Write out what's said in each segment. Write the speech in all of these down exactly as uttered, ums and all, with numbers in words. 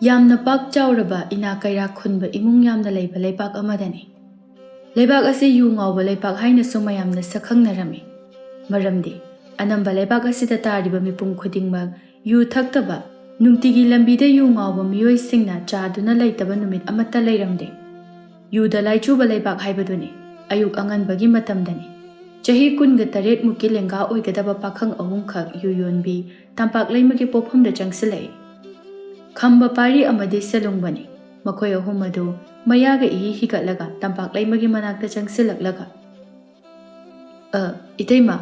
ꯌꯥꯝꯅ ꯄꯥꯛ ꯆꯥꯎꯔꯕ ꯏꯅꯥ ꯀꯩꯔꯥꯛ ꯈꯨꯟꯕ ꯏꯃꯨꯡ ꯌꯥꯝꯅ ꯂꯩꯕ ꯂꯩꯕꯥꯛ ꯑꯃꯗꯅꯤ꯫ ꯂꯩꯕꯥꯛ ꯑꯁꯤ ꯌꯨ ꯉꯥꯎꯕ ꯂꯩꯕꯥꯛ ꯍꯥꯏꯅꯁꯨ ꯃꯌꯥꯝꯅ ꯁꯛꯈꯪꯅꯔꯝꯃꯤ꯫ ꯃꯔꯝꯗꯤ ꯑꯅꯝꯕ ꯂꯩꯕꯥꯛ ꯑꯁꯤꯗ ꯇꯥꯔꯤꯕ ꯃꯤꯄꯨꯝ ꯈꯨꯗꯤꯡꯃꯛ ꯌꯨ ꯊꯛꯇꯕ, ꯅꯨꯡꯇꯤꯒꯤ ꯂꯝꯕꯤꯗ ꯌꯨ ꯉꯥꯎꯕ ꯃꯤꯑꯣꯏꯁꯤꯡꯅ ꯆꯥꯗꯨꯅ ꯂꯩꯇꯕ ꯅꯨꯃꯤꯠ ꯑꯃꯠꯇ ꯂꯩꯔꯝꯗꯦ꯫ ꯌꯨꯗ ꯂꯥꯏꯆꯨꯕ ꯂꯩꯕꯥꯛ ꯍꯥꯏꯕꯗꯨꯅꯤ꯫ ꯑꯌꯨꯛ ꯑꯉꯟꯕꯒꯤ ꯃꯇꯝꯗꯅꯤ꯫ ꯆꯍꯤ ꯀꯨꯟꯒ ꯇꯔꯦꯠ ꯃꯨꯛꯀꯤ ꯂꯦꯡꯒꯥ ꯑꯣꯏꯒꯗꯕ ꯄꯥꯈꯪ ꯑꯍꯨꯝꯈꯛ ꯌꯨ ꯌꯣꯟꯕꯤ ꯇꯝꯄꯥꯛ ꯂꯩꯃꯒꯤ ꯄꯣꯠꯐꯝꯗ ꯆꯪꯁꯤꯜꯂꯛꯏ꯫ ꯈꯝꯕ ꯄꯥꯔꯤ ꯑꯃꯗꯤ ꯁꯦꯂꯨꯡꯕꯅꯤ꯫ ꯃꯈꯣꯏ ꯑꯍꯨꯝ ꯑꯗꯨ ꯃꯌꯥꯒ ꯏꯍꯤ ꯍꯤꯒꯠꯂꯒ ꯇꯝꯄꯥꯛ ꯂꯩꯃꯒꯤ ꯃꯅꯥꯛꯇ ꯆꯪꯁꯤꯜꯂꯛꯂꯒ, "ꯑ, ꯏꯇꯩꯃ,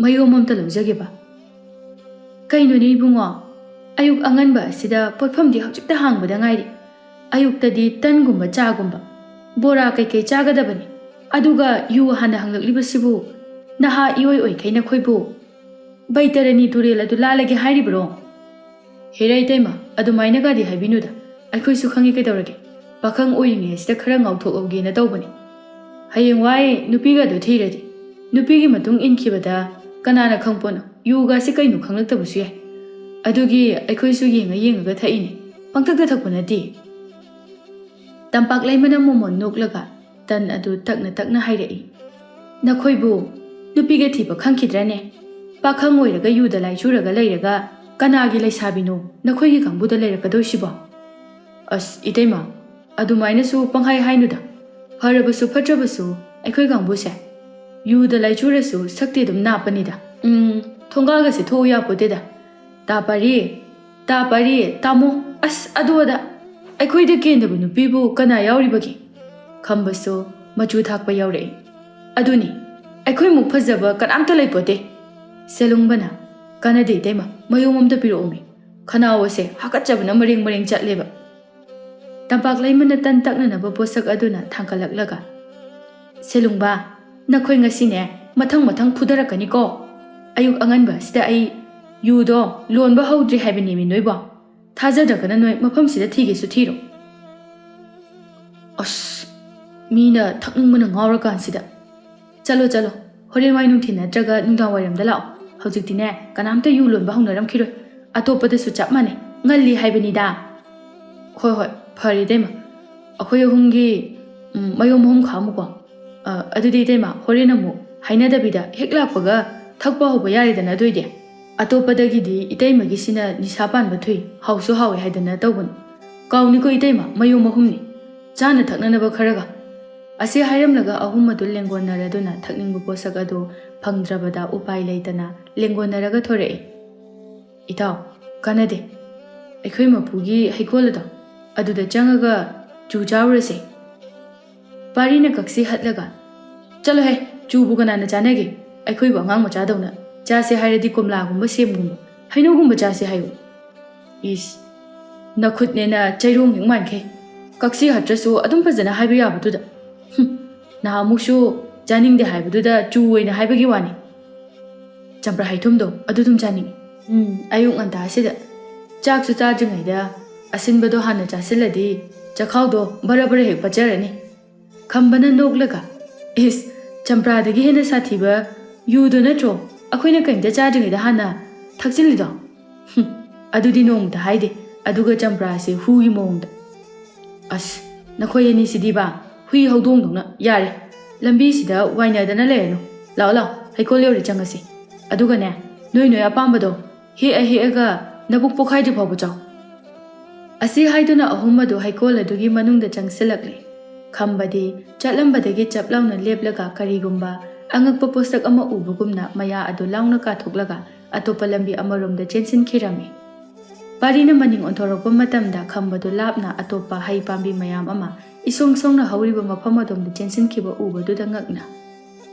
ꯃꯌꯣꯝ ꯑꯝꯇ ꯂꯧꯖꯒꯦꯕ꯫" "ꯀꯩꯅꯣꯅꯦ ꯏꯕꯨꯡꯉꯣ, ꯑꯌꯨꯛ ꯑꯉꯟꯕ ꯑꯁꯤꯗ ꯄꯣꯠꯐꯝꯗꯤ ꯍꯧꯖꯤꯛꯇ ꯍꯥꯡꯕꯗ ꯉꯥꯏꯔꯤ꯫ ꯑꯌꯨꯛꯇꯗꯤ ꯇꯟꯒꯨꯝꯕ ꯆꯥꯒꯨꯝꯕ, ꯕꯣꯔꯥ ꯀꯩꯀꯩ ꯆꯥꯒꯗꯕꯅꯤ꯫ ꯑꯗꯨꯒ ꯌꯨ ꯍꯥꯟꯅ ꯍꯪꯂꯛꯂꯤꯕꯁꯤꯕꯨ ꯅꯍꯥ ꯏꯑꯣꯏ ꯑꯣꯏꯈꯩ ꯅꯈꯣꯏꯕꯨ ꯕꯩꯇꯔꯅꯤ ꯇꯨꯔꯦꯜ ꯑꯗꯨ ꯂꯥꯜꯂꯒꯦ ꯍꯥꯏꯔꯤꯕ꯭ꯔꯣ?" "ꯍꯦꯔꯥ ꯏꯇꯩꯃ, ꯑꯗꯨꯃꯥꯏꯅꯒꯗꯤ ꯍꯥꯏꯕꯤꯅꯨꯗ꯫ ꯑꯩꯈꯣꯏꯁꯨ ꯈꯪꯉꯤ ꯀꯩꯗꯧꯔꯒꯦ꯫ ꯄꯥꯈꯪ ꯑꯣꯏꯔꯤꯉꯩꯁꯤꯗ ꯈꯔ ꯉꯥꯎꯊꯣꯛꯍꯧꯒꯦꯅ ꯇꯧꯕꯅꯤ꯫ ꯍꯌꯦꯡꯋꯥꯏ ꯅꯨꯄꯤꯒꯗꯣ ꯊꯤꯔꯗꯤ, ꯅꯨꯄꯤꯒꯤ ꯃꯇꯨꯡ ꯏꯟꯈꯤꯕꯗ ꯀꯅꯥꯅ ꯈꯪꯄꯣꯠꯅꯣ, ꯌꯨꯒꯁꯤ ꯀꯩꯅꯣ ꯈꯪꯂꯛꯇꯕꯁꯨ ꯌꯥꯏ꯫ ꯑꯗꯨꯒꯤ ꯑꯩꯈꯣꯏꯁꯨ ꯌꯦꯡꯉ ꯌꯦꯡꯉꯒ ꯊꯛꯏꯅꯦ, ꯄꯪꯊꯛꯇ ꯊꯛꯄ ꯅꯠꯇꯦ꯫" ꯇꯝꯄꯥꯛ ꯂꯩꯃꯅ ꯃꯣꯃꯣꯟ ꯅꯣꯛꯂꯒ ꯇꯟ ꯑꯗꯨ ꯇꯛꯅ ꯇꯛꯅ ꯍꯥꯏꯔꯛꯏ꯫ "ꯅꯈꯣꯏꯕꯨ ꯅꯨꯄꯤꯒ ꯊꯤꯕ ꯈꯪꯈꯤꯗ꯭ꯔꯅꯦ? ꯄꯥꯈꯪ ꯑꯣꯏꯔꯒ ꯌꯨꯗ ꯂꯥꯏꯆꯨꯔꯒ ꯂꯩꯔꯒ ꯀꯅꯥꯒꯤ ꯂꯩꯁꯥꯕꯤꯅꯣ ꯅꯈꯣꯏꯒꯤ ꯀꯥꯡꯕꯨꯗ ꯂꯩꯔꯛꯀꯗꯧꯁꯤꯕꯣ?" "ꯑꯁ ꯏꯇꯩꯃ, ꯑꯗꯨꯃꯥꯏꯅꯁꯨ ꯄꯪꯍꯥꯏ ꯍꯥꯏꯅꯨꯗ꯫ ꯐꯔꯕꯁꯨ ꯐꯠꯇ꯭ꯔꯕꯁꯨ ꯑꯩꯈꯣꯏ ꯀꯥꯡꯕꯨꯁꯦ ꯌꯨꯗ ꯂꯥꯏꯆꯨꯔꯁꯨ ꯁꯛꯇꯤ ꯑꯗꯨꯝ ꯅꯥꯞꯄꯅꯤꯗ꯫ ꯎꯝ, ꯊꯣꯡꯒꯥꯜꯒꯁꯦ ꯊꯣꯛꯎ ꯌꯥꯄꯣꯠꯇꯦꯗ꯫ ꯇꯥ ꯄꯥꯔꯤ, ꯇꯥ ꯄꯥꯔꯤ, ꯇꯥꯃꯣ, ꯑꯁ ꯑꯗꯨ ꯑꯗꯥ꯫ ꯑꯩꯈꯣꯏꯗ ꯀꯦꯟꯗꯕ ꯅꯨꯄꯤꯕꯨ ꯀꯅꯥ ꯌꯥꯎꯔꯤꯕꯒꯦ?" ꯈꯝꯕꯁꯨ ꯃꯆꯨ ꯊꯥꯛꯄ ꯌꯥꯎꯔꯛꯏ꯫ "ꯑꯗꯨꯅꯤ, ꯑꯩꯈꯣꯏꯃꯨꯛ ꯐꯖꯕ ꯀꯅꯥꯝꯇ ꯂꯩꯄꯣꯠꯇꯦ꯫" ꯁꯦꯂꯨꯡꯕꯅ, "ꯀꯥꯟꯅꯗꯦ ꯏꯇꯩꯃ, ꯃꯌꯣꯝ ꯑꯝꯇ ꯄꯤꯔꯛꯎꯃꯤ꯫ ꯈꯅꯥꯎ ꯑꯁꯦ ꯍꯥꯀꯠꯆꯕꯅ ꯃꯔꯦꯡ ꯃꯔꯦꯡ ꯆꯠꯂꯦꯕ꯫" ꯇꯝꯄꯥꯛ ꯂꯩꯃꯅ ꯇꯟ ꯇꯛꯅꯅꯕ ꯄꯣꯠꯁꯛ ꯑꯗꯨꯅ ꯊꯥꯡꯒꯠꯂꯛꯂꯒ, "ꯁꯦꯂꯨꯡꯕ, ꯅꯈꯣꯏ ꯉꯁꯤꯅꯦ ꯃꯊꯪ ꯃꯊꯪ ꯐꯨꯗꯔꯛꯀꯅꯤꯀꯣ꯫ ꯑꯌꯨꯛ ꯑꯉꯟꯕ ꯑꯁꯤꯗ ꯑꯩ ꯌꯨꯗꯣ ꯂꯣꯟꯕ ꯍꯧꯗ꯭ꯔꯤ ꯍꯥꯏꯕꯅꯦꯃꯤ ꯅꯣꯏꯕꯣ꯫ ꯊꯥꯖꯗ꯭ꯔꯒꯅ ꯅꯣꯏ ꯃꯐꯝꯁꯤꯗ ꯊꯤꯒꯦꯁꯨ ꯊꯤꯔꯣ꯫" "ꯑꯁ, ꯃꯤꯅ ꯊꯛꯅꯤꯡꯕꯅ ꯉꯥꯎꯔꯀꯥꯟꯁꯤꯗ꯫ ꯆꯠꯂꯣ, ꯆꯠꯂꯣ, ꯍꯣꯔꯦꯟ ꯋꯥꯏ ꯅꯨꯡꯊꯤꯜ ꯅꯠꯇ꯭ꯔꯒ ꯅꯨꯡꯗꯥꯡ ꯋꯥꯏꯔꯝꯗ ꯂꯥꯛꯑꯣ꯫ ꯍꯧꯖꯤꯛꯇꯤꯅꯦ ꯀꯅꯥꯝꯇ ꯌꯨ ꯂꯣꯟꯕ ꯍꯧꯅꯔꯝꯈꯤꯔꯣꯏ꯫ ꯑꯇꯣꯞꯄꯗꯁꯨ ꯆꯞ ꯃꯥꯟꯅꯩ, ꯉꯜꯂꯤ ꯍꯥꯏꯕꯅꯤꯗ꯫" "ꯍꯣꯏ, ꯍꯣꯏ, ꯐꯔꯦ ꯏꯇꯩꯃ꯫ ꯑꯩꯈꯣꯏ ꯑꯍꯨꯝꯒꯤ, ꯎꯝ, ꯃꯌꯣꯝ ꯑꯍꯨꯝ ꯈꯥꯛꯑꯝꯃꯨꯀꯣ꯫ ꯑ, ꯑꯗꯨꯗꯤ ꯏꯇꯩꯃ, ꯍꯣꯔꯦꯟ ꯑꯃꯨꯛ ꯍꯥꯏꯅꯗꯕꯤꯗ ꯍꯦꯛ ꯂꯥꯛꯄꯒ ꯊꯛꯄ ꯍꯧꯕ ꯌꯥꯔꯦꯗꯅ ꯑꯗꯨꯏꯗꯤ꯫ ꯑꯇꯣꯞꯄꯗꯒꯤꯗꯤ ꯏꯇꯩꯃꯒꯤꯁꯤꯅ ꯅꯤꯁꯥ ꯄꯥꯟꯕ ꯊꯨꯏ, ꯍꯥꯎꯁꯨ ꯍꯥꯎꯋꯦ ꯍꯥꯏꯗꯅ ꯇꯧꯕꯅꯤ꯫ ꯀꯥꯎꯅꯤꯀꯣ ꯏꯇꯩꯃ, ꯃꯌꯣꯝ ꯑꯍꯨꯝꯅꯤ꯫ ꯆꯥꯅ ꯊꯛꯅꯅꯕ ꯈꯔꯒ꯫" ꯑꯁꯤ ꯍꯥꯏꯔꯝꯂꯒ ꯑꯍꯨꯝ ꯑꯗꯨ ꯂꯦꯡꯒꯣꯟꯅꯔꯗꯨꯅ ꯊꯛꯅꯤꯡꯕ ꯄꯣꯠꯁꯛ ꯑꯗꯨ ꯐꯪꯗ꯭ꯔꯕꯗ ꯎꯄꯥꯏ ꯂꯩꯇꯅ ꯂꯦꯡꯒꯣꯟꯅꯔꯒ ꯊꯣꯔꯛꯏ꯫ "ꯏꯇꯥꯎ, ꯀꯥꯟꯅꯗꯦ꯫ ꯑꯩꯈꯣꯏ ꯃꯄꯨꯒꯤ ꯍꯩꯀꯣꯜ ꯑꯗꯣ, ꯑꯗꯨꯗ ꯆꯪꯉꯒ ꯆꯨ ꯆꯥꯔꯨꯔꯁꯦ꯫" ꯄꯥꯔꯤꯅ ꯀꯛꯁꯤ ꯍꯠꯂꯒ, "ꯆꯠꯂꯣꯍꯦ, ꯆꯨꯕꯨ ꯀꯅꯥꯅ ꯆꯥꯅꯒꯦ? ꯑꯩꯈꯣꯏꯕꯨ ꯑꯉꯥꯡ ꯃꯆꯥꯗꯧꯅ ꯆꯥꯁꯦ ꯍꯥꯏꯔꯗꯤ ꯀꯣꯝꯂꯥꯒꯨꯝꯕ, ꯁꯦꯝꯒꯨꯝꯕ, ꯍꯩꯅꯧꯒꯨꯝꯕ ꯆꯥꯁꯦ ꯍꯥꯏꯌꯨ꯫" "ꯏꯁ, ꯅꯈꯨꯠꯅꯦꯅ ꯆꯩꯔꯣꯡ ꯍꯦꯛ ꯃꯥꯟꯈꯩ꯫ ꯀꯛꯁꯤ ꯍꯠꯇ꯭ꯔꯁꯨ ꯑꯗꯨꯝ ꯐꯖꯅ ꯍꯥꯏꯕ ꯌꯥꯕꯗꯨꯗ꯫ ꯍꯨꯝ, ꯅꯍꯥꯟꯃꯨꯛꯁꯨ ꯆꯥꯅꯤꯡꯗꯦ ꯍꯥꯏꯕꯗꯨꯗ ꯆꯨ ꯑꯣꯏꯅ ꯍꯥꯏꯕꯒꯤ ꯋꯥꯅꯤ꯫ ꯆꯝꯄ꯭ꯔꯥ ꯍꯩꯊꯨꯝꯗꯣ ꯑꯗꯨ ꯑꯗꯨꯝ ꯆꯥꯅꯤꯡꯉꯤ꯫ ꯎꯝ, ꯑꯌꯨꯛ ꯉꯟꯇꯥꯁꯤꯗ ꯆꯥꯛꯁꯨ ꯆꯥꯗ꯭ꯔꯤꯉꯩꯗ ꯑꯁꯤꯟꯕꯗꯣ ꯍꯥꯟꯅ ꯆꯥꯁꯤꯜꯂꯗꯤ ꯆꯈꯥꯎꯗꯣ ꯕꯔ ꯕꯔ ꯍꯦꯛ ꯄꯠꯆꯔꯅꯤ꯫" ꯈꯝꯕꯅ ꯅꯣꯛꯂꯒ, "ꯏꯁ, ꯆꯝꯄ꯭ꯔꯥꯗꯒꯤ ꯍꯦꯟꯅ ꯁꯥꯊꯤꯕ ꯌꯨꯗꯣ ꯅꯠꯇ꯭ꯔꯣ ꯑꯩꯈꯣꯏꯅ ꯀꯩꯝꯇ ꯆꯥꯗ꯭ꯔꯤꯉꯩꯗ ꯍꯥꯟꯅ ꯊꯛꯆꯤꯜꯂꯤꯗꯣ? ꯍꯨꯝ, ꯑꯗꯨꯗꯤ ꯅꯣꯡꯃꯇ ꯍꯥꯏꯗꯦ, ꯑꯗꯨꯒ ꯆꯝꯄ꯭ꯔꯥꯁꯦ ꯍꯨꯒꯤ ꯃꯑꯣꯡꯗ꯫ ꯑꯁ, ꯅꯈꯣꯏ ꯑꯅꯤꯁꯤꯗꯤꯕ, ꯍꯨꯏ ꯍꯧꯗꯣꯡꯗꯧꯅ꯫ ꯌꯥꯔꯦ, ꯂꯝꯕꯤꯁꯤꯗ ꯋꯥꯏꯅꯗꯅ ꯂꯩꯔꯅꯨ꯫ ꯂꯥꯛꯑꯣ, ꯂꯥꯛꯑꯣ, ꯍꯩꯀꯣꯜ ꯌꯧꯔꯦ, ꯆꯪꯉꯁꯤ꯫ ꯑꯗꯨꯒꯅꯦ, ꯅꯣꯏ ꯅꯣꯏ ꯑꯄꯥꯝꯕꯗꯣ ꯍꯦꯛꯑ ꯍꯦꯛꯑꯒ ꯅꯕꯨꯛ ꯄꯣꯛꯈꯥꯏꯗ꯭ꯔꯤ ꯐꯥꯎꯕ ꯆꯥꯎ꯫" ꯑꯁꯤ ꯍꯥꯏꯗꯨꯅ ꯑꯍꯨꯝ ꯑꯗꯨ ꯍꯩꯀꯣꯜ ꯑꯗꯨꯒꯤ ꯃꯅꯨꯡꯗ ꯆꯪꯁꯤꯜꯂꯛꯂꯦ꯫ ꯈꯝꯕꯗꯤ ꯆꯠꯂꯝꯕꯗꯒꯤ ꯆꯞ ꯂꯥꯎꯅ ꯂꯦꯞꯂꯒ ꯀꯔꯤꯒꯨꯝꯕ ꯑꯉꯛꯄ ꯄꯣꯠꯁꯛ ꯑꯃ ꯎꯕꯒꯨꯝꯅ ꯃꯌꯥ ꯑꯗꯨ ꯂꯥꯎꯅ ꯀꯥꯊꯣꯛꯂꯒ ꯑꯇꯣꯞꯄ ꯂꯝꯕꯤ ꯑꯃꯔꯣꯝꯗ ꯆꯦꯟꯁꯤꯟꯈꯤꯔꯝꯃꯤ꯫ ꯄꯥꯔꯤꯅ ꯃꯅꯤꯡ ꯑꯣꯟꯊꯣꯔꯛꯄ ꯃꯇꯝꯗ ꯈꯝꯕꯗꯨ ꯂꯥꯞꯅ ꯑꯇꯣꯞꯄ ꯍꯩ ꯄꯥꯝꯕꯤ ꯃꯌꯥꯝ ꯑꯃ ꯏꯁꯣꯡ ꯁꯣꯡꯅ ꯍꯧꯔꯤꯕ ꯃꯐꯝ ꯑꯗꯣꯝꯗ ꯆꯦꯟꯁꯤꯟꯈꯤꯕ ꯎꯕꯗꯨꯗ ꯉꯛꯅ,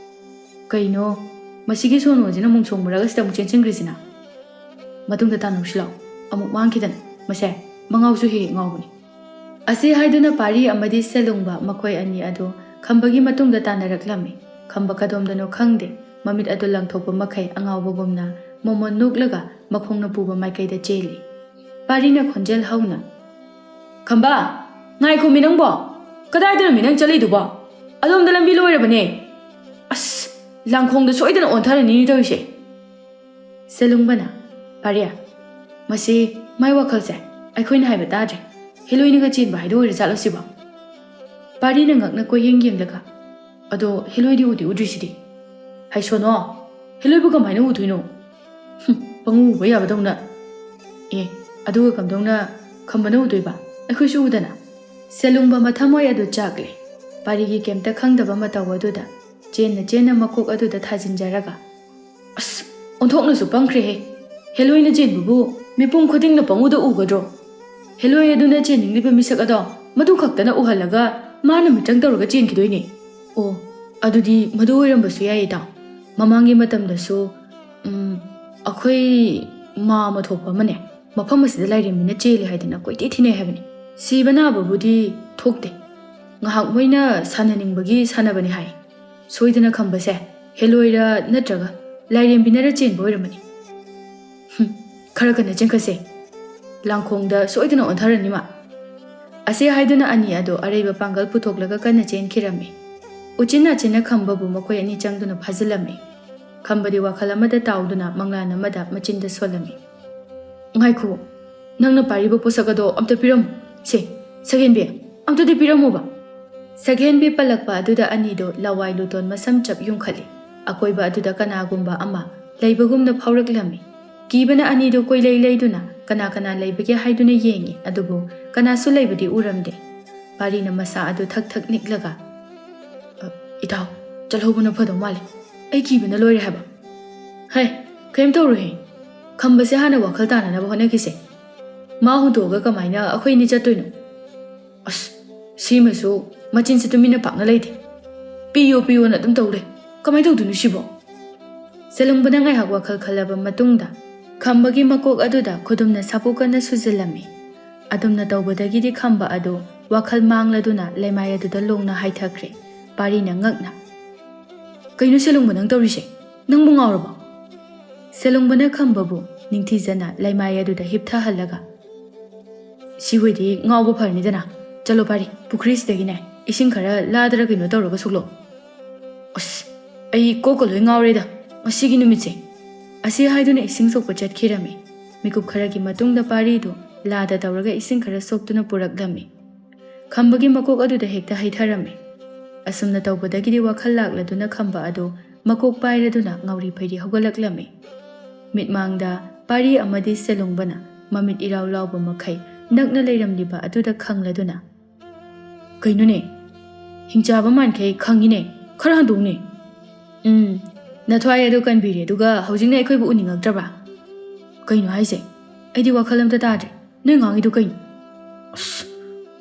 "ꯀꯩꯅꯣ, ꯃꯁꯤꯒꯤ ꯁꯣꯅꯨ ꯑꯁꯤꯅ ꯃꯣꯡꯁꯣꯡ ꯃꯔꯛ ꯑꯁꯤꯗ ꯑꯃꯨꯛ ꯆꯦꯟꯁꯤꯟꯈ꯭ꯔꯤꯁꯤꯅ? ꯃꯇꯨꯡꯗ ꯇꯥꯟꯅꯧꯁꯤ ꯂꯥꯎ, ꯑꯃꯨꯛ ꯃꯥꯡꯈꯤꯗꯅ꯫ ꯃꯁꯦ, ꯃꯉꯥꯎꯁꯨ ꯍꯦꯛ ꯍꯦꯛ ꯉꯥꯎꯕꯅꯤ꯫" ꯑꯁꯤ ꯍꯥꯏꯗꯨꯅ ꯄꯥꯔꯤ ꯑꯃꯗꯤ ꯁꯦꯂꯨꯡꯕ ꯃꯈꯣꯏ ꯑꯅꯤ ꯑꯗꯨ ꯈꯝꯕꯒꯤ ꯃꯇꯨꯡꯗ ꯇꯥꯟꯅꯔꯛꯂꯝꯃꯤ꯫ ꯈꯝꯕ ꯀꯗꯣꯝꯗꯅꯣ ꯈꯪꯗꯦ, ꯃꯃꯤꯠ ꯑꯗꯨ ꯂꯪꯊꯣꯛꯄ ꯃꯈꯩ ꯑꯉꯥꯎꯕꯒꯨꯝꯅ ꯃꯣꯃꯣꯟ ꯅꯣꯛꯂꯒ ꯃꯈꯣꯡꯅ ꯄꯨꯕ ꯃꯥꯏꯀꯩꯗ ꯆꯦꯜꯂꯤ꯫ ꯄꯥꯔꯤꯅ ꯈꯣꯟꯖꯦꯜ ꯍꯧꯅ, "ꯈꯝꯕ, ꯉꯥꯏꯈꯣꯃꯤ ꯅꯪꯕꯣ! ꯀꯗꯥꯏꯗꯅꯣꯃꯤ ꯅꯪ ꯆꯠꯂꯤꯗꯨꯕꯣ? ꯑꯗꯣꯝꯗ ꯂꯝꯕꯤ ꯂꯣꯏꯔꯕꯅꯦ꯫ ꯑꯁ, ꯂꯥꯡꯈꯣꯡꯗ ꯁꯣꯏꯗꯅ ꯑꯣꯟꯊꯔꯅꯤꯅꯦ ꯇꯧꯔꯤꯁꯦ꯫" ꯁꯦꯂꯨꯡꯕꯅ, "ꯄꯥꯔꯤ, ꯃꯁꯤ ꯃꯥꯏ ꯋꯥꯈꯜꯁꯦ ꯑꯩꯈꯣꯏꯅ ꯍꯥꯏꯕ ꯇꯥꯗ꯭ꯔꯦ꯫ ꯍꯦꯂꯣꯏꯅꯒ ꯆꯦꯟꯕ ꯍꯥꯏꯗꯣ ꯑꯣꯏꯔꯖꯥꯠꯂꯣ ꯁꯤꯕꯣ? ꯄꯥꯔꯤꯅ ꯉꯛꯅ ꯀꯣꯏꯌꯦꯡ ꯌꯦꯡꯂꯒ, "ꯑꯗꯣ ꯍꯦꯂꯣꯏꯗꯤ ꯎꯗꯤ ꯎꯗ꯭ꯔꯤꯁꯤꯗꯤ?" "ꯍꯩꯁꯣꯅꯣ, ꯍꯦꯂꯣꯏꯕꯨ ꯀꯃꯥꯏꯅ ꯎꯗꯣꯏꯅꯣ?" "ꯍꯨꯝ, ꯄꯪꯎ ꯎꯕ ꯌꯥꯕꯗꯧꯅ꯫ ꯑꯦ, ꯑꯗꯨꯒ ꯀꯝꯗꯧꯅ ꯈꯝꯕꯅ ꯎꯗꯣꯏꯕ? ꯑꯩꯈꯣꯏꯁꯨ ꯎꯗꯅ?" ꯁꯦꯂꯨꯡꯕ ꯃꯊꯃꯣꯏ ꯑꯗꯨ ꯆꯥꯛꯂꯦ꯫ ꯄꯥꯔꯤꯒꯤ ꯀꯩꯝꯇ ꯈꯪꯗꯕ ꯃꯇꯧ ꯑꯗꯨꯗ ꯆꯦꯟꯅ ꯆꯦꯟꯅ ꯃꯀꯣꯛ ꯑꯗꯨꯗ ꯊꯥꯖꯤꯟꯖꯔꯒ, "ꯑꯁ, ꯑꯣꯟꯊꯣꯛꯅꯁꯨ ꯄꯪꯈ꯭ꯔꯦꯍꯦ! ꯍꯦꯂꯣꯏꯅ ꯆꯦꯟꯕꯕꯨ ꯃꯤꯄꯨꯝ ꯈꯨꯗꯤꯡꯅ ꯄꯪꯎꯗ ꯎꯒꯗ꯭ꯔꯣ? ꯍꯦꯂꯣꯏ ꯑꯗꯨꯅ ꯆꯦꯟꯅꯤꯡꯂꯤꯕ ꯃꯤꯁꯛ ꯑꯗꯣ ꯃꯗꯨ ꯈꯛꯇꯅ ꯎꯍꯜꯂꯒ ꯃꯥꯅ ꯃꯤꯇ꯭ꯔꯪ ꯇꯧꯔꯒ ꯆꯦꯟꯈꯤꯗꯣꯏꯅꯦ꯫ ꯑꯣ, ꯑꯗꯨꯗꯤ ꯃꯗꯨ ꯑꯣꯏꯔꯝꯕꯁꯨ ꯌꯥꯏ, ꯏꯇꯥꯎ꯫ ꯃꯃꯥꯡꯒꯤ ꯃꯇꯝꯗꯁꯨ, ꯎꯝ, ꯑꯩꯈꯣꯏ ꯃꯥ ꯑꯃ ꯊꯣꯛꯄ ꯑꯃꯅꯦ, ꯃꯐꯝ ꯑꯁꯤꯗ ꯂꯥꯏꯔꯦꯝꯕꯤꯅ ꯆꯦꯜꯂꯤ ꯍꯥꯏꯗꯅ ꯀꯣꯏꯊꯤ ꯊꯤꯅꯩ ꯍꯥꯏꯕꯅꯤ꯫ ꯁꯤꯕ ꯅꯥꯕꯕꯨꯗꯤ ꯊꯣꯛꯇꯦ꯫ ꯉꯥꯏꯍꯥꯛ ꯃꯣꯏꯅ ꯁꯥꯟꯅꯅꯤꯡꯕꯒꯤ ꯁꯥꯟꯅꯕꯅꯤ ꯍꯥꯏ꯫ ꯁꯣꯏꯗꯅ ꯈꯝꯕꯁꯦ ꯍꯦꯂꯣꯏꯔ ꯅꯠꯇ꯭ꯔꯒ ꯂꯥꯏꯔꯦꯝꯕꯤꯅꯔ ꯆꯦꯟꯕ ꯑꯣꯏꯔꯝꯃꯅꯤ꯫ ꯍꯨꯝ, ꯈꯔ ꯀꯟꯅ ꯆꯦꯟꯈꯠꯁꯦ꯫ ꯂꯥꯡꯈꯣꯡꯗ ꯁꯣꯏꯗꯅ ꯑꯣꯟꯊꯔꯅꯤ ꯃꯥ꯫" ꯑꯁꯤ ꯍꯥꯏꯗꯨꯅ ꯑꯅꯤ ꯑꯗꯣ ꯑꯔꯩꯕ ꯄꯥꯡꯒꯜ ꯄꯨꯊꯣꯛꯂꯒ ꯀꯟꯅ ꯆꯦꯟꯈꯤꯔꯝꯃꯤ꯫ ꯎꯆꯤꯟ ꯅꯥꯆꯤꯟꯅ ꯈꯝꯕꯕꯨ ꯃꯈꯣꯏ ꯑꯅꯤ ꯆꯪꯗꯨꯅ ꯐꯥꯖꯤꯜꯂꯝꯃꯤ꯫ ꯈꯝꯕꯗꯤ ꯋꯥꯈꯜ ꯑꯃꯗ ꯇꯥꯎꯗꯨꯅ ꯃꯪꯂꯥꯟ ꯑꯃꯗ ꯃꯆꯤꯟꯗ ꯁꯣꯜꯂꯝꯃꯤ꯫ "ꯉꯥꯏꯈꯣ, ꯅꯪꯅ ꯄꯥꯏꯔꯤꯕ ꯄꯣꯠꯁꯛ ꯑꯗꯣ ꯑꯝꯇ ꯄꯤꯔꯝꯃꯨ꯫ ꯁꯦ, ꯁꯒꯦꯟꯕꯤ, ꯑꯝꯇꯗꯤ ꯄꯤꯔꯝꯃꯨꯕ꯫" ꯁꯒꯦꯟꯕꯤ ꯄꯜꯂꯛꯄ ꯑꯗꯨꯗ ꯑꯅꯤꯗꯣ ꯂꯋꯥꯏ ꯂꯨꯇꯣꯟ ꯃꯁꯝ ꯆꯞ ꯌꯨꯡꯈꯠꯂꯤ꯫ ꯑꯀꯣꯏꯕ ꯑꯗꯨꯗ ꯀꯅꯥꯒꯨꯝꯕ ꯑꯃ ꯂꯩꯕꯒꯨꯝꯅ ꯐꯥꯎꯔꯛꯂꯝꯃꯤ꯫ ꯀꯤꯕꯅ ꯑꯅꯤꯗꯨ ꯀꯣꯏꯂꯩ ꯂꯩꯗꯨꯅ ꯀꯅꯥ ꯀꯅꯥ ꯂꯩꯕꯒꯦ ꯍꯥꯏꯗꯨꯅ ꯌꯦꯡꯉꯤ, ꯑꯗꯨꯕꯨ ꯀꯅꯥꯁꯨ ꯂꯩꯕꯗꯤ ꯎꯔꯝꯗꯦ꯫ ꯄꯥꯔꯤꯅ ꯃꯁꯥ ꯑꯗꯨ ꯊꯛ ꯊꯛ ꯅꯤꯛꯂꯒ, "ꯑ, ꯏꯇꯥꯎ, ꯆꯠꯍꯧꯕꯅ ꯐꯗꯧ ꯃꯥꯜꯂꯦ꯫ ꯑꯩ ꯀꯤꯕꯅ ꯂꯣꯏꯔꯦ ꯍꯥꯏꯕ꯫" "ꯍꯩ, ꯀꯩꯝ ꯇꯧꯔꯣꯏꯍꯦ꯫ ꯈꯝꯕꯁꯦ ꯍꯥꯟꯅ ꯋꯥꯈꯜ ꯇꯥꯅꯅꯕ ꯍꯣꯠꯅꯈꯤꯁꯦ꯫ ꯃꯥ ꯍꯨꯟꯗꯣꯛꯑꯒ ꯀꯃꯥꯏꯅ ꯑꯩꯈꯣꯏ ꯑꯅꯤ ꯆꯠꯇꯣꯏꯅꯣ? ꯑꯁ, ꯁꯤꯃꯁꯨ ꯃꯆꯤꯟꯁꯦ ꯇꯨꯃꯤꯟꯅ ꯄꯥꯛꯅ ꯂꯩꯇꯦ꯫ ꯄꯤꯌꯣ, ꯄꯤꯌꯣꯅ ꯑꯗꯨꯝ ꯇꯧ ꯂꯩ꯫ ꯀꯃꯥꯏꯅ ꯇꯧꯗꯣꯏꯅꯣ ꯁꯤꯕꯣ?" ꯁꯦꯂꯨꯡꯕꯅ ꯉꯥꯏꯍꯥꯛ ꯋꯥꯈꯜ ꯈꯜꯂꯕ ꯃꯇꯨꯡꯗ ꯈꯝꯕꯒꯤ ꯃꯀꯣꯛ ꯑꯗꯨꯗ ꯈꯨꯗꯨꯝꯅ ꯁꯥꯐꯨ ꯀꯟꯅ ꯁꯨꯖꯤꯜꯂꯝꯃꯤ꯫ ꯑꯗꯨꯝꯅ ꯇꯧꯕꯗꯒꯤꯗꯤ ꯈꯝꯕ ꯑꯗꯨ ꯋꯥꯈꯜ ꯃꯥꯡꯂꯗꯨꯅ ꯂꯩꯃꯥꯏ ꯑꯗꯨꯗ ꯂꯣꯡꯅ ꯍꯥꯏꯊꯈ꯭ꯔꯦ꯫ ꯄꯥꯔꯤꯅ ꯉꯛꯅ, "ꯀꯩꯅꯣ ꯁꯦꯂꯨꯡꯕ, ꯅꯪ ꯇꯧꯔꯤꯁꯦ? ꯅꯪꯕꯨ ꯉꯥꯎꯔꯕꯣ?" ꯁꯦꯂꯨꯡꯕꯅ ꯈꯝꯕꯕꯨ ꯅꯤꯡꯊꯤꯖꯅ ꯂꯩꯃꯥꯏ ꯑꯗꯨꯗ ꯍꯤꯞꯊꯍꯜꯂꯒ, "ꯁꯤ ꯑꯣꯏꯗꯤ ꯉꯥꯎꯕ ꯐꯔꯅꯤꯗꯅ꯫ ꯆꯠꯂꯣ ꯄꯥꯔꯤ, ꯄꯨꯈ꯭ꯔꯤꯁꯤꯗꯒꯤꯅꯦ ꯏꯁꯤꯡ ꯈꯔ ꯂꯥꯗꯔ ꯀꯩꯅꯣ ꯇꯧꯔꯒ ꯁꯣꯛꯂꯛꯑꯣ꯫" "ꯑꯁ, ꯑꯩ ꯀꯣꯛꯀ ꯂꯣꯏ ꯉꯥꯎꯔꯦꯗ ꯉꯁꯤꯒꯤ ꯅꯨꯃꯤꯠꯁꯦ꯫" ꯑꯁꯤ ꯍꯥꯏꯗꯨꯅ ꯏꯁꯤꯡ ꯁꯣꯛꯄ ꯆꯠꯈꯤꯔꯝꯃꯤ꯫ ꯃꯤꯀꯨꯞ ꯈꯔꯒꯤ ꯃꯇꯨꯡꯗ ꯄꯥꯔꯤꯗꯨ ꯂꯥꯗ ꯇꯧꯔꯒ ꯏꯁꯤꯡ ꯈꯔ ꯁꯣꯛꯇꯨꯅ ꯄꯨꯔꯛꯂꯝꯃꯤ꯫ ꯈꯝꯕꯒꯤ ꯃꯀꯣꯛ ꯑꯗꯨꯗ ꯍꯦꯛꯇ ꯍꯩꯊꯔꯝꯃꯤ꯫ ꯑꯁꯨꯝꯅ ꯇꯧꯕꯗꯒꯤꯗꯤ ꯋꯥꯈꯜ ꯂꯥꯛꯂꯗꯨꯅ ꯈꯝꯕ ꯑꯗꯨ ꯃꯀꯣꯛ ꯄꯥꯏꯔꯗꯨꯅ ꯉꯥꯎꯔꯤ ꯐꯩꯔꯤ ꯍꯧꯒꯠꯂꯛꯂꯝꯃꯤ꯫ ꯃꯤꯠꯃꯥꯡꯗ ꯄꯥꯔꯤ ꯑꯃꯗꯤ ꯁꯦꯂꯨꯡꯕꯅ ꯃꯃꯤꯠ ꯏꯔꯥꯎ ꯂꯥꯎꯕ ꯃꯈꯩ ꯅꯛꯅ ꯂꯩꯔꯝꯂꯤꯕ ꯑꯗꯨꯗ ꯈꯪꯂꯗꯨꯅ, "ꯀꯩꯅꯣꯅꯦ? ꯍꯤꯡꯆꯥꯕ ꯃꯥꯟꯈꯩ ꯈꯪꯉꯤꯅꯦ꯫ ꯈꯔ ꯍꯟꯗꯣꯛꯎꯅꯦ꯫ ꯎꯝ, ꯅꯊ꯭ꯋꯥꯏ ꯑꯗꯨ ꯀꯟꯕꯤꯔꯦ, ꯑꯗꯨꯒ ꯍꯧꯖꯤꯛꯅ ꯑꯩꯈꯣꯏꯕꯨ ꯎꯅꯤꯡꯉꯛꯇ꯭ꯔꯕ? ꯀꯩꯅꯣ ꯍꯥꯏꯁꯦ? ꯑꯩꯗꯤ ꯋꯥꯈꯜ ꯑꯝꯇ ꯇꯥꯗ꯭ꯔꯦ꯫ ꯅꯣꯏ ꯉꯥꯡꯉꯤꯗꯨ ꯀꯩꯅꯣ? ꯑꯁ,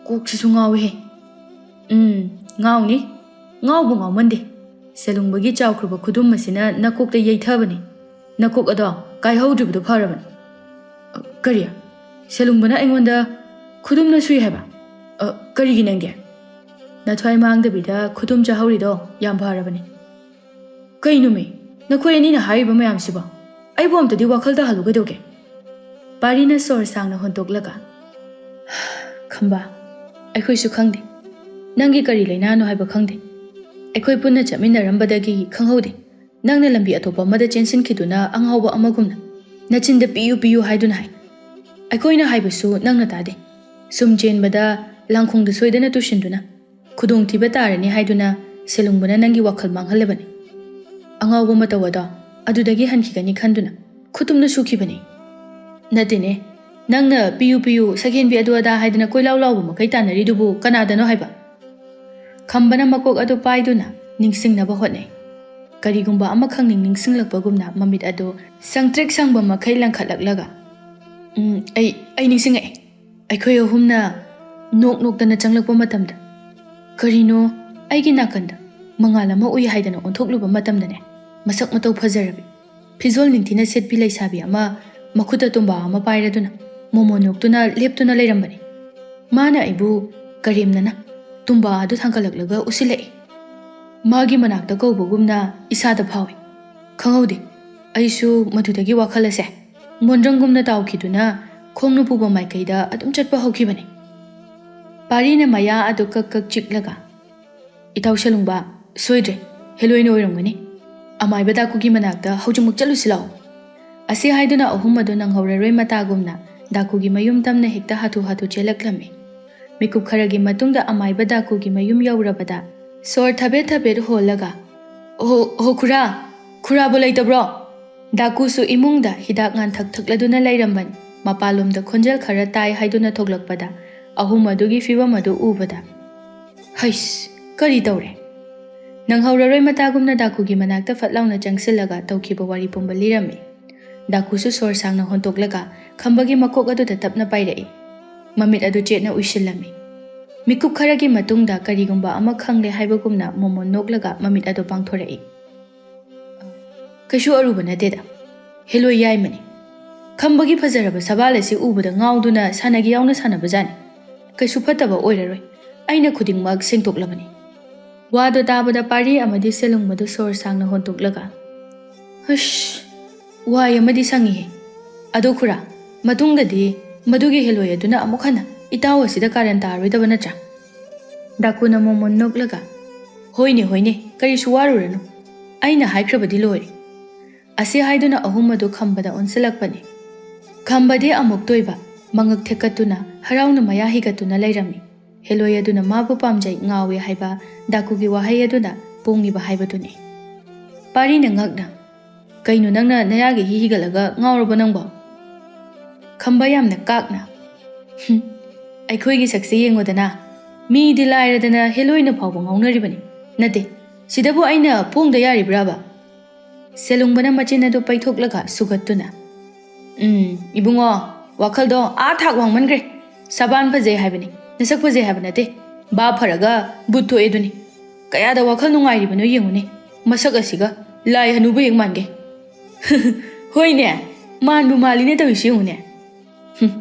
ꯀꯣꯛꯁꯤꯁꯨ ꯉꯥꯎꯋꯤꯍꯦ꯫ ꯎꯝ, ꯉꯥꯎꯅꯤ꯫ ꯉꯥꯎꯕ ꯉꯥꯎꯃꯟꯗꯦ꯫ ꯁꯦꯂꯨꯡꯕꯒꯤ ꯆꯥꯎꯈ꯭ꯔꯕ ꯈꯨꯗꯨꯝ ꯑꯁꯤꯅ ꯅꯀꯣꯛꯇ ꯌꯩꯊꯕꯅꯤ꯫ ꯅꯀꯣꯛ ꯑꯗꯣ ꯀꯥꯏꯍꯧꯗ꯭ꯔꯤꯕꯗꯨ ꯐꯔꯕꯅꯤ꯫" "ꯑ, ꯀꯔꯤ? ꯁꯦꯂꯨꯡꯕꯅ ꯑꯩꯉꯣꯟꯗ ꯈꯨꯗꯨꯝꯅ ꯁꯨꯏ ꯍꯥꯏꯕ? ꯑ, ꯀꯔꯤꯒꯤ ꯅꯪꯒꯦ? ꯅꯊ꯭ꯋꯥꯏ ꯃꯥꯡꯗꯕꯤꯗ ꯈꯨꯗꯨꯝ ꯆꯥꯍꯧꯔꯤꯗꯣ ꯌꯥꯝ ꯐꯔꯕꯅꯤ꯫" "ꯀꯩꯅꯣꯃꯤ, ꯅꯈꯣꯏ ꯑꯅꯤꯅ ꯍꯥꯏꯔꯤꯕ ꯃꯌꯥꯝꯁꯤꯕꯣ? ꯑꯩꯕꯨ ꯑꯝꯇꯗꯤ ꯋꯥꯈꯜ ꯇꯥꯍꯜꯂꯨ ꯀꯩꯗꯧꯒꯦ?" ꯄꯥꯔꯤꯅ ꯁꯣꯔ ꯁꯥꯡꯅ ꯍꯣꯟꯇꯣꯛꯂꯒ, "ꯈꯝꯕ, ꯑꯩꯈꯣꯏꯁꯨ ꯈꯪꯗꯦ꯫ ꯅꯪꯒꯤ ꯀꯔꯤ ꯂꯩꯅꯥꯅꯣ ꯍꯥꯏꯕ ꯈꯪꯗꯦ꯫ ꯑꯩꯈꯣꯏ ꯄꯨꯟꯅ ꯆꯠꯃꯤꯟꯅꯔꯝꯕꯗꯒꯤ ꯈꯪꯍꯧꯗꯦ꯫ ꯅꯪꯅ ꯂꯝꯕꯤ ꯑꯇꯣꯞꯄ ꯑꯃꯗ ꯆꯦꯟꯁꯤꯟꯈꯤꯗꯨꯅ ꯑꯉꯥꯎꯕ ꯑꯃꯒꯨꯝꯅ ꯅꯆꯤꯟꯗ ꯄꯤꯌꯨ ꯄꯤꯌꯨ ꯍꯥꯏꯗꯨꯅ ꯍꯥꯏ꯫ ꯑꯩꯈꯣꯏꯅ ꯍꯥꯏꯕꯁꯨ ꯅꯪꯅ ꯇꯥꯗꯦ꯫ ꯁꯨꯝ ꯆꯦꯟꯕꯗ ꯂꯥꯡꯈꯣꯡꯗ ꯁꯣꯏꯗꯅ ꯇꯨꯁꯤꯟꯗꯨꯅ ꯈꯨꯗꯣꯡꯊꯤꯕ ꯇꯥꯔꯅꯤ ꯍꯥꯏꯗꯨꯅ ꯁꯦꯂꯨꯡꯕꯅ ꯅꯪꯒꯤ ꯋꯥꯈꯜ ꯃꯥꯡꯍꯜꯂꯕꯅꯤ꯫ ꯑꯉꯥꯎꯕ ꯃꯇꯧ ꯑꯗꯣ ꯑꯗꯨꯗꯒꯤ ꯍꯟꯈꯤꯒꯅꯤ ꯈꯟꯗꯨꯅ ꯈꯨꯇꯨꯝꯅ ꯁꯨꯈꯤꯕꯅꯤ꯫" "ꯅꯠꯇꯦꯅꯦ, ꯅꯪꯅ ꯄꯤꯌꯨ ꯄꯤꯌꯨ, ꯁꯛꯍꯦꯟꯕꯤ ꯑꯗꯨ ꯑꯗꯥ ꯍꯥꯏꯗꯅ ꯀꯣꯏꯂꯥꯎ ꯂꯥꯎꯕ ꯃꯈꯩ ꯇꯥꯟꯅꯔꯤꯗꯨꯕꯨ ꯀꯅꯥꯗꯅꯣ ꯍꯥꯏꯕ?" ꯈꯝꯕꯅ ꯃꯀꯣꯛ ꯑꯗꯨ ꯄꯥꯏꯗꯨꯅ ꯅꯤꯡꯁꯤꯡꯅꯕ ꯍꯣꯠꯅꯩ꯫ ꯀꯔꯤꯒꯨꯝꯕ ꯑꯃꯈꯛ ꯅꯤꯡ ꯅꯤꯡꯁꯤꯡꯂꯛꯄꯒꯨꯝꯅ ꯃꯃꯤꯠ ꯑꯗꯨ ꯁꯪꯇ꯭ꯔꯤꯛ ꯁꯪꯕ ꯃꯈꯩ ꯂꯪꯈꯠꯂꯛꯂꯒ, "ꯎꯝ, ꯑꯩ, ꯑꯩ ꯅꯤꯡꯁꯤꯡꯉꯛꯑꯦ꯫ ꯑꯩꯈꯣꯏ ꯑꯍꯨꯝꯅ ꯅꯣꯛ ꯅꯣꯛꯇꯅ ꯆꯪꯂꯛꯄ ꯃꯇꯝꯗ ꯀꯔꯤꯅꯣ ꯑꯩꯒꯤ ꯅꯥꯀꯟꯗ ꯃꯉꯥꯜ ꯑꯃ ꯎꯏ ꯍꯥꯏꯗꯅ ꯑꯣꯟꯊꯣꯛꯂꯨꯕ ꯃꯇꯝꯗꯅꯦ, ꯃꯁꯛ ꯃꯇꯧ ꯐꯖꯔꯕꯤ, ꯐꯤꯖꯣꯜ ꯅꯤꯡꯊꯤꯅ ꯁꯦꯠꯄꯤ ꯂꯩꯁꯥꯕꯤ ꯑꯃ ꯃꯈꯨꯠꯇ ꯇꯨꯝꯕꯥ ꯑꯃ ꯄꯥꯏꯔꯗꯨꯅ ꯃꯣꯃꯣꯟ ꯅꯣꯛꯇꯨꯅ ꯂꯦꯞꯇꯨꯅ ꯂꯩꯔꯝꯕꯅꯤ꯫ ꯃꯥꯅ ꯑꯩꯕꯨ ꯀꯔꯦꯝꯅꯅ ꯇꯨꯝꯕꯥ ꯑꯗꯨ ꯊꯥꯡꯒꯠꯂꯛꯂꯒ ꯎꯁꯤꯜꯂꯛꯏ꯫ ꯃꯥꯒꯤ ꯃꯅꯥꯛꯇ ꯀꯧꯕꯒꯨꯝꯅ ꯏꯁꯥꯗ ꯐꯥꯎꯏ꯫ ꯈꯪꯍꯧꯗꯦ, ꯑꯩꯁꯨ ꯃꯗꯨꯗꯒꯤ ꯋꯥꯈꯜ ꯑꯁꯦ ꯃꯣꯟꯗ꯭ꯔꯪꯒꯨꯝꯅ ꯇꯥꯎꯈꯤꯗꯨꯅ ꯈꯣꯡꯅ ꯄꯨꯕ ꯃꯥꯏꯀꯩꯗ ꯑꯗꯨꯝ ꯆꯠꯄ ꯍꯧꯈꯤꯕꯅꯤ꯫" ꯄꯥꯔꯤꯅ ꯃꯌꯥ ꯑꯗꯨ ꯀꯛ ꯀꯛ ꯆꯤꯛꯂꯒ, "ꯏꯇꯥꯎ ꯁꯦꯂꯨꯡꯕ, ꯁꯣꯏꯗ꯭ꯔꯦ, ꯍꯦꯂꯣꯏꯅ ꯑꯣꯏꯔꯝꯒꯅꯤ꯫ ꯑꯃꯥꯏꯕ ꯗꯥꯀꯨꯒꯤ ꯃꯅꯥꯛꯇ ꯍꯧꯖꯤꯛꯃꯛ ꯆꯠꯂꯨꯁꯤ ꯂꯥꯛꯑꯣ꯫" ꯑꯁꯤ ꯍꯥꯏꯗꯨꯅ ꯑꯍꯨꯝ ꯑꯗꯨ ꯅꯪꯍꯧꯔꯔꯣꯏ ꯃꯇꯥꯒꯨꯝꯅ ꯗꯥꯀꯨꯒꯤ ꯃꯌꯨꯝ ꯇꯝꯅ ꯍꯦꯛꯇ ꯍꯥꯊꯨ ꯍꯥꯊꯨ ꯆꯦꯜꯂꯛꯂꯝꯃꯤ꯫ ꯃꯤꯀꯨꯞ ꯈꯔꯒꯤ ꯃꯇꯨꯡꯗ ꯑꯃꯥꯏꯕ ꯗꯥꯀꯨꯒꯤ ꯃꯌꯨꯝ ꯌꯧꯔꯕꯗ ꯁꯣꯔ ꯊꯕꯦꯠ ꯊꯕꯦꯠ ꯍꯣꯜꯂꯒ, "ꯑꯣ, ꯑꯣ, ꯈꯨꯔꯥ, ꯈꯨꯔꯥꯕꯨ ꯂꯩꯇꯕ꯭ꯔꯣ?" ꯗꯥꯀꯨꯁꯨ ꯏꯃꯨꯡꯗ ꯍꯤꯗꯥꯛ ꯉꯥꯟꯊꯛ ꯊꯛꯂꯗꯨꯅ ꯂꯩꯔꯝꯕꯅꯤ꯫ ꯃꯄꯥꯟꯂꯣꯝꯗ ꯈꯣꯟꯖꯦꯜ ꯈꯔ ꯇꯥꯏ ꯍꯥꯏꯗꯨꯅ ꯊꯣꯛꯂꯛꯄꯗ ꯑꯍꯨꯝ ꯑꯗꯨꯒꯤ ꯐꯤꯕꯝ ꯑꯗꯨ ꯎꯕꯗ, "ꯍꯩꯁ, ꯀꯔꯤ ꯇꯧꯔꯦ?" ꯅꯪꯍꯧꯔꯔꯣꯏ ꯃꯇꯥꯒꯨꯝꯅ ꯗꯥꯀꯨꯒꯤ ꯃꯅꯥꯛꯇ ꯐꯠ ꯂꯥꯎꯅ ꯆꯪꯁꯤꯜꯂꯒ ꯇꯧꯈꯤꯕ ꯋꯥꯔꯤ ꯄꯨꯝꯕ ꯂꯤꯔꯝꯃꯤ꯫ ꯗꯥꯀꯨꯁꯨ ꯁꯣꯔ ꯁꯥꯡꯅ ꯍꯣꯟꯇꯣꯛꯂꯒ ꯈꯝꯕꯒꯤ ꯃꯀꯣꯛ ꯑꯗꯨꯗ ꯇꯞꯅ ꯄꯥꯏꯔꯛꯏ꯫ ꯃꯃꯤꯠ ꯑꯗꯨ ꯆꯦꯠꯅ ꯎꯏꯁꯤꯜꯂꯝꯃꯤ꯫ ꯃꯤꯀꯨꯞ ꯈꯔꯒꯤ ꯃꯇꯨꯡꯗ ꯀꯔꯤꯒꯨꯝꯕ ꯑꯃ ꯈꯪꯂꯦ ꯍꯥꯏꯕꯒꯨꯝꯅ ꯃꯣꯃꯣꯟ ꯅꯣꯛꯂꯒ ꯃꯃꯤꯠ ꯑꯗꯨ ꯄꯥꯡꯊꯣꯔꯛꯏ꯫ "ꯀꯩꯁꯨ ꯑꯔꯨꯕ ꯅꯠꯇꯦꯗ, ꯍꯦꯂꯣꯏ ꯌꯥꯏꯃꯅꯤ꯫ ꯈꯝꯕꯒꯤ ꯐꯖꯔꯕ ꯁꯕꯥꯜ ꯑꯁꯤ ꯎꯕꯗ ꯉꯥꯎꯗꯨꯅ ꯁꯥꯟꯅꯒꯦ ꯌꯥꯎꯅ ꯁꯥꯟꯅꯕꯖꯥꯠꯅꯤ꯫ ꯀꯩꯁꯨ ꯐꯠꯇꯕ ꯑꯣꯏꯔꯔꯣꯏ, ꯑꯩꯅ ꯈꯨꯗꯤꯡꯃꯛ ꯁꯦꯡꯗꯣꯛꯂꯕꯅꯤ꯫" ꯋꯥꯗꯣ ꯇꯥꯕꯗ ꯄꯥꯔꯤ ꯑꯃꯗꯤ ꯁꯦꯂꯨꯡꯕꯗꯨ ꯁꯣꯔ ꯁꯥꯡꯅ ꯍꯣꯟꯇꯣꯛꯂꯒ, "ꯍꯁ, ꯋꯥꯏ ꯑꯃꯗꯤ ꯁꯪꯉꯤꯍꯦ꯫ ꯑꯗꯣ ꯈꯨꯔꯥ, ꯃꯇꯨꯡꯗꯗꯤ ꯃꯗꯨꯒꯤ ꯍꯦꯂꯣꯏ ꯑꯗꯨꯅ ꯑꯃꯨꯛ ꯍꯟꯅ ꯏꯇꯥꯎ ꯑꯁꯤꯗ ꯀꯥꯔꯟ ꯇꯥꯔꯣꯏꯗꯕ ꯅꯠꯇ꯭ꯔꯥ?" ꯗꯥꯀꯨꯅ ꯃꯣꯃꯣꯟ ꯅꯣꯛꯂꯒ, "ꯍꯣꯏꯅꯦ, ꯍꯣꯏꯅꯦ, ꯀꯔꯤꯁꯨ ꯋꯥꯔꯨꯔꯅꯨ꯫ ꯑꯩꯅ ꯍꯥꯏꯈ꯭ꯔꯕꯗꯤ ꯂꯣꯏꯔꯦ꯫" ꯑꯁꯤ ꯍꯥꯏꯗꯨꯅ ꯑꯍꯨꯝ ꯑꯗꯨ ꯈꯝꯕꯗ ꯑꯣꯟꯁꯤꯜꯂꯛꯄꯅꯤ꯫ ꯈꯝꯕꯗꯤ ꯑꯃꯨꯛꯇꯣꯏꯕ ꯃꯉꯛ ꯊꯦꯛꯀꯠꯇꯨꯅ ꯍꯔꯥꯎꯅ ꯃꯌꯥ ꯍꯤꯒꯠꯇꯨꯅ ꯂꯩꯔꯝꯃꯤ꯫ ꯍꯦꯂꯣꯏ ꯑꯗꯨꯅ ꯃꯥꯕꯨ ꯄꯥꯝꯖꯩ, ꯉꯥꯎꯏ ꯍꯥꯏꯕ ꯗꯥꯀꯨꯒꯤ ꯋꯥꯍꯩ ꯑꯗꯨꯅ ꯄꯣꯡꯉꯤꯕ ꯍꯥꯏꯕꯗꯨꯅꯤ꯫ ꯄꯥꯔꯤꯅ ꯉꯛꯅ, "ꯀꯩꯅꯣ, ꯅꯪꯅ ꯅꯌꯥꯒꯤ ꯍꯤ ꯍꯤꯒꯠꯂꯒ ꯉꯥꯎꯔꯕꯣ ꯅꯪꯕꯣ?" ꯈꯝꯕ ꯌꯥꯝꯅ ꯀꯥꯛꯅ, "ꯍꯨꯝ, ꯑꯩꯈꯣꯏꯒꯤ ꯁꯛꯁꯦ ꯌꯦꯡꯉꯨꯗꯅ, ꯃꯤꯗꯤ ꯂꯥꯏꯔꯗꯅ ꯍꯦꯂꯣꯏꯅ ꯐꯥꯎꯕ ꯉꯥꯎꯅꯔꯤꯕꯅꯤ꯫ ꯅꯠꯇꯦ, ꯁꯤꯗꯕꯨ ꯑꯩꯅ ꯄꯣꯡꯗ ꯌꯥꯔꯤꯕ꯭ꯔꯥꯕ?" ꯁꯦꯂꯨꯡꯕꯅ ꯃꯆꯤꯟ ꯑꯗꯨ ꯄꯩꯊꯣꯛꯂꯒ ꯁꯨꯒꯠꯇꯨꯅ, "ꯎꯝ, ꯏꯕꯨꯡꯉꯣ, ꯋꯥꯈꯜꯗꯣ ꯑꯥ ꯊꯥꯛ ꯋꯥꯡꯃꯟꯈ꯭ꯔꯦ꯫ ꯁꯕꯥꯟ ꯐꯖꯩ ꯍꯥꯏꯕꯅꯤ, ꯅꯁꯛ ꯐꯖꯩ ꯍꯥꯏꯕ ꯅꯠꯇꯦ꯫ ꯚꯥꯞ ꯐꯔꯒ ꯕꯨꯠ ꯊꯣꯛꯑꯦ ꯑꯗꯨꯅꯤ꯫ ꯀꯌꯥꯗ ꯋꯥꯈꯜ ꯅꯨꯡꯉꯥꯏꯔꯤꯕꯅꯣ ꯌꯦꯡꯉꯨꯅꯦ꯫ ꯃꯁꯛ ꯑꯁꯤꯒ ꯂꯥꯏ ꯍꯅꯨꯕ ꯍꯦꯛ ꯃꯥꯟꯒꯦ꯫" "ꯍꯣꯏꯅꯦ, ꯃꯥꯟꯕꯨ ꯃꯥꯜꯂꯤꯅꯦ ꯇꯧꯔꯤꯁꯤ ꯌꯦꯡꯉꯨꯅꯦ꯫ ꯍꯨꯝ,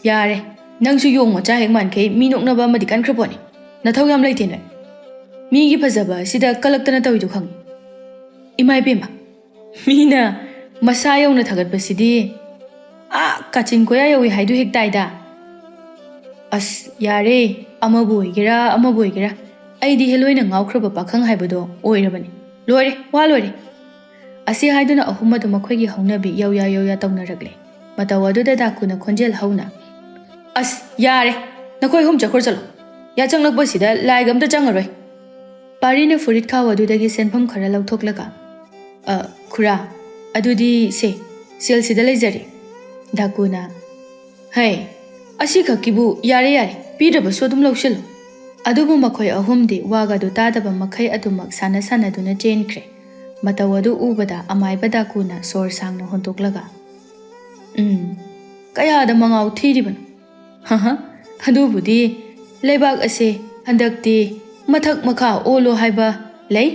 ꯌꯥꯔꯦ, ꯅꯪꯁꯨ ꯌꯣꯡ ꯃꯆꯥ ꯍꯦꯛ ꯃꯥꯟꯈꯩ ꯃꯤ ꯅꯣꯛꯅꯕ ꯑꯃꯗꯤ ꯀꯟꯈ꯭ꯔ ꯄꯣꯠꯅꯤ꯫ ꯅꯊꯧ ꯌꯥꯝ ꯂꯩꯇꯦ ꯅꯣꯏ꯫ ꯃꯤꯒꯤ ꯐꯖꯕ ꯑꯁꯤꯗ ꯀꯂꯛꯇꯅ ꯇꯧꯔꯤꯗꯨ ꯈꯪꯉꯤ꯫ ꯏꯃꯥ ꯏꯕꯦꯝꯃ, ꯃꯤꯅ ꯃꯁꯥ ꯌꯧꯅ ꯊꯥꯒꯠꯄꯁꯤꯗꯤ ꯑꯥ ꯀꯥꯆꯤꯟ ꯀꯣꯌꯥ ꯌꯧꯏ ꯍꯥꯏꯗꯨ ꯍꯦꯛ ꯇꯥꯏꯗ꯫ ꯑꯁ, ꯌꯥꯔꯦ, ꯑꯃꯕꯨ ꯑꯣꯏꯒꯦꯔꯥ ꯑꯃꯕꯨ ꯑꯣꯏꯒꯦꯔꯥ, ꯑꯩꯗꯤ ꯍꯦꯂꯣꯏꯅ ꯉꯥꯎꯈ꯭ꯔꯕ ꯄꯥꯈꯪ ꯍꯥꯏꯕꯗꯣ ꯑꯣꯏꯔꯕꯅꯤ꯫ ꯂꯣꯏꯔꯦ, ꯋꯥ ꯂꯣꯏꯔꯦ꯫" ꯑꯁꯤ ꯍꯥꯏꯗꯨꯅ ꯑꯍꯨꯝ ꯑꯗꯨ ꯃꯈꯣꯏꯒꯤ ꯍꯧꯅꯕꯤ ꯌꯧꯌꯥ ꯌꯧꯌꯥ ꯇꯧꯅꯔꯛꯂꯦ꯫ ꯃꯇꯧ ꯑꯗꯨꯗ ꯗꯥꯀꯨꯅ ꯈꯣꯟꯖꯦꯜ ꯍꯧꯅ, "ꯑꯁ, ꯌꯥꯔꯦ, ꯅꯈꯣꯏ ꯑꯍꯨꯝ ꯆꯠꯈ꯭ꯔꯣ, ꯆꯠꯂꯣ꯫ ꯌꯥꯆꯪꯂꯛꯄꯁꯤꯗ ꯂꯥꯏꯒ ꯑꯝꯇ ꯆꯪꯉꯔꯣꯏ꯫" ꯄꯥꯔꯤꯅ ꯐꯨꯔꯤꯠ ꯈꯥꯎ ꯑꯗꯨꯗꯒꯤ ꯁꯦꯟꯐꯝ ꯈꯔ ꯂꯧꯊꯣꯛꯂꯒ, "ꯑ, ꯈꯨꯔꯥ, ꯑꯗꯨꯗꯤ ꯁꯦ, ꯁꯦꯜꯁꯤꯗ ꯂꯩꯖꯔꯦ꯫" ꯗꯥꯀꯨꯅ, "ꯍꯩ, ꯑꯁꯤꯈꯛꯀꯤꯕꯨ ꯌꯥꯔꯦ, ꯌꯥꯔꯦ, ꯄꯤꯗ꯭ꯔꯕꯁꯨ ꯑꯗꯨꯝ ꯂꯧꯁꯤꯜꯂꯨ꯫" ꯑꯗꯨꯕꯨ ꯃꯈꯣꯏ ꯑꯍꯨꯝꯗꯤ ꯋꯥꯒꯗꯨ ꯇꯥꯗꯕ ꯃꯈꯩ ꯑꯗꯨꯃꯛ ꯁꯥꯟꯅ ꯁꯥꯟꯅꯗꯨꯅ ꯆꯦꯟꯈ꯭ꯔꯦ꯫ ꯃꯇꯧ ꯑꯗꯨ ꯎꯕꯗ ꯑꯃꯥꯏꯕ ꯗꯥꯀꯨꯅ ꯁꯣꯔ ꯁꯥꯡꯅ ꯍꯣꯟꯗꯣꯛꯂꯒ, "ꯎꯝ, ꯀꯌꯥꯗ ꯃꯉꯥꯎ ꯊꯤꯔꯤꯕꯅꯣ? ꯍꯍ, ꯑꯗꯨꯕꯨꯗꯤ ꯂꯩꯕꯥꯛ ꯑꯁꯦ ꯍꯟꯗꯛꯇꯤ ꯃꯊꯛ ꯃꯈꯥ ꯑꯣꯜꯂꯣ ꯍꯥꯏꯕ ꯂꯩ꯫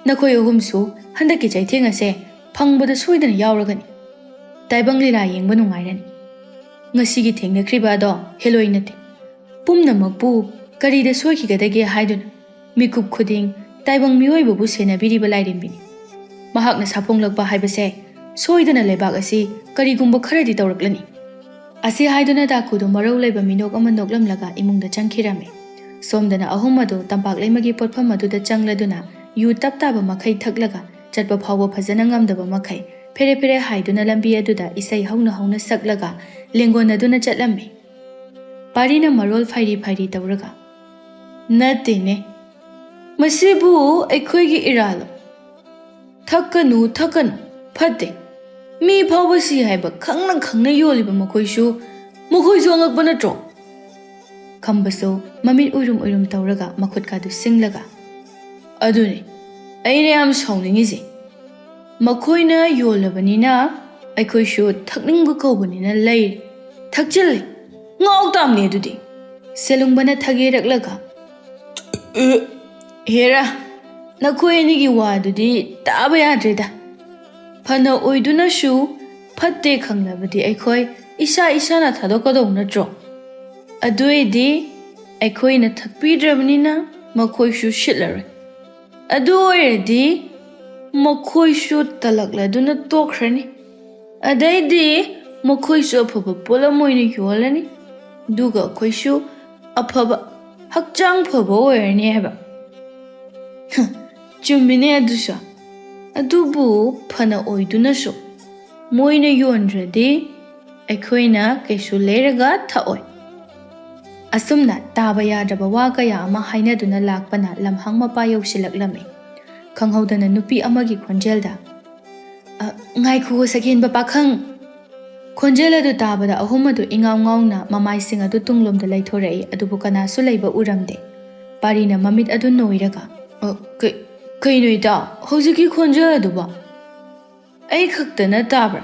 ꯅꯈꯣꯏ ꯑꯍꯨꯝꯁꯨ ꯍꯟꯗꯛꯀꯤ ꯆꯩꯊꯦꯡ ꯑꯁꯦ ꯐꯪꯕꯗ ꯁꯣꯏꯗꯅ ꯌꯥꯎꯔꯒꯅꯤ꯫ ꯇꯥꯏꯕꯪ ꯂꯤꯂꯥ ꯌꯦꯡꯕ ꯅꯨꯡꯉꯥꯏꯔꯅꯤ꯫ ꯉꯁꯤꯒꯤ ꯊꯦꯡꯅꯈ꯭ꯔꯤꯕ ꯑꯗꯣ ꯍꯦꯂꯣꯏ ꯅꯠꯇꯦ꯫ ꯄꯨꯝꯅꯃꯛꯄꯨ ꯀꯔꯤꯗ ꯁꯣꯏꯈꯤꯒꯗꯒꯦ ꯍꯥꯏꯗꯨꯅ ꯃꯤꯀꯨꯞ ꯈꯨꯗꯤꯡ ꯇꯥꯏꯕꯪ ꯃꯤꯑꯣꯏꯕꯕꯨ ꯁꯦꯟꯅꯕꯤꯔꯤꯕ ꯂꯥꯏꯔꯦꯝꯕꯤꯅꯤ꯫ ꯃꯍꯥꯛꯅ ꯁꯥꯐꯣꯡꯂꯛꯄ ꯍꯥꯏꯕꯁꯦ ꯁꯣꯏꯗꯅ ꯂꯩꯕꯥꯛ ꯑꯁꯤ ꯀꯔꯤꯒꯨꯝꯕ ꯈꯔꯗꯤ ꯇꯧꯔꯛꯂꯅꯤ꯫" ꯑꯁꯤ ꯍꯥꯏꯗꯨꯅ ꯗꯥꯀꯨꯗꯨ ꯃꯔꯧ ꯂꯩꯕ ꯃꯤꯅꯣꯛ ꯑꯃ ꯅꯣꯛꯂꯝꯂꯒ ꯏꯃꯨꯡꯗ ꯆꯪꯈꯤꯔꯝꯃꯤ꯫ ꯁꯣꯝꯗꯅ ꯑꯍꯨꯝ ꯑꯗꯨ ꯇꯝꯄꯥꯛ ꯂꯩꯃꯒꯤ ꯄꯣꯠꯐꯝ ꯑꯗꯨꯗ ꯆꯪꯂꯗꯨꯅ ꯌꯨ ꯇꯞ ꯇꯥꯕ ꯃꯈꯩ ꯊꯛꯂꯒ ꯆꯠꯄ ꯐꯥꯎꯕ ꯐꯖꯅ ꯉꯝꯗꯕ ꯃꯈꯩ ꯐꯦꯔꯦ ꯐꯦꯔꯦ ꯍꯥꯏꯗꯨꯅ ꯂꯝꯕꯤ ꯑꯗꯨꯗ ꯏꯁꯩ ꯍꯧꯅ ꯍꯧꯅ ꯁꯛꯂꯒ ꯂꯦꯡꯒꯣꯟꯅꯗꯨꯅ ꯆꯠꯂꯝꯃꯤ꯫ ꯄꯥꯔꯤꯅ ꯃꯔꯣꯜ ꯐꯩꯔꯤ ꯐꯩꯔꯤ ꯇꯧꯔꯒ, "ꯅꯠꯇꯦꯅꯦ, ꯃꯁꯤꯕꯨ ꯑꯩꯈꯣꯏꯒꯤ ꯏꯔꯥꯜꯂꯣ? ꯊꯛꯀꯅꯨ, ꯊꯛꯀꯅꯨ, ꯐꯠꯇꯦ꯫ ꯃꯤ ꯐꯥꯎꯕ ꯁꯤ ꯍꯥꯏꯕ ꯈꯪꯅ ꯈꯪꯅ ꯌꯣꯜꯂꯤꯕ ꯃꯈꯣꯏꯁꯨ, ꯃꯈꯣꯏꯁꯨ ꯑꯉꯛꯄ ꯅꯠꯇ꯭ꯔꯣ?" ꯈꯝꯕꯁꯨ ꯃꯃꯤꯠ ꯎꯏꯔꯨꯝ ꯎꯏꯔꯨꯝ ꯇꯧꯔꯒ ꯃꯈꯨꯠꯀꯥꯗꯨ ꯁꯤꯡꯂꯒ, "ꯑꯗꯨꯅꯤ, ꯑꯩꯅ ꯌꯥꯝ ꯁꯥꯎꯅꯤꯡꯉꯤꯁꯦ꯫ ꯃꯈꯣꯏꯅ ꯌꯣꯜꯂꯕꯅꯤꯅ ꯑꯩꯈꯣꯏꯁꯨ ꯊꯛꯅꯤꯡꯕ ꯀꯧꯕꯅꯤꯅ ꯂꯩꯔꯦ, ꯊꯛꯆꯤꯜꯂꯦ, ꯉꯥꯎ ꯇꯥꯝꯅꯦ ꯑꯗꯨꯗꯤ꯫" ꯁꯦꯂꯨꯡꯕꯅ ꯊꯒꯦꯔꯛꯂꯒ, "ꯎ, ꯍꯦꯔꯥ, ꯅꯈꯣꯏ ꯑꯅꯤꯒꯤ ꯋꯥꯗꯨꯗꯤ ꯇꯥꯕ ꯌꯥꯗ꯭ꯔꯦꯗ꯫ ꯐꯅ ꯑꯣꯏꯗꯨꯅꯁꯨ ꯐꯠꯇꯦ ꯈꯪꯂꯕꯗꯤ ꯑꯩꯈꯣꯏ ꯏꯁꯥ ꯏꯁꯥꯅ ꯊꯥꯗꯣꯛꯀꯗꯧ ꯅꯠꯇ꯭ꯔꯣ? ꯑꯗꯨ ꯑꯣꯏꯔꯗꯤ ꯑꯩꯈꯣꯏꯅ ꯊꯛꯄꯤꯗ꯭ꯔꯕꯅꯤꯅ ꯃꯈꯣꯏꯁꯨ ꯁꯤꯠꯂꯔꯣꯏ꯫ ꯑꯗꯨ ꯑꯣꯏꯔꯗꯤ ꯃꯈꯣꯏꯁꯨ ꯇꯜꯂꯛꯂꯗꯨꯅ ꯇꯣꯛꯈ꯭ꯔꯅꯤ꯫ ꯑꯗꯩꯗꯤ ꯃꯈꯣꯏꯁꯨ ꯑꯐꯕ ꯄꯣꯠꯂꯝ ꯑꯣꯏꯅ ꯌꯣꯜꯂꯅꯤ, ꯑꯗꯨꯒ ꯑꯩꯈꯣꯏꯁꯨ ꯑꯐꯕ, ꯍꯛꯆꯥꯡ ꯐꯕ ꯑꯣꯏꯔꯅꯤ ꯍꯥꯏꯕ꯫" "ꯍ, ꯆꯨꯝꯃꯤꯅꯦ ꯑꯗꯨꯁꯨ꯫ ꯑꯗꯨꯕꯨ ꯐꯅ ꯑꯣꯏꯗꯨꯅꯁꯨ ꯃꯣꯏꯅ ꯌꯣꯟꯗ꯭ꯔꯗꯤ ꯑꯩꯈꯣꯏꯅ ꯀꯩꯁꯨ ꯂꯩꯔꯒ ꯊꯛꯑꯣꯏ꯫ ꯑꯁꯨꯝꯅ ꯇꯥꯕ ꯌꯥꯗ꯭ꯔꯕ ꯋꯥ ꯀꯌꯥ ꯑꯃ ꯍꯥꯏꯅꯗꯨꯅ ꯂꯥꯛꯄꯅ ꯂꯝꯍꯥꯡ ꯃꯄꯥ ꯌꯧꯁꯤꯜꯂꯛꯂꯝꯃꯤ꯫ ꯈꯪꯍꯧꯗꯅ ꯅꯨꯄꯤ ꯑꯃꯒꯤ ꯈꯣꯟꯖꯦꯜꯗ, "ꯑ, ꯉꯥꯏꯈꯨꯑꯣ, ꯁꯛꯍꯦꯟꯕ ꯄꯥꯈꯪ!" ꯈꯣꯟꯖꯦꯜ ꯑꯗꯨ ꯇꯥꯕꯗ ꯑꯍꯨꯝ ꯑꯗꯨ ꯏꯉꯥꯎ ꯉꯥꯎꯅ ꯃꯃꯥꯏꯁꯤꯡ ꯑꯗꯨ ꯇꯨꯡꯂꯣꯝꯗ ꯂꯩꯊꯣꯔꯛꯏ, ꯑꯗꯨꯕꯨ ꯀꯅꯥꯁꯨ ꯂꯩꯕ ꯎꯔꯝꯗꯦ꯫ ꯄꯥꯔꯤꯅ ꯃꯃꯤꯠ ꯑꯗꯨ ꯅꯣꯏꯔꯒ, "ꯑ, ꯀꯩ-, ꯀꯩꯅꯣ ꯏꯇꯥꯎ, ꯍꯧꯖꯤꯛꯀꯤ ꯈꯣꯟꯖꯦꯜ ꯑꯗꯨꯕꯣ? ꯑꯩ ꯈꯛꯇꯅ ꯇꯥꯕ꯭ꯔꯥ?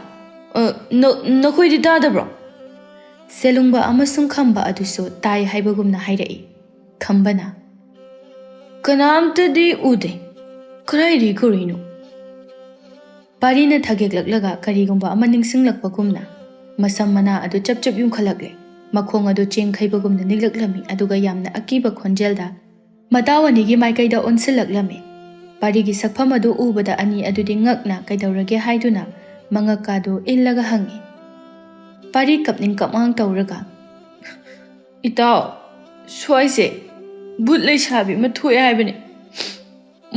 ꯑ, ꯅ-, ꯅꯈꯣꯏꯗꯤ ꯇꯥꯗꯕ꯭ꯔꯣ?" ꯁꯦꯂꯨꯡꯕ ꯑꯃꯁꯨꯡ ꯈꯝꯕ ꯑꯗꯨꯁꯨ ꯇꯥꯏ ꯍꯥꯏꯕꯒꯨꯝꯅ ꯍꯥꯏꯔꯛꯏ꯫ ꯈꯝꯕꯅ, "ꯀꯅꯥꯝꯇꯗꯤ ꯎꯗꯦ꯫ ꯀꯗꯥꯏꯗꯒꯤ ꯀꯧꯔꯤꯅꯣ?" ꯄꯥꯔꯤꯅ ꯊꯒꯦꯛꯂꯛꯂꯒ ꯀꯔꯤꯒꯨꯝꯕ ꯑꯃ ꯅꯤꯡꯁꯤꯡꯂꯛꯄꯒꯨꯝꯅ ꯃꯁꯝ ꯃꯅꯥ ꯑꯗꯨ ꯆꯞ ꯆꯞ ꯌꯨꯡꯈꯠꯂꯛꯂꯦ꯫ ꯃꯈꯣꯡ ꯑꯗꯨ ꯆꯦꯡ ꯈꯩꯕꯒꯨꯝꯅ ꯅꯤꯛꯂꯛꯂꯝꯃꯤ, ꯑꯗꯨꯒ ꯌꯥꯝꯅ ꯑꯀꯤꯕ ꯈꯣꯟꯖꯦꯜꯗ ꯃꯇꯥꯎ ꯑꯅꯤꯒꯤ ꯃꯥꯏꯀꯩꯗ ꯑꯣꯟꯁꯤꯜꯂꯛꯂꯝꯃꯤ꯫ ꯄꯥꯔꯤꯒꯤ ꯁꯛꯐꯝ ꯑꯗꯨ ꯎꯕꯗ ꯑꯅꯤ ꯑꯗꯨꯗꯤ ꯉꯛꯅ ꯀꯩꯗꯧꯔꯒꯦ ꯍꯥꯏꯗꯨꯅ ꯃꯉꯛꯀꯥꯗꯨ ꯏꯜꯂꯒ ꯍꯪꯉꯤ꯫ ꯄꯥꯔꯤ ꯀꯞꯅꯤꯡ ꯀꯞꯃꯥꯡ ꯇꯧꯔꯒ, "ꯏꯇꯥꯎ, ꯁ꯭ꯋꯥꯏꯁꯦ ꯚꯨꯠ ꯂꯩꯁꯥꯕꯤ ꯑꯃ ꯊꯣꯛꯑꯦ ꯍꯥꯏꯕꯅꯤ꯫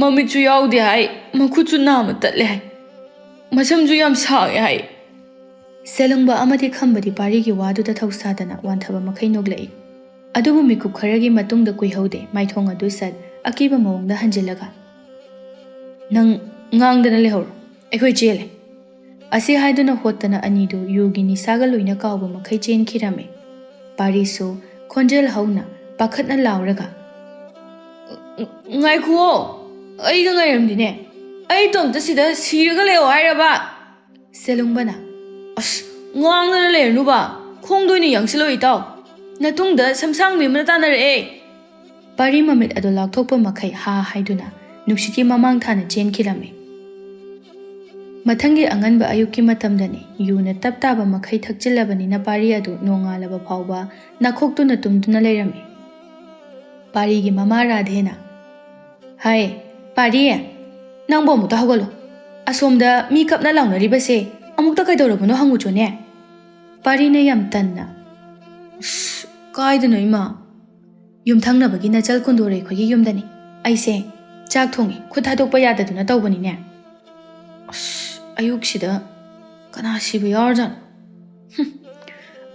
ꯃꯃꯤꯠꯁꯨ ꯌꯥꯎꯗꯦ ꯍꯥꯏ, ꯃꯈꯨꯠꯁꯨ ꯅꯥꯝꯃ ꯇꯠꯂꯦ ꯍꯥꯏ, ꯃꯁꯝꯁꯨ ꯌꯥꯝ ꯁꯥꯡꯉꯦ ꯍꯥꯏ꯫" ꯁꯦꯂꯨꯡꯕ ꯑꯃꯗꯤ ꯈꯝꯕꯗꯤ ꯄꯥꯔꯤꯒꯤ ꯋꯥꯗꯨꯗ ꯊꯧꯁꯥꯗꯅ ꯋꯥꯟꯊꯕ ꯃꯈꯩ ꯅꯣꯛꯂꯛꯏ꯫ ꯑꯗꯨꯕꯨ ꯃꯤꯀꯨꯞ ꯈꯔꯒꯤ ꯃꯇꯨꯡꯗ ꯀꯨꯏꯍꯧꯗꯦ, ꯃꯥꯏꯊꯣꯡ ꯑꯗꯨ ꯁꯠ ꯑꯀꯤꯕ ꯃꯑꯣꯡꯗ ꯍꯟꯖꯤꯜꯂꯒ, "ꯅꯪ ꯉꯥꯡꯗꯅ ꯂꯩꯍꯧꯔꯣ, ꯑꯩꯈꯣꯏ ꯆꯦꯜꯂꯦ꯫" ꯑꯁꯤ ꯍꯥꯏꯗꯨꯅ ꯍꯣꯠꯇꯅ ꯑꯅꯤꯗꯨ ꯌꯨꯒꯤ ꯅꯤꯁꯥꯒ ꯂꯣꯏꯅ ꯀꯥꯎꯕ ꯃꯈꯩ ꯆꯦꯟꯈꯤꯔꯝꯃꯤ꯫ ꯄꯥꯔꯤꯁꯨ ꯈꯣꯟꯖꯦꯜ ꯍꯧꯅ ꯄꯥꯈꯠꯅ ꯂꯥꯎꯔꯒ, "ꯉꯥꯏꯈꯨꯑꯣ, ꯑꯩꯒ ꯉꯥꯏꯔꯝꯗꯤꯅꯦ, ꯑꯩ ꯏꯇꯣꯝꯇ ꯁꯤꯗ ꯁꯤꯔꯒ ꯂꯩꯌꯣ ꯍꯥꯏꯔꯕ?" ꯁꯦꯂꯨꯡꯕꯅ, "ꯑꯁ, ꯉꯥꯡꯗꯅ ꯂꯩꯔꯅꯨꯕ, ꯈꯣꯡꯗ ꯑꯣꯏꯅ ꯌꯥꯡꯁꯤꯜꯂꯣ ꯏꯇꯥꯎ, ꯅꯇꯨꯡꯗ ꯁꯝꯁꯥꯡꯕꯤ ꯑꯃꯅ ꯇꯥꯟꯅꯔꯛꯑꯦ꯫" ꯄꯥꯔꯤ ꯃꯃꯤꯠ ꯑꯗꯨ ꯂꯥꯎꯊꯣꯛꯄ ꯃꯈꯩ ꯍꯥ ꯍꯥꯏꯗꯨꯅ ꯅꯨꯡꯁꯤꯠꯀꯤ ꯃꯃꯥꯡ ꯊꯥꯅ ꯆꯦꯟꯈꯤꯔꯝꯃꯤ꯫ ꯃꯊꯪꯒꯤ ꯑꯉꯟꯕ ꯑꯌꯨꯛꯀꯤ ꯃꯇꯝꯗꯅꯤ, ꯌꯨꯅ ꯇꯞ ꯇꯥꯕ ꯃꯈꯩ ꯊꯛꯆꯤꯜꯂꯕꯅꯤꯅ ꯄꯥꯔꯤ ꯑꯗꯨ ꯅꯣꯡꯉꯥꯜꯂꯕ ꯐꯥꯎꯕ ꯅꯥꯈꯣꯛꯇꯨꯅ ꯇꯨꯝꯗꯨꯅ ꯂꯩꯔꯝꯃꯤ꯫ ꯄꯥꯔꯤꯒꯤ ꯃꯃꯥ ꯔꯥꯙꯦꯅ, "ꯍꯥꯏ, ꯄꯥꯔꯤ, ꯅꯪꯕꯨ ꯑꯃꯨꯛꯇ ꯍꯧꯒꯠꯂꯣ꯫ ꯑꯁꯣꯝꯗ ꯃꯤ ꯀꯞꯅ ꯂꯥꯎꯅꯔꯤꯕꯁꯦ ꯑꯃꯨꯛꯇ ꯀꯩꯗꯧꯔꯕꯅꯣ ꯍꯪꯉꯨꯆꯣꯅꯦ꯫" ꯄꯥꯔꯤꯅ ꯌꯥꯝ ꯇꯟꯅ, "ꯑꯁ, ꯀꯥꯏꯗꯅꯣ ꯏꯃꯥ? ꯌꯨꯝꯊꯪꯅꯕꯒꯤ ꯅꯆꯜ ꯀꯨꯟꯗꯣꯔꯩꯈꯣꯏꯒꯤ ꯌꯨꯝꯗꯅꯤ꯫ ꯑꯩꯁꯦ ꯆꯥꯛ ꯊꯣꯡꯉꯤ, ꯈꯨꯠ ꯊꯥꯗꯣꯛꯄ ꯌꯥꯗꯗꯨꯅ ꯇꯧꯕꯅꯤꯅꯦ꯫ ꯑꯁ, ꯑꯌꯨꯛꯁꯤꯗ ꯀꯅꯥ ꯁꯤꯕ ꯌꯥꯎꯔꯖꯥꯠꯅꯣ? ꯍꯨꯝ,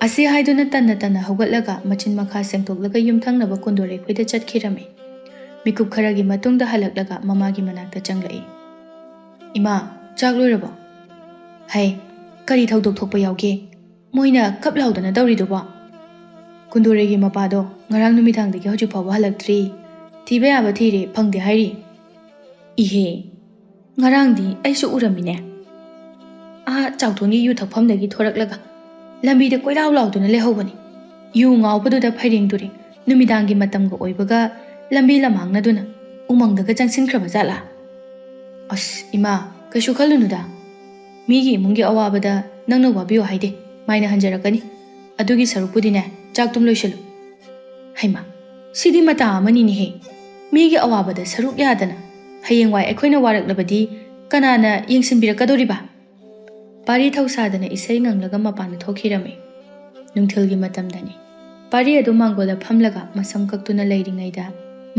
ꯑꯁꯤ ꯍꯥꯏꯗꯨꯅ ꯇꯟꯅ ꯇꯟꯅ ꯍꯧꯒꯠꯂꯒ ꯃꯆꯤꯟ ꯃꯈꯥ ꯁꯦꯡꯗꯣꯛꯂꯒ ꯌꯨꯝꯊꯪꯅꯕ ꯀꯨꯟꯗꯣꯔꯦ ꯈꯣꯏꯗ ꯆꯠꯈꯤꯔꯝꯃꯤ꯫ ꯃꯤꯀꯨꯞ ꯈꯔꯒꯤ ꯃꯇꯨꯡꯗ ꯍꯜꯂꯛꯂꯒ ꯃꯃꯥꯒꯤ ꯃꯅꯥꯛꯇ ꯆꯪꯂꯛꯏ꯫ "ꯏꯃꯥ, ꯆꯥꯛ ꯂꯣꯏꯔꯕꯣ?" "ꯍꯩ, ꯀꯔꯤ ꯊꯧꯗꯣꯛ ꯊꯣꯛꯄ ꯌꯥꯎꯒꯦ? ꯃꯣꯏꯅ ꯀꯞ ꯂꯥꯎꯗꯅ ꯇꯧꯔꯤꯗꯨꯕꯣ?" "ꯀꯨꯟꯗꯣꯔꯦꯒꯤ ꯃꯄꯥꯗꯣ ꯉꯔꯥꯡ ꯅꯨꯃꯤꯗꯥꯡꯗꯒꯤ ꯍꯧꯖꯤꯛ ꯐꯥꯎꯕ ꯍꯜꯂꯛꯇ꯭ꯔꯤ꯫ ꯊꯤꯕ ꯌꯥꯕ ꯊꯤꯔꯦ, ꯐꯪꯗꯦ ꯍꯥꯏꯔꯤ꯫" "ꯏꯍꯦ, ꯉꯔꯥꯡꯗꯤ ꯑꯩꯁꯨ ꯎꯔꯝꯃꯤꯅꯦ꯫ ꯑꯥ ꯆꯥꯎꯊꯣꯟꯒꯤ ꯌꯨ ꯊꯛꯐꯝꯗꯒꯤ ꯊꯣꯔꯛꯂꯒ ꯂꯝꯕꯤꯗ ꯀꯣꯏꯂꯥꯎ ꯂꯥꯎꯗꯨꯅ ꯂꯩꯍꯧꯕꯅꯤ꯫ ꯌꯨ ꯉꯥꯎꯕꯗꯨꯗ ꯐꯩꯔꯦꯡ ꯇꯨꯔꯦꯡ ꯅꯨꯃꯤꯗꯥꯡꯒꯤ ꯃꯇꯝꯒ ꯑꯣꯏꯕꯒ ꯂꯝꯕꯤ ꯂꯝꯍꯥꯡꯅꯗꯨꯅ ꯎꯃꯪꯗꯒ ꯆꯪꯁꯤꯟꯈ꯭ꯔꯕ ꯖꯥꯠꯂꯥ?" "ꯑꯁ ꯏꯃꯥ, ꯀꯩꯁꯨ ꯈꯜꯂꯨꯅꯨꯗ꯫ ꯃꯤꯒꯤ ꯏꯃꯨꯡꯒꯤ ꯑꯋꯥꯕꯗ ꯅꯪꯅ ꯋꯥꯕꯤꯌꯨ ꯍꯥꯏꯗꯦ, ꯃꯥꯏꯅ ꯍꯟꯖꯔꯛꯀꯅꯤ꯫ ꯑꯗꯨꯒꯤ ꯁꯔꯨꯛꯄꯨꯗꯤꯅꯦ, ꯆꯥꯛꯇꯨꯝ ꯂꯣꯏꯁꯤꯜꯂꯨ꯫" "ꯍꯩꯃꯥ, ꯁꯤꯗꯤ ꯃꯇꯥ ꯑꯃꯅꯤꯅꯦꯍꯦ꯫ ꯃꯤꯒꯤ ꯑꯋꯥꯕꯗ ꯁꯔꯨꯛ ꯌꯥꯗꯅ ꯍꯌꯦꯡꯋꯥꯏ ꯑꯩꯈꯣꯏꯅ ꯋꯥꯔꯛꯂꯕꯗꯤ ꯀꯅꯥꯅ ꯌꯦꯡꯁꯤꯟꯕꯤꯔꯛꯀꯗꯧꯔꯤꯕ?" ꯄꯥꯔꯤ ꯊꯧꯁꯥꯗꯅ ꯏꯁꯩ ꯉꯪꯂꯒ ꯃꯄꯥꯟꯗ ꯊꯣꯛꯈꯤꯔꯝꯃꯤ꯫ ꯅꯨꯡꯊꯤꯜꯒꯤ ꯃꯇꯝꯗꯅꯤ꯫ ꯄꯥꯔꯤ ꯑꯗꯨ ꯃꯥꯡꯒꯣꯜꯗ ꯐꯝꯂꯒ ꯃꯁꯝ ꯀꯛꯇꯨꯅ ꯂꯩꯔꯤꯉꯩꯗ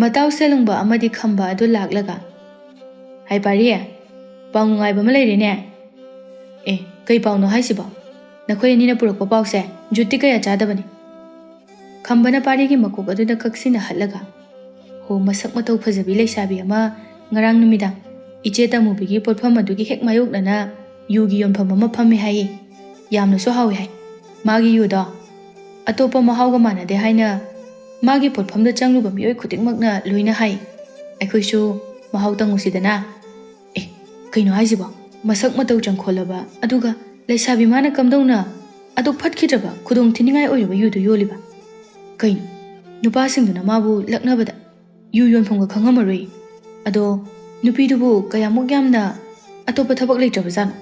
ꯃꯇꯥꯎ ꯁꯦꯂꯨꯡꯕ ꯑꯃꯗꯤ ꯈꯝꯕ ꯑꯗꯨ ꯂꯥꯛꯂꯒ, "ꯍꯥꯏ ꯄꯥꯔꯤ, ꯄꯥꯎ ꯅꯨꯡꯉꯥꯏꯕ ꯑꯃ ꯂꯩꯔꯦꯅꯦ꯫" "ꯑꯦ, ꯀꯩ ꯄꯥꯎꯅꯣ ꯍꯥꯏꯁꯤꯕꯣ? ꯅꯈꯣꯏ ꯑꯅꯤꯅ ꯄꯨꯔꯛꯄ ꯄꯥꯎꯁꯦ ꯖꯨꯠꯇꯤ ꯀꯌꯥ ꯆꯥꯗꯕꯅꯤ꯫" ꯈꯝꯕꯅ ꯄꯥꯔꯤꯒꯤ ꯃꯀꯣꯛ ꯑꯗꯨꯗ ꯀꯛꯁꯤꯟꯅ ꯍꯠꯂꯒ, "ꯍꯣ, ꯃꯁꯛ ꯃꯇꯧ ꯐꯖꯕꯤ ꯂꯩꯁꯥꯕꯤ ꯑꯃ ꯉꯔꯥꯡ ꯅꯨꯃꯤꯗꯥꯡ ꯏꯆꯦ ꯇꯃꯨꯕꯤꯒꯤ ꯄꯣꯠꯐꯝ ꯑꯗꯨꯒꯤ ꯍꯦꯛ ꯃꯥꯌꯣꯛꯅꯅ ꯌꯨꯒꯤ ꯌꯣꯟꯐꯝ ꯑꯃ ꯐꯝꯃꯦ ꯍꯥꯏꯌꯦ꯫ ꯌꯥꯝꯅꯁꯨ ꯍꯥꯎꯋꯦ ꯍꯥꯏ ꯃꯥꯒꯤ ꯌꯨꯗꯣ꯫ ꯑꯇꯣꯞꯄ ꯃꯍꯥꯎꯒ ꯃꯥꯟꯅꯗꯦ ꯍꯥꯏꯅ ꯃꯥꯒꯤ ꯄꯣꯠꯐꯝꯗ ꯆꯪꯂꯨꯕ ꯃꯤꯑꯣꯏ ꯈꯨꯗꯤꯡꯃꯛꯅ ꯂꯣꯏꯅ ꯍꯥꯏ꯫ ꯑꯩꯈꯣꯏꯁꯨ ꯃꯍꯥꯎ ꯇꯪꯉꯨꯁꯤꯗꯅ꯫" "ꯑꯦ, ꯀꯩꯅꯣ ꯍꯥꯏꯁꯤꯕꯣ? ꯃꯁꯛ ꯃꯇꯧ ꯆꯪꯈꯣꯜꯂꯕ, ꯑꯗꯨꯒ ꯂꯩꯁꯥꯕꯤ ꯃꯥꯅ ꯀꯝꯗꯧꯅ ꯑꯗꯨꯛ ꯐꯠꯈꯤꯗ꯭ꯔꯕ, ꯈꯨꯗꯣꯡ ꯊꯤꯅꯤꯡꯉꯥꯏ ꯑꯣꯏꯔꯕ ꯌꯨꯗꯨ ꯌꯣꯜꯂꯤꯕ? ꯀꯩꯅꯣ, ꯅꯨꯄꯥꯁꯤꯡꯗꯨꯅ ꯃꯥꯕꯨ ꯂꯛꯅꯕꯗ ꯌꯨ ꯌꯣꯟꯐꯝꯒ ꯈꯪꯉꯝꯃꯔꯣꯏ꯫ ꯑꯗꯣ ꯅꯨꯄꯤꯗꯨꯕꯨ ꯀꯌꯥꯃꯨꯛ ꯌꯥꯝꯅ ꯑꯇꯣꯞꯄ ꯊꯕꯛ ꯂꯩꯇ꯭ꯔꯕꯖꯥꯠꯅꯣ?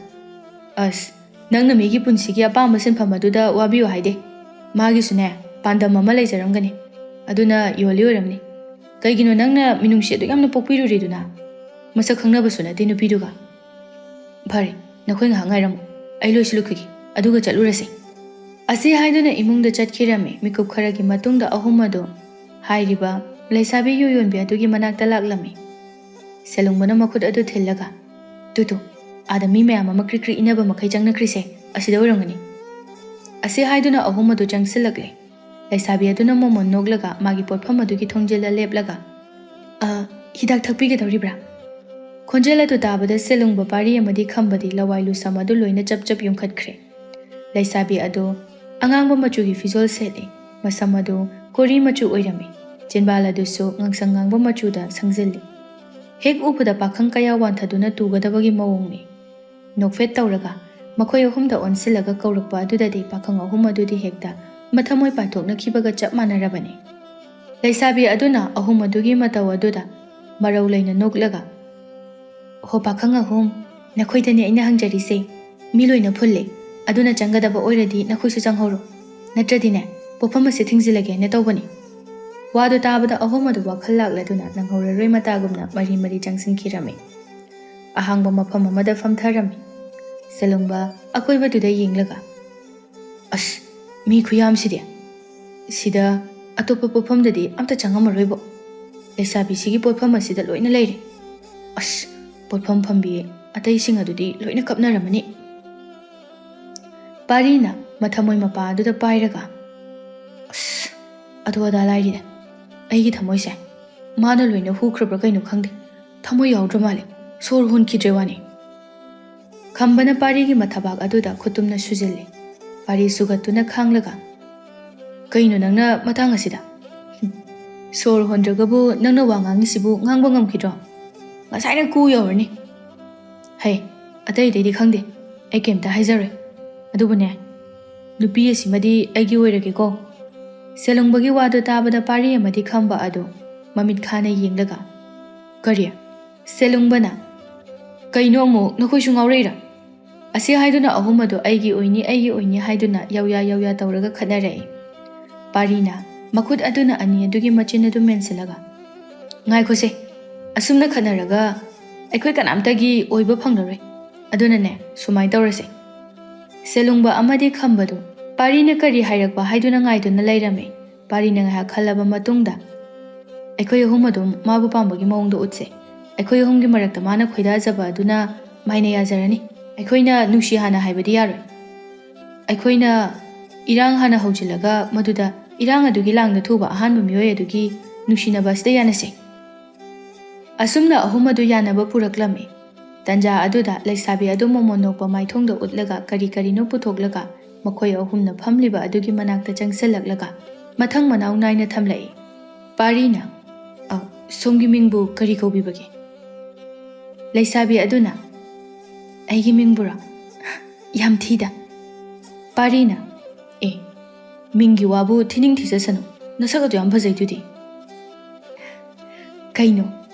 ꯑꯁ, ꯅꯪꯅ ꯃꯤꯒꯤ ꯄꯨꯟꯁꯤꯒꯤ ꯑꯄꯥꯝꯕ ꯁꯤꯟꯐꯝ ꯑꯗꯨꯗ ꯋꯥꯕꯤꯌꯨ ꯍꯥꯏꯗꯦ꯫ ꯃꯥꯒꯤꯁꯨꯅꯦ, ꯄꯥꯟꯗꯝ ꯑꯃ ꯂꯩꯖꯔꯝꯒꯅꯤ꯫ ꯑꯗꯨꯅ ꯌꯣꯜꯂꯤ ꯑꯣꯏꯔꯝꯅꯤ꯫ ꯀꯩꯒꯤꯅꯣ ꯅꯪꯅ ꯃꯤꯅꯨꯡꯁꯤ ꯑꯗꯨꯛ ꯌꯥꯝꯅ ꯄꯣꯛꯄꯤꯔꯨꯔꯤꯗꯨꯅ? ꯃꯁꯛ ꯈꯪꯅꯕꯁꯨ ꯅꯠꯇꯦ ꯅꯨꯄꯤꯗꯨꯒ꯫" "ꯐꯔꯦ, ꯅꯈꯣꯏ ꯉꯥꯏꯍꯥꯛ ꯉꯥꯏꯔꯝꯃꯨ꯫ ꯑꯩ ꯂꯣꯏꯁꯤꯜꯂꯨꯈꯤꯒꯦ, ꯑꯗꯨꯒ ꯆꯠꯂꯨꯔꯁꯤ꯫" ꯑꯁꯤ ꯍꯥꯏꯗꯨꯅ ꯏꯃꯨꯡꯗ ꯆꯠꯈꯤꯔꯝꯃꯤ꯫ ꯃꯤꯀꯨꯞ ꯈꯔꯒꯤ ꯃꯇꯨꯡꯗ ꯑꯍꯨꯝ ꯑꯗꯨ ꯍꯥꯏꯔꯤꯕ ꯂꯩꯁꯥꯕꯤ ꯌꯨ ꯌꯣꯟꯕꯤ ꯑꯗꯨꯒꯤ ꯃꯅꯥꯛꯇ ꯂꯥꯛꯂꯝꯃꯤ꯫ ꯁꯦꯂꯨꯡꯕꯅ ꯃꯈꯨꯠ ꯑꯗꯨ ꯊꯤꯜꯂꯒ, "ꯇꯨ ꯇꯨ, ꯑꯥꯗ ꯃꯤ ꯃꯌꯥꯝ ꯑꯃ ꯀ꯭ꯔꯤꯛ ꯀ꯭ꯔꯤꯛ ꯏꯟꯅꯕ ꯃꯈꯩ ꯆꯪꯅꯈ꯭ꯔꯤꯁꯦ ꯑꯁꯤꯗ ꯑꯣꯏꯔꯝꯒꯅꯤ꯫" ꯑꯁꯤ ꯍꯥꯏꯗꯨꯅ ꯑꯍꯨꯝ ꯑꯗꯨ ꯆꯪꯁꯤꯜꯂꯛꯂꯦ꯫ ꯂꯩꯁꯥꯕꯤ ꯑꯗꯨꯅ ꯃꯣꯃꯣꯟ ꯅꯣꯛꯂꯒ ꯃꯥꯒꯤ ꯄꯣꯠꯐꯝ ꯑꯗꯨꯒꯤ ꯊꯣꯡꯖꯤꯜꯗ ꯂꯦꯞꯂꯒ, "ꯑ, ꯍꯤꯗꯥꯛ ꯊꯛꯄꯤꯒꯗꯧꯔꯤꯕ꯭ꯔꯥ?" ꯈꯣꯟꯖꯦꯜ ꯑꯗꯨ ꯇꯥꯕꯗ ꯁꯦꯂꯨꯡꯕ ꯄꯥꯔꯤ ꯑꯃꯗꯤ ꯈꯝꯕꯗꯤ ꯂꯋꯥꯏ ꯂꯨꯁꯝ ꯑꯗꯨ ꯂꯣꯏꯅ ꯆꯞ ꯆꯞ ꯌꯨꯡꯈꯠꯈ꯭ꯔꯦ꯫ ꯂꯩꯁꯥꯕꯤ ꯑꯗꯨ ꯑꯉꯥꯡꯕ ꯃꯆꯨꯒꯤ ꯐꯤꯖꯣꯜ ꯁꯦꯠꯂꯤ꯫ ꯃꯁꯝ ꯑꯗꯨ ꯀꯣꯔꯤ ꯃꯆꯨ ꯑꯣꯏꯔꯝꯃꯤ꯫ ꯆꯤꯟꯕꯥꯜ ꯑꯗꯨꯁꯨ ꯉꯥꯡꯁꯪ ꯉꯥꯡꯕ ꯃꯆꯨꯗ ꯁꯪꯖꯤꯜꯂꯤ꯫ ꯍꯦꯛ ꯎꯕꯗ ꯄꯥꯈꯪ ꯀꯌꯥ ꯋꯥꯟꯊꯗꯨꯅ ꯇꯨꯒꯗꯕꯒꯤ ꯃꯑꯣꯡꯅꯤ꯫ ꯅꯣꯛꯐꯦꯠ ꯇꯧꯔꯒ ꯃꯈꯣꯏ ꯑꯍꯨꯝꯗ ꯑꯣꯟꯁꯤꯜꯂꯒ ꯀꯧꯔꯛꯄ ꯑꯗꯨꯗꯗꯤ ꯄꯥꯈꯪ ꯑꯍꯨꯝ ꯑꯗꯨꯗꯤ ꯍꯦꯛꯇ ꯃꯊꯃꯣꯏ ꯄꯥꯊꯣꯛꯅꯈꯤꯕꯒ ꯆꯞ ꯃꯥꯟꯅꯔꯕꯅꯤ꯫ ꯂꯩꯁꯥꯕꯤ ꯑꯗꯨꯅ ꯑꯍꯨꯝ ꯑꯗꯨꯒꯤ ꯃꯇꯧ ꯑꯗꯨꯗ ꯃꯔꯧ ꯂꯩꯅ ꯅꯣꯛꯂꯒ, "ꯍꯣ ꯄꯥꯈꯪ ꯑꯍꯨꯝ, ꯅꯈꯣꯏꯗꯅꯤ ꯑꯩꯅ ꯍꯪꯖꯔꯤꯁꯦ꯫ ꯃꯤ ꯂꯣꯏꯅ ꯐꯨꯜꯂꯦ, ꯑꯗꯨꯅ ꯆꯪꯒꯗꯕ ꯑꯣꯏꯔꯗꯤ ꯅꯈꯣꯏꯁꯨ ꯆꯪꯍꯧꯔꯣ, ꯅꯠꯇ꯭ꯔꯗꯤꯅꯦ ꯄꯣꯠꯐꯝ ꯑꯁꯦ ꯊꯤꯡꯖꯤꯜꯂꯒꯦꯅ ꯇꯧꯕꯅꯤ꯫" ꯋꯥꯗꯨ ꯇꯥꯕꯗ ꯑꯍꯨꯝ ꯑꯗꯨ ꯋꯥꯈꯜ ꯂꯥꯛꯂꯗꯨꯅ ꯅꯪꯍꯧꯔꯔꯣꯏ ꯃꯇꯥꯒꯨꯝꯅ ꯃꯔꯤ ꯃꯔꯤ ꯆꯪꯁꯤꯟꯈꯤꯔꯝꯃꯤ꯫ ꯑꯍꯥꯡꯕ ꯃꯐꯝ ꯑꯃꯗ ꯐꯝꯊꯔꯝꯃꯤ꯫ ꯁꯦꯂꯨꯡꯕ ꯑꯀꯣꯏꯕꯗꯨꯗ ꯌꯦꯡꯂꯒ, "ꯑꯁ, ꯃꯤ ꯈꯨꯌꯥꯝꯁꯤꯗꯤ! ꯁꯤꯗ ꯑꯇꯣꯞꯄ ꯄꯣꯠꯐꯝꯗꯗꯤ ꯑꯝꯇ ꯆꯪꯉꯝꯃꯔꯣꯏꯕꯣ꯫ ꯂꯩꯁꯥꯕꯤꯁꯤꯒꯤ ꯄꯣꯠꯐꯝ ꯑꯁꯤꯗ ꯂꯣꯏꯅ ꯂꯩꯔꯦ꯫ ꯑꯁ, ꯄꯣꯠꯐꯝ ꯐꯝꯕꯤ ꯑꯇꯩꯁꯤꯡ ꯑꯗꯨꯗꯤ ꯂꯣꯏꯅ ꯀꯞꯅꯔꯝꯃꯅꯤ꯫" ꯄꯥꯔꯤꯅ ꯃꯊꯃꯣꯏ ꯃꯄꯥ ꯑꯗꯨꯗ ꯄꯥꯏꯔꯒ, "ꯑꯁ, ꯑꯗꯨ ꯑꯗꯥ ꯂꯥꯏꯔꯤꯗ, ꯑꯩꯒꯤ ꯊꯃꯣꯏꯁꯦ ꯃꯥꯅ ꯂꯣꯏꯅ ꯍꯨꯈ꯭ꯔꯕ꯭ꯔꯥ ꯀꯩꯅꯣ ꯈꯪꯗꯦ, ꯊꯃꯣꯏ ꯌꯥꯎꯗ꯭ꯔ ꯃꯥꯜꯂꯦ, ꯁꯣꯔ ꯍꯣꯟꯈꯤꯗ꯭ꯔꯦ ꯋꯥꯅꯤ꯫" ꯈꯝꯕꯅ ꯄꯥꯔꯤꯒꯤ ꯃꯊꯕꯥꯛ ꯑꯗꯨꯗ ꯈꯨꯇꯨꯝꯅ ꯁꯨꯖꯤꯜꯂꯤ꯫ ꯄꯥꯔꯤ ꯁꯨꯒꯠꯇꯨꯅ ꯈꯥꯡꯂꯒ, "ꯀꯩꯅꯣ ꯅꯪꯅ ꯃꯇꯥꯡ ꯑꯁꯤꯗ? ꯁꯣꯔ ꯍꯣꯟꯗ꯭ꯔꯒꯕꯨ ꯅꯪꯅ ꯋꯥ ꯉꯥꯡꯉꯤꯁꯤꯕꯨ ꯉꯥꯡꯕ ꯉꯝꯈꯤꯗ꯭ꯔꯣ? ꯉꯁꯥꯏꯅ ꯀꯨ ꯌꯧꯔꯅꯤ꯫" "ꯍꯩ, ꯑꯇꯩ ꯑꯇꯩꯗꯤ ꯈꯪꯗꯦ, ꯑꯩ ꯀꯩꯝꯇ ꯍꯥꯏꯖꯔꯣꯏ꯫ ꯑꯗꯨꯕꯨꯅꯦ, ꯅꯨꯄꯤ ꯑꯁꯤꯃꯗꯤ ꯑꯩꯒꯤ ꯑꯣꯏꯔꯒꯦꯀꯣ꯫" ꯁꯦꯂꯨꯡꯕꯒꯤ ꯋꯥꯗꯨ ꯇꯥꯕꯗ ꯄꯥꯔꯤ ꯑꯃꯗꯤ ꯈꯝꯕ ꯑꯗꯨ ꯃꯃꯤꯠ ꯈꯥꯅ ꯌꯦꯡꯂꯒ, "ꯀꯔꯤ?" ꯁꯦꯂꯨꯡꯕꯅ, "ꯀꯩꯅꯣ ꯑꯃꯨꯛ ꯅꯈꯣꯏꯁꯨ ꯉꯥꯎꯔꯛꯏꯔꯥ?" ꯑꯁꯤ ꯍꯥꯏꯗꯨꯅ ꯑꯍꯨꯝ ꯑꯗꯨ "ꯑꯩꯒꯤ ꯑꯣꯏꯅꯤ, ꯑꯩꯒꯤ ꯑꯣꯏꯅꯤ" ꯍꯥꯏꯗꯨꯅ ꯌꯧꯌꯥ ꯌꯧꯌꯥ ꯇꯧꯔꯒ ꯈꯠꯅꯔꯛꯏ꯫ ꯄꯥꯔꯤꯅ ꯃꯈꯨꯠ ꯑꯗꯨꯅ ꯑꯅꯤ ꯑꯗꯨꯒꯤ ꯃꯆꯤꯟ ꯑꯗꯨ ꯃꯦꯟꯁꯤꯜꯂꯒ, "ꯉꯥꯏꯈꯣꯁꯦ, ꯑꯁꯨꯝꯅ ꯈꯠꯅꯔꯒ ꯑꯩꯈꯣꯏ ꯀꯅꯥꯝꯇꯒꯤ ꯑꯣꯏꯕ ꯐꯪꯂꯔꯣꯏ꯫ ꯑꯗꯨꯅꯅꯦ, ꯁꯨꯃꯥꯏꯅ ꯇꯧꯔꯁꯦ꯫" ꯁꯦꯂꯨꯡꯕ ꯑꯃꯗꯤ ꯈꯝꯕꯗꯨ ꯄꯥꯔꯤꯅ ꯀꯔꯤ ꯍꯥꯏꯔꯛꯄ ꯍꯥꯏꯗꯨꯅ ꯉꯥꯏꯗꯨꯅ ꯂꯩꯔꯝꯃꯤ꯫ ꯄꯥꯔꯤꯅ ꯉꯥꯏꯍꯥꯛ ꯈꯜꯂꯕ ꯃꯇꯨꯡꯗ, "ꯑꯩꯈꯣꯏ ꯑꯍꯨꯝ ꯑꯗꯨꯝ ꯃꯥꯕꯨ ꯄꯥꯝꯕꯒꯤ ꯃꯑꯣꯡꯗ ꯎꯠꯁꯦ꯫ ꯑꯩꯈꯣꯏ ꯑꯍꯨꯝꯒꯤ ꯃꯔꯛꯇ ꯃꯥꯅ ꯈꯣꯏꯗꯥꯖꯕ ꯑꯗꯨꯅ ꯃꯥꯏꯅ ꯌꯥꯖꯔꯅꯤ꯫ ꯑꯩꯈꯣꯏꯅ ꯅꯨꯡꯁꯤ ꯍꯥꯟꯅ ꯍꯥꯏꯕꯗꯤ ꯌꯥꯔꯣꯏ꯫ ꯑꯩꯈꯣꯏꯅ ꯏꯔꯥꯡ ꯍꯥꯟꯅ ꯍꯧꯖꯤꯜꯂꯒ ꯃꯗꯨꯗ ꯏꯔꯥꯡ ꯑꯗꯨꯒꯤ ꯂꯥꯡꯗ ꯊꯨꯕ ꯑꯍꯥꯟꯕ ꯃꯤꯑꯣꯏ ꯑꯗꯨꯒꯤ ꯅꯨꯡꯁꯤꯅꯕ ꯑꯁꯤꯗ ꯌꯥꯅꯁꯦ꯫ ꯑꯁꯨꯝꯅ ꯑꯍꯨꯝ ꯑꯗꯨ ꯌꯥꯅꯕ ꯄꯨꯔꯛꯂꯝꯃꯤ꯫ ꯇꯟꯖꯥ ꯑꯗꯨꯗ ꯂꯩꯁꯥꯕꯤ ꯑꯗꯨ ꯃꯣꯃꯣꯟ ꯅꯣꯛꯄ ꯃꯥꯏꯊꯣꯡꯗ ꯎꯠꯂꯒ ꯀꯔꯤ ꯀꯔꯤꯅꯣ ꯄꯨꯊꯣꯛꯂꯒ ꯃꯈꯣꯏ ꯑꯍꯨꯝꯅ ꯐꯝꯂꯤꯕ ꯑꯗꯨꯒꯤ ꯃꯅꯥꯛꯇ ꯆꯪꯁꯤꯜꯂꯛꯂꯒ ꯃꯊꯪ ꯃꯅꯥꯎ ꯅꯥꯏꯅ ꯊꯝꯂꯛꯏ꯫ ꯄꯥꯔꯤꯅ, "ꯑ, ꯁꯣꯝꯒꯤ ꯃꯤꯡꯕꯨ ꯀꯔꯤ ꯀꯧꯕꯤꯕꯒꯦ?" ꯂꯩꯁꯥꯕꯤ ꯑꯗꯨꯅ, "ꯑꯩꯒꯤ ꯃꯤꯡꯕꯨꯔꯣ? ꯌꯥꯝ ꯊꯤꯗ꯫" ꯄꯥꯔꯤꯅ, "ꯑꯦ, ꯃꯤꯡꯒꯤ ꯋꯥꯕꯨ ꯊꯤꯅꯤꯡ ꯊꯤꯖꯁꯅꯨ, ꯅꯁꯛ ꯑꯗꯨ ꯌꯥꯝ ꯐꯖꯩꯗꯨꯗꯤ꯫" "ꯀꯩꯅꯣ,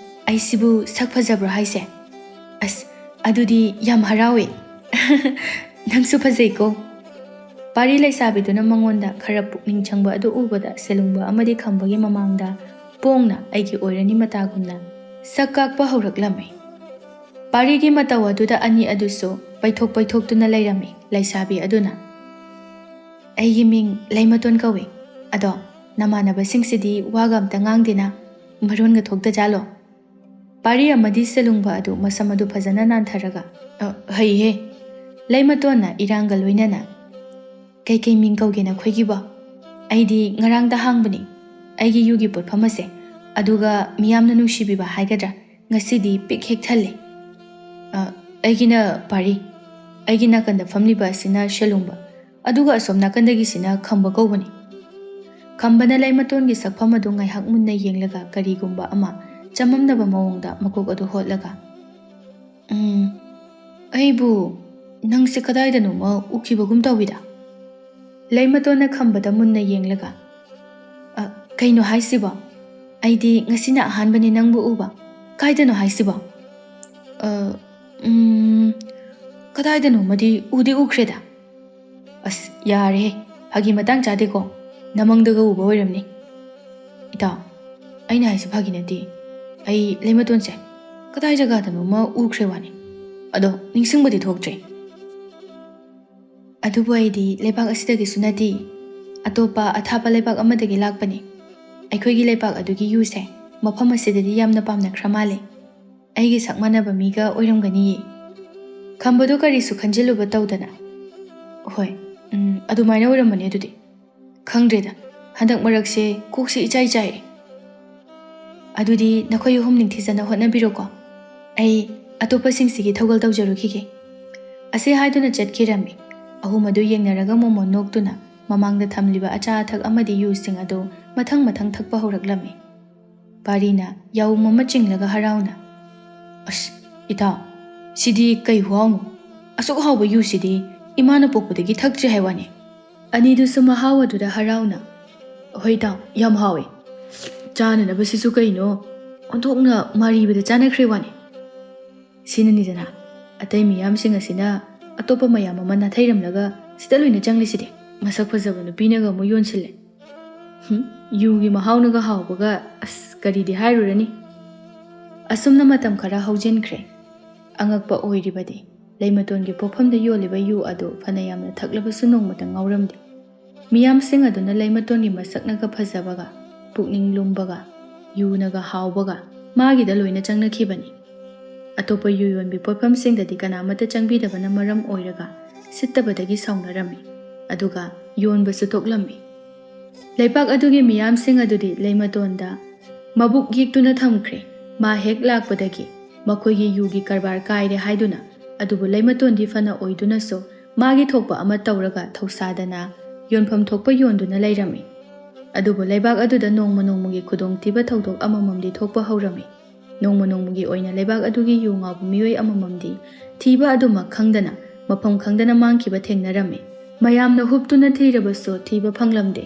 ꯑꯩꯁꯤꯕꯨ ꯁꯛ ꯐꯖꯕ꯭ꯔꯣ ꯍꯥꯏꯁꯦ? ꯑꯁ, ꯑꯗꯨꯗꯤ ꯌꯥꯝ ꯍꯔꯥꯎꯋꯦ꯫" "ꯅꯪꯁꯨ ꯐꯖꯩꯀꯣ꯫" ꯄꯥꯔꯤ ꯂꯩꯁꯥꯕꯤꯗꯨꯅ ꯃꯉꯣꯟꯗ ꯈꯔ ꯄꯨꯛꯅꯤꯡ ꯆꯪꯕ ꯑꯗꯨ ꯎꯕꯗ ꯁꯦꯂꯨꯡꯕ ꯑꯃꯗꯤ ꯈꯝꯕꯒꯤ ꯃꯃꯥꯡꯗ ꯄꯣꯡꯅ ꯑꯩꯒꯤ ꯑꯣꯏꯔꯅꯤ ꯃꯇꯥꯒꯨꯝꯅ ꯁꯛ ꯀꯥꯛꯄ ꯍꯧꯔꯛꯂꯝꯃꯤ꯫ ꯄꯥꯔꯤꯒꯤ ꯃꯇꯧ ꯑꯗꯨꯗ ꯑꯅꯤ ꯑꯗꯨꯁꯨ ꯄꯩꯊꯣꯛ ꯄꯩꯊꯣꯛꯇꯨꯅ ꯂꯩꯔꯝꯃꯤ꯫ ꯂꯩꯁꯥꯕꯤ ꯑꯗꯨꯅ, "ꯑꯩꯒꯤ ꯃꯤꯡ ꯂꯩꯃꯇꯣꯟ ꯀꯧꯏ꯫ ꯑꯗꯣ ꯅꯃꯥꯟꯅꯕꯁꯤꯡꯁꯤꯗꯤ ꯋꯥꯒ ꯑꯝꯇ ꯉꯥꯡꯗꯦꯅ, ꯃꯔꯣꯟꯒ ꯊꯣꯛꯇꯖꯥꯠꯂꯣ?" ꯄꯥꯔꯤ ꯑꯃꯗꯤ ꯁꯦꯂꯨꯡꯕ ꯑꯗꯨ ꯃꯁꯝ ꯑꯗꯨ ꯐꯖꯅ ꯅꯥꯟꯊꯔꯒ, "ꯑ, ꯍꯩꯍꯦ꯫" ꯂꯩꯃꯇꯣꯟꯅ ꯏꯔꯥꯡꯒ ꯂꯣꯏꯅꯅ, "ꯀꯩꯀꯩ ꯃꯤꯡ ꯀꯧꯒꯦ ꯅꯈꯣꯏꯒꯤꯕꯣ? ꯑꯩꯗꯤ ꯉꯔꯥꯡꯗ ꯍꯥꯡꯕꯅꯤ ꯑꯩꯒꯤ ꯌꯨꯒꯤ ꯄꯣꯠꯐꯝ ꯑꯁꯦ, ꯑꯗꯨꯒ ꯃꯤꯌꯥꯝꯅ ꯅꯨꯡꯁꯤꯕꯤꯕ ꯍꯥꯏꯒꯗ꯭ꯔꯥ, ꯉꯁꯤꯗꯤ ꯄꯤꯛ ꯍꯦꯛ ꯊꯜꯂꯦ꯫" "ꯑ, ꯑꯩꯒꯤꯅ ꯄꯥꯔꯤ, ꯑꯩꯒꯤ ꯅꯥꯀꯟꯗ ꯐꯝꯂꯤꯕ ꯑꯁꯤꯅ ꯁꯦꯂꯨꯡꯕ, ꯑꯗꯨꯒ ꯑꯁꯣꯝ ꯅꯥꯀꯟꯗꯒꯤꯁꯤꯅ ꯈꯝꯕ ꯀꯧꯕꯅꯤ꯫" ꯈꯝꯕꯅ ꯂꯩꯃꯇꯣꯟꯒꯤ ꯁꯛꯐꯝ ꯑꯗꯨ ꯉꯥꯏꯍꯥꯛ ꯃꯨꯟꯅ ꯌꯦꯡꯂꯒ ꯀꯔꯤꯒꯨꯝꯕ ꯑꯃ ꯆꯃꯝꯅꯕ ꯃꯑꯣꯡꯗ ꯃꯀꯣꯛ ꯑꯗꯨ ꯍꯣꯠꯂꯒ, "ꯎꯝ, ꯑꯩꯕꯨ ꯅꯪꯁꯦ ꯀꯗꯥꯏꯗꯅꯣꯃ ꯎꯈꯤꯕꯒꯨꯝ ꯇꯧꯋꯤꯗ꯫" ꯂꯩꯃꯇꯣꯟꯅ ꯈꯝꯕꯗ ꯃꯨꯟꯅ ꯌꯦꯡꯂꯒ, "ꯑ, ꯀꯩꯅꯣ ꯍꯥꯏꯁꯤꯕꯣ? ꯑꯩꯗꯤ ꯉꯁꯤꯅ ꯑꯍꯥꯟꯕꯅꯤ ꯅꯪꯕꯨ ꯎꯕ꯫ ꯀꯥꯏꯗꯅꯣ ꯍꯥꯏꯁꯤꯕꯣ?" "ꯑ, ꯎꯝ, ꯀꯗꯥꯏꯗꯅꯣꯃꯗꯤ ꯎꯗꯤ ꯎꯈ꯭ꯔꯦꯗ꯫" "ꯑꯁ, ꯌꯥꯔꯦꯍꯦ, ꯐꯥꯒꯤ ꯃꯇꯥꯡ ꯆꯥꯗꯦꯀꯣ, ꯅꯃꯪꯗꯒ ꯎꯕ ꯑꯣꯏꯔꯝꯅꯤ꯫" "ꯏꯇꯥꯎ, ꯑꯩꯅ ꯍꯥꯏꯁꯦ ꯐꯥꯒꯤ ꯅꯠꯇꯦ꯫ ꯑꯩ ꯂꯩꯃꯇꯣꯟꯁꯦ ꯀꯗꯥꯏ ꯖꯒꯥꯗꯅꯣꯃ ꯎꯈ꯭ꯔꯦ ꯋꯥꯅꯤ꯫ ꯑꯗꯣ ꯅꯤꯡꯁꯤꯡꯕꯗꯤ ꯊꯣꯛꯇ꯭ꯔꯦ꯫" "ꯑꯗꯨꯕꯨ ꯑꯩꯗꯤ ꯂꯩꯕꯥꯛ ꯑꯁꯤꯗꯒꯤꯁꯨ ꯅꯠꯇꯦ, ꯑꯇꯣꯞꯄ ꯑꯊꯥꯞꯄ ꯂꯩꯕꯥꯛ ꯑꯃꯗꯒꯤ ꯂꯥꯛꯄꯅꯤ꯫ ꯑꯩꯈꯣꯏꯒꯤ ꯂꯩꯕꯥꯛ ꯑꯗꯨꯒꯤ ꯌꯨꯁꯦ ꯃꯐꯝ ꯑꯁꯤꯗꯗꯤ ꯌꯥꯝꯅ ꯄꯥꯝꯅꯈ꯭ꯔ ꯃꯥꯜꯂꯦ꯫ ꯑꯩꯒꯤ ꯁꯛ ꯃꯥꯟꯅꯕ ꯃꯤꯒ ꯑꯣꯏꯔꯝꯒꯅꯤꯌꯦ꯫" ꯈꯝꯕꯗꯨ ꯀꯔꯤꯁꯨ ꯈꯟꯖꯤꯜꯂꯨꯕ ꯇꯧꯗꯅ, "ꯍꯣꯏ, "ꯎꯝ, ꯑꯗꯨꯃꯥꯏꯅ ꯑꯣꯏꯔꯝꯕꯅꯦ ꯑꯗꯨꯗꯤ꯫ ꯈꯪꯗ꯭ꯔꯦꯗ, ꯍꯟꯗꯛ ꯃꯔꯛꯁꯦ ꯀꯣꯛꯁꯤ ꯏꯆꯥꯏ ꯆꯥꯏꯔꯦ꯫ ꯑꯗꯨꯗꯤ ꯅꯈꯣꯏ ꯑꯍꯨꯝ ꯅꯤꯡꯊꯤꯖꯅ ꯍꯣꯠꯅꯕꯤꯔꯣꯀꯣ꯫ ꯑꯩ ꯑꯇꯣꯞꯄꯁꯤꯡꯁꯤꯒꯤ ꯊꯧꯒꯜ ꯇꯧꯖꯔꯨꯈꯤꯒꯦ"꯫ ꯑꯁꯤ ꯍꯥꯏꯗꯨꯅ ꯆꯠꯈꯤꯔꯝꯃꯤ꯫ ꯑꯍꯨꯝ ꯑꯗꯨ ꯌꯦꯡꯅꯔꯒ ꯃꯣꯃꯣꯟ ꯅꯣꯛꯇꯨꯅ ꯃꯃꯥꯡꯗ ꯊꯝꯂꯤꯕ ꯑꯆꯥ ꯑꯊꯛ ꯑꯃꯗꯤ ꯌꯨꯁꯤꯡ ꯑꯗꯨ ꯃꯊꯪ ꯃꯊꯪ ꯊꯛꯄ ꯍꯧꯔꯛꯂꯝꯃꯤ꯫ ꯄꯥꯔꯤꯅ ꯌꯥꯍꯨꯝ ꯑꯃ ꯆꯤꯡꯂꯒ ꯍꯔꯥꯎꯅ, "ꯑꯁ, ꯏꯇꯥꯎ, ꯁꯤꯗꯤ ꯀꯩ ꯈꯨꯍꯥꯎꯅꯣ? ꯑꯁꯨꯛ ꯍꯥꯎꯕ ꯌꯨꯁꯤꯗꯤ ꯏꯃꯥꯅ ꯄꯣꯛꯄꯗꯒꯤ ꯊꯛꯇ꯭ꯔꯤ ꯍꯥꯏ ꯋꯥꯅꯤ"꯫ ꯑꯅꯤꯗꯨꯁꯨ ꯃꯍꯥꯎ ꯑꯗꯨꯗ ꯍꯔꯥꯎꯅ, "ꯍꯣꯏ ꯏꯇꯥꯎ, ꯌꯥꯝ ꯍꯥꯎꯋꯦ꯫ ꯆꯥꯅꯅꯕꯁꯤꯁꯨ ꯀꯩꯅꯣ, ꯑꯣꯟꯊꯣꯛꯅ ꯃꯥꯔꯤꯕꯗ ꯆꯥꯅꯈ꯭ꯔꯦ ꯋꯥꯅꯤ"꯫ ꯁꯤꯅꯅꯤꯗꯅ, ꯑꯇꯩ ꯃꯤꯌꯥꯝꯁꯤꯡ ꯑꯁꯤꯅ ꯑꯇꯣꯞꯄ ꯃꯌꯥꯝ ꯑꯃ ꯅꯥꯊꯩꯔꯝꯂꯒ ꯁꯤꯗ ꯂꯣꯏꯅ ꯆꯪꯂꯤꯁꯤꯗꯤ꯫ ꯃꯁꯛ ꯐꯖꯕ ꯅꯨꯄꯤꯅꯒ ꯑꯃꯨꯛ ꯌꯣꯟꯁꯤꯜꯂꯦ꯫ ꯍꯨꯝ, ꯌꯨꯒꯤ ꯃꯍꯥꯎꯅꯒ ꯍꯥꯎꯕꯒ, ꯑꯁ, ꯀꯔꯤꯗꯤ ꯍꯥꯏꯔꯨꯔꯅꯤ꯫ ꯑꯁꯨꯝꯅ ꯃꯇꯝ ꯈꯔ ꯍꯧꯖꯤꯟꯈ꯭ꯔꯦ꯫ ꯑꯉꯛꯄ ꯑꯣꯏꯔꯤꯕꯗꯤ, ꯂꯩꯃꯇꯣꯟꯒꯤ ꯄꯣꯠꯐꯝꯗ ꯌꯣꯜꯂꯤꯕ ꯌꯨ ꯑꯗꯨ ꯐꯅ ꯌꯥꯝꯅ ꯊꯛꯂꯕꯁꯨ ꯅꯣꯡꯃꯇ ꯉꯥꯎꯔꯝꯗꯦ꯫ ꯃꯤꯌꯥꯝꯁꯤꯡ ꯑꯗꯨꯅ ꯂꯩꯃꯇꯣꯟꯒꯤ ꯃꯁꯛꯅꯒ ꯐꯖꯕꯒ, ꯄꯨꯛꯅꯤꯡ ꯂꯨꯝꯕꯒ, ꯌꯨꯅꯒ ꯍꯥꯎꯕꯒ ꯃꯥꯒꯤꯗ ꯂꯣꯏꯅ ꯆꯪꯅꯈꯤꯕꯅꯤ꯫ ꯑꯇꯣꯞꯄ ꯌꯨ ꯌꯣꯟꯕꯤ ꯄꯣꯠꯐꯝꯁꯤꯡꯗꯗꯤ ꯀꯅꯥꯃꯠꯇ ꯆꯪꯕꯤꯗꯕꯅ ꯃꯔꯝ ꯑꯣꯏꯔꯒ ꯁꯤꯠꯇꯕꯗꯒꯤ ꯁꯥꯎꯅꯔꯝꯃꯤ, ꯑꯗꯨꯒ ꯌꯣꯟꯕꯁꯨ ꯇꯣꯛꯂꯝꯃꯤ꯫ ꯂꯩꯕꯥꯛ ꯑꯗꯨꯒꯤ ꯃꯤꯌꯥꯝꯁꯤꯡ ꯑꯗꯨꯗꯤ ꯂꯩꯃꯇꯣꯟꯗ ꯃꯕꯨꯛ ꯌꯦꯛꯇꯨꯅ ꯊꯝꯈ꯭ꯔꯦ꯫ ꯃꯥ ꯍꯦꯛ ꯂꯥꯛꯄꯗꯒꯤ ꯃꯈꯣꯏꯒꯤ ꯌꯨꯒꯤ ꯀꯔꯕꯥꯔ ꯀꯥꯏꯔꯦ ꯍꯥꯏꯗꯨꯅ, ꯑꯗꯨꯕꯨ ꯂꯩꯃꯇꯣꯟꯗꯤ ꯐꯅ ꯑꯣꯏꯗꯨꯅꯁꯨ ꯃꯥꯒꯤ ꯊꯣꯛꯄ ꯑꯃ ꯇꯧꯔꯒ ꯊꯧꯁꯥꯗꯅ ꯌꯣꯟꯐꯝ ꯊꯣꯛꯄ ꯌꯣꯟꯗꯨꯅ ꯂꯩꯔꯝꯃꯤ꯫ ꯑꯗꯨꯕꯨ ꯂꯩꯕꯥꯛ ꯑꯗꯨꯗ ꯅꯣꯡꯃ ꯅꯣꯡꯃꯒꯤ ꯈꯨꯗꯣꯡꯊꯤꯕ ꯊꯧꯗꯣꯛ ꯑꯃꯃꯝꯗꯤ ꯊꯣꯛꯄ ꯍꯧꯔꯝꯃꯤ꯫ ꯅꯣꯡꯃ ꯅꯣꯡꯃꯒꯤ ꯑꯣꯏꯅ ꯂꯩꯕꯥꯛ ꯑꯗꯨꯒꯤ ꯌꯨ ꯉꯥꯎꯕ ꯃꯤꯑꯣꯏ ꯑꯃꯃꯝꯗꯤ ꯊꯤꯕ ꯑꯗꯨꯃꯛ ꯈꯪꯗꯅ, ꯃꯐꯝ ꯈꯪꯗꯅ ꯃꯥꯡꯈꯤꯕ ꯊꯦꯡꯅꯔꯝꯃꯤ꯫ ꯃꯌꯥꯝꯅ ꯍꯨꯞꯇꯨꯅ ꯊꯤꯔꯕꯁꯨ ꯊꯤꯕ ꯐꯪꯂꯝꯗꯦ꯫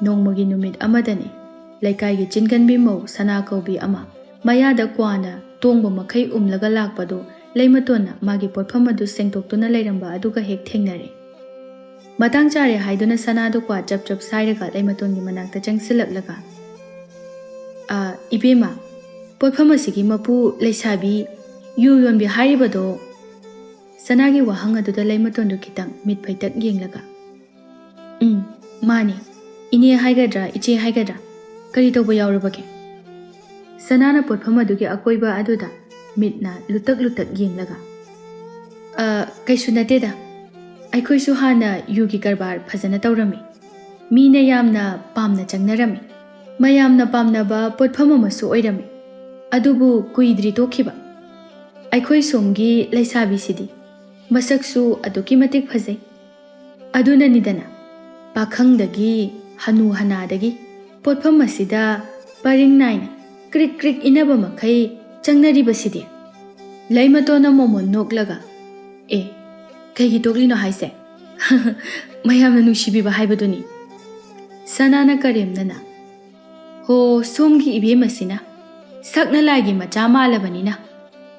ꯅꯣꯡꯃꯒꯤ ꯅꯨꯃꯤꯠ ꯑꯃꯗꯅꯤ, ꯂꯩꯀꯥꯏꯒꯤ ꯆꯤꯟꯒꯟꯕꯤ ꯃꯧ ꯁꯅꯥ ꯀꯧꯕꯤ ꯑꯃ ꯃꯌꯥꯗ ꯀ꯭ꯋꯥꯅ ꯇꯣꯡꯕ ꯃꯈꯩ ꯎꯝꯂꯒ ꯂꯥꯛꯄꯗꯨ ꯂꯩꯃꯇꯣꯟꯅ ꯃꯥꯒꯤ ꯄꯣꯠꯐꯝ ꯑꯗꯨ ꯁꯦꯡꯗꯣꯛꯇꯨꯅ ꯂꯩꯔꯝꯕ ꯑꯗꯨꯒ ꯍꯦꯛ ꯊꯦꯡꯅꯔꯦ꯫ ꯃꯇꯥꯡ ꯆꯥꯔꯦ ꯍꯥꯏꯗꯨꯅ ꯁꯅꯥꯗꯨ ꯀ꯭ꯋꯥ ꯆꯞ ꯆꯞ ꯁꯥꯏꯔꯒ ꯂꯩꯃꯇꯣꯟꯒꯤ ꯃꯅꯥꯛꯇ ꯆꯪꯁꯤꯜꯂꯛꯂꯒ, "ꯑ, ꯏꯕꯦꯝꯃ, ꯄꯣꯠꯐꯝ ꯑꯁꯤꯒꯤ ꯃꯄꯨ ꯂꯩꯁꯥꯕꯤ ꯌꯨ ꯌꯣꯟꯕꯤ ꯍꯥꯏꯔꯤꯕꯗꯣ?" ꯁꯅꯥꯒꯤ ꯋꯥꯍꯪ ꯑꯗꯨꯗ ꯂꯩꯃꯇꯣꯟꯗꯨ ꯈꯤꯇꯪ ꯃꯤꯠ ꯐꯩꯇꯛ ꯌꯦꯡꯂꯒ, "ꯎꯝ, ꯃꯥꯅꯤ꯫ ꯏꯅꯦ ꯍꯥꯏꯒꯗ꯭ꯔꯥ, ꯏꯆꯦ ꯍꯥꯏꯒꯗ꯭ꯔꯥ? ꯀꯔꯤ ꯇꯧꯕ ꯌꯥꯎꯔꯕꯒꯦ?" ꯁꯅꯥꯅ ꯄꯣꯠꯐꯝ ꯑꯗꯨꯒꯤ ꯑꯀꯣꯏꯕ ꯑꯗꯨꯗ ꯃꯤꯠꯅ ꯂꯨꯇꯛ ꯂꯨꯇꯛ ꯌꯦꯡꯂꯒ, "ꯑ, ꯀꯩꯁꯨ ꯅꯠꯇꯦꯗ꯫ ꯑꯩꯈꯣꯏꯁꯨ ꯍꯥꯟꯅ ꯌꯨꯒꯤ ꯀꯔꯕꯥꯔ ꯐꯖꯅ ꯇꯧꯔꯝꯃꯤ꯫ ꯃꯤꯅ ꯌꯥꯝꯅ ꯄꯥꯝꯅ ꯆꯪꯅꯔꯝꯃꯤ꯫ ꯃꯌꯥꯝꯅ ꯄꯥꯝꯅꯕ ꯄꯣꯠꯐꯝ ꯑꯃꯁꯨ ꯑꯣꯏꯔꯝꯃꯤ꯫ ꯑꯗꯨꯕꯨ ꯀꯨꯏꯗ꯭ꯔꯤ ꯇꯣꯛꯈꯤꯕ꯫ ꯑꯩꯈꯣꯏ ꯁꯣꯝꯒꯤ ꯂꯩꯁꯥꯕꯤꯁꯤꯗꯤ ꯃꯁꯛꯁꯨ ꯑꯗꯨꯛꯀꯤ ꯃꯇꯤꯛ ꯐꯖꯩ꯫ ꯑꯗꯨꯅꯅꯤꯗꯅ ꯄꯥꯈꯪꯗꯒꯤ, ꯍꯅꯨ ꯍꯅꯥꯗꯒꯤ ꯄꯣꯠꯐꯝ ꯑꯁꯤꯗ ꯄꯔꯤꯡ ꯅꯥꯏꯅ ꯀ꯭ꯔꯤꯛ ꯀ꯭ꯔꯤꯛ ꯏꯟꯅꯕ ꯃꯈꯩ ꯆꯪꯅꯔꯤꯕꯁꯤꯗꯤ꯫ ꯂꯩꯃꯇꯣꯟꯅ ꯃꯣꯃꯣꯟ ꯅꯣꯛꯂꯒ, "ꯑꯦ, ꯀꯩꯒꯤ ꯇꯣꯛꯂꯤꯅꯣ ꯍꯥꯏꯁꯦ?" "ꯃꯌꯥꯝꯅ ꯅꯨꯡꯁꯤꯕꯤꯕ ꯍꯥꯏꯕꯗꯨꯅꯤ꯫" ꯁꯅꯥꯅ ꯀꯔꯦꯝꯅꯅ, "ꯍꯣ, ꯁꯣꯝꯒꯤ ꯏꯕꯦꯝꯃꯁꯤꯅ ꯁꯛꯅ ꯂꯥꯏꯒꯤ ꯃꯆꯥ ꯃꯥꯜꯂꯕꯅꯤꯅ,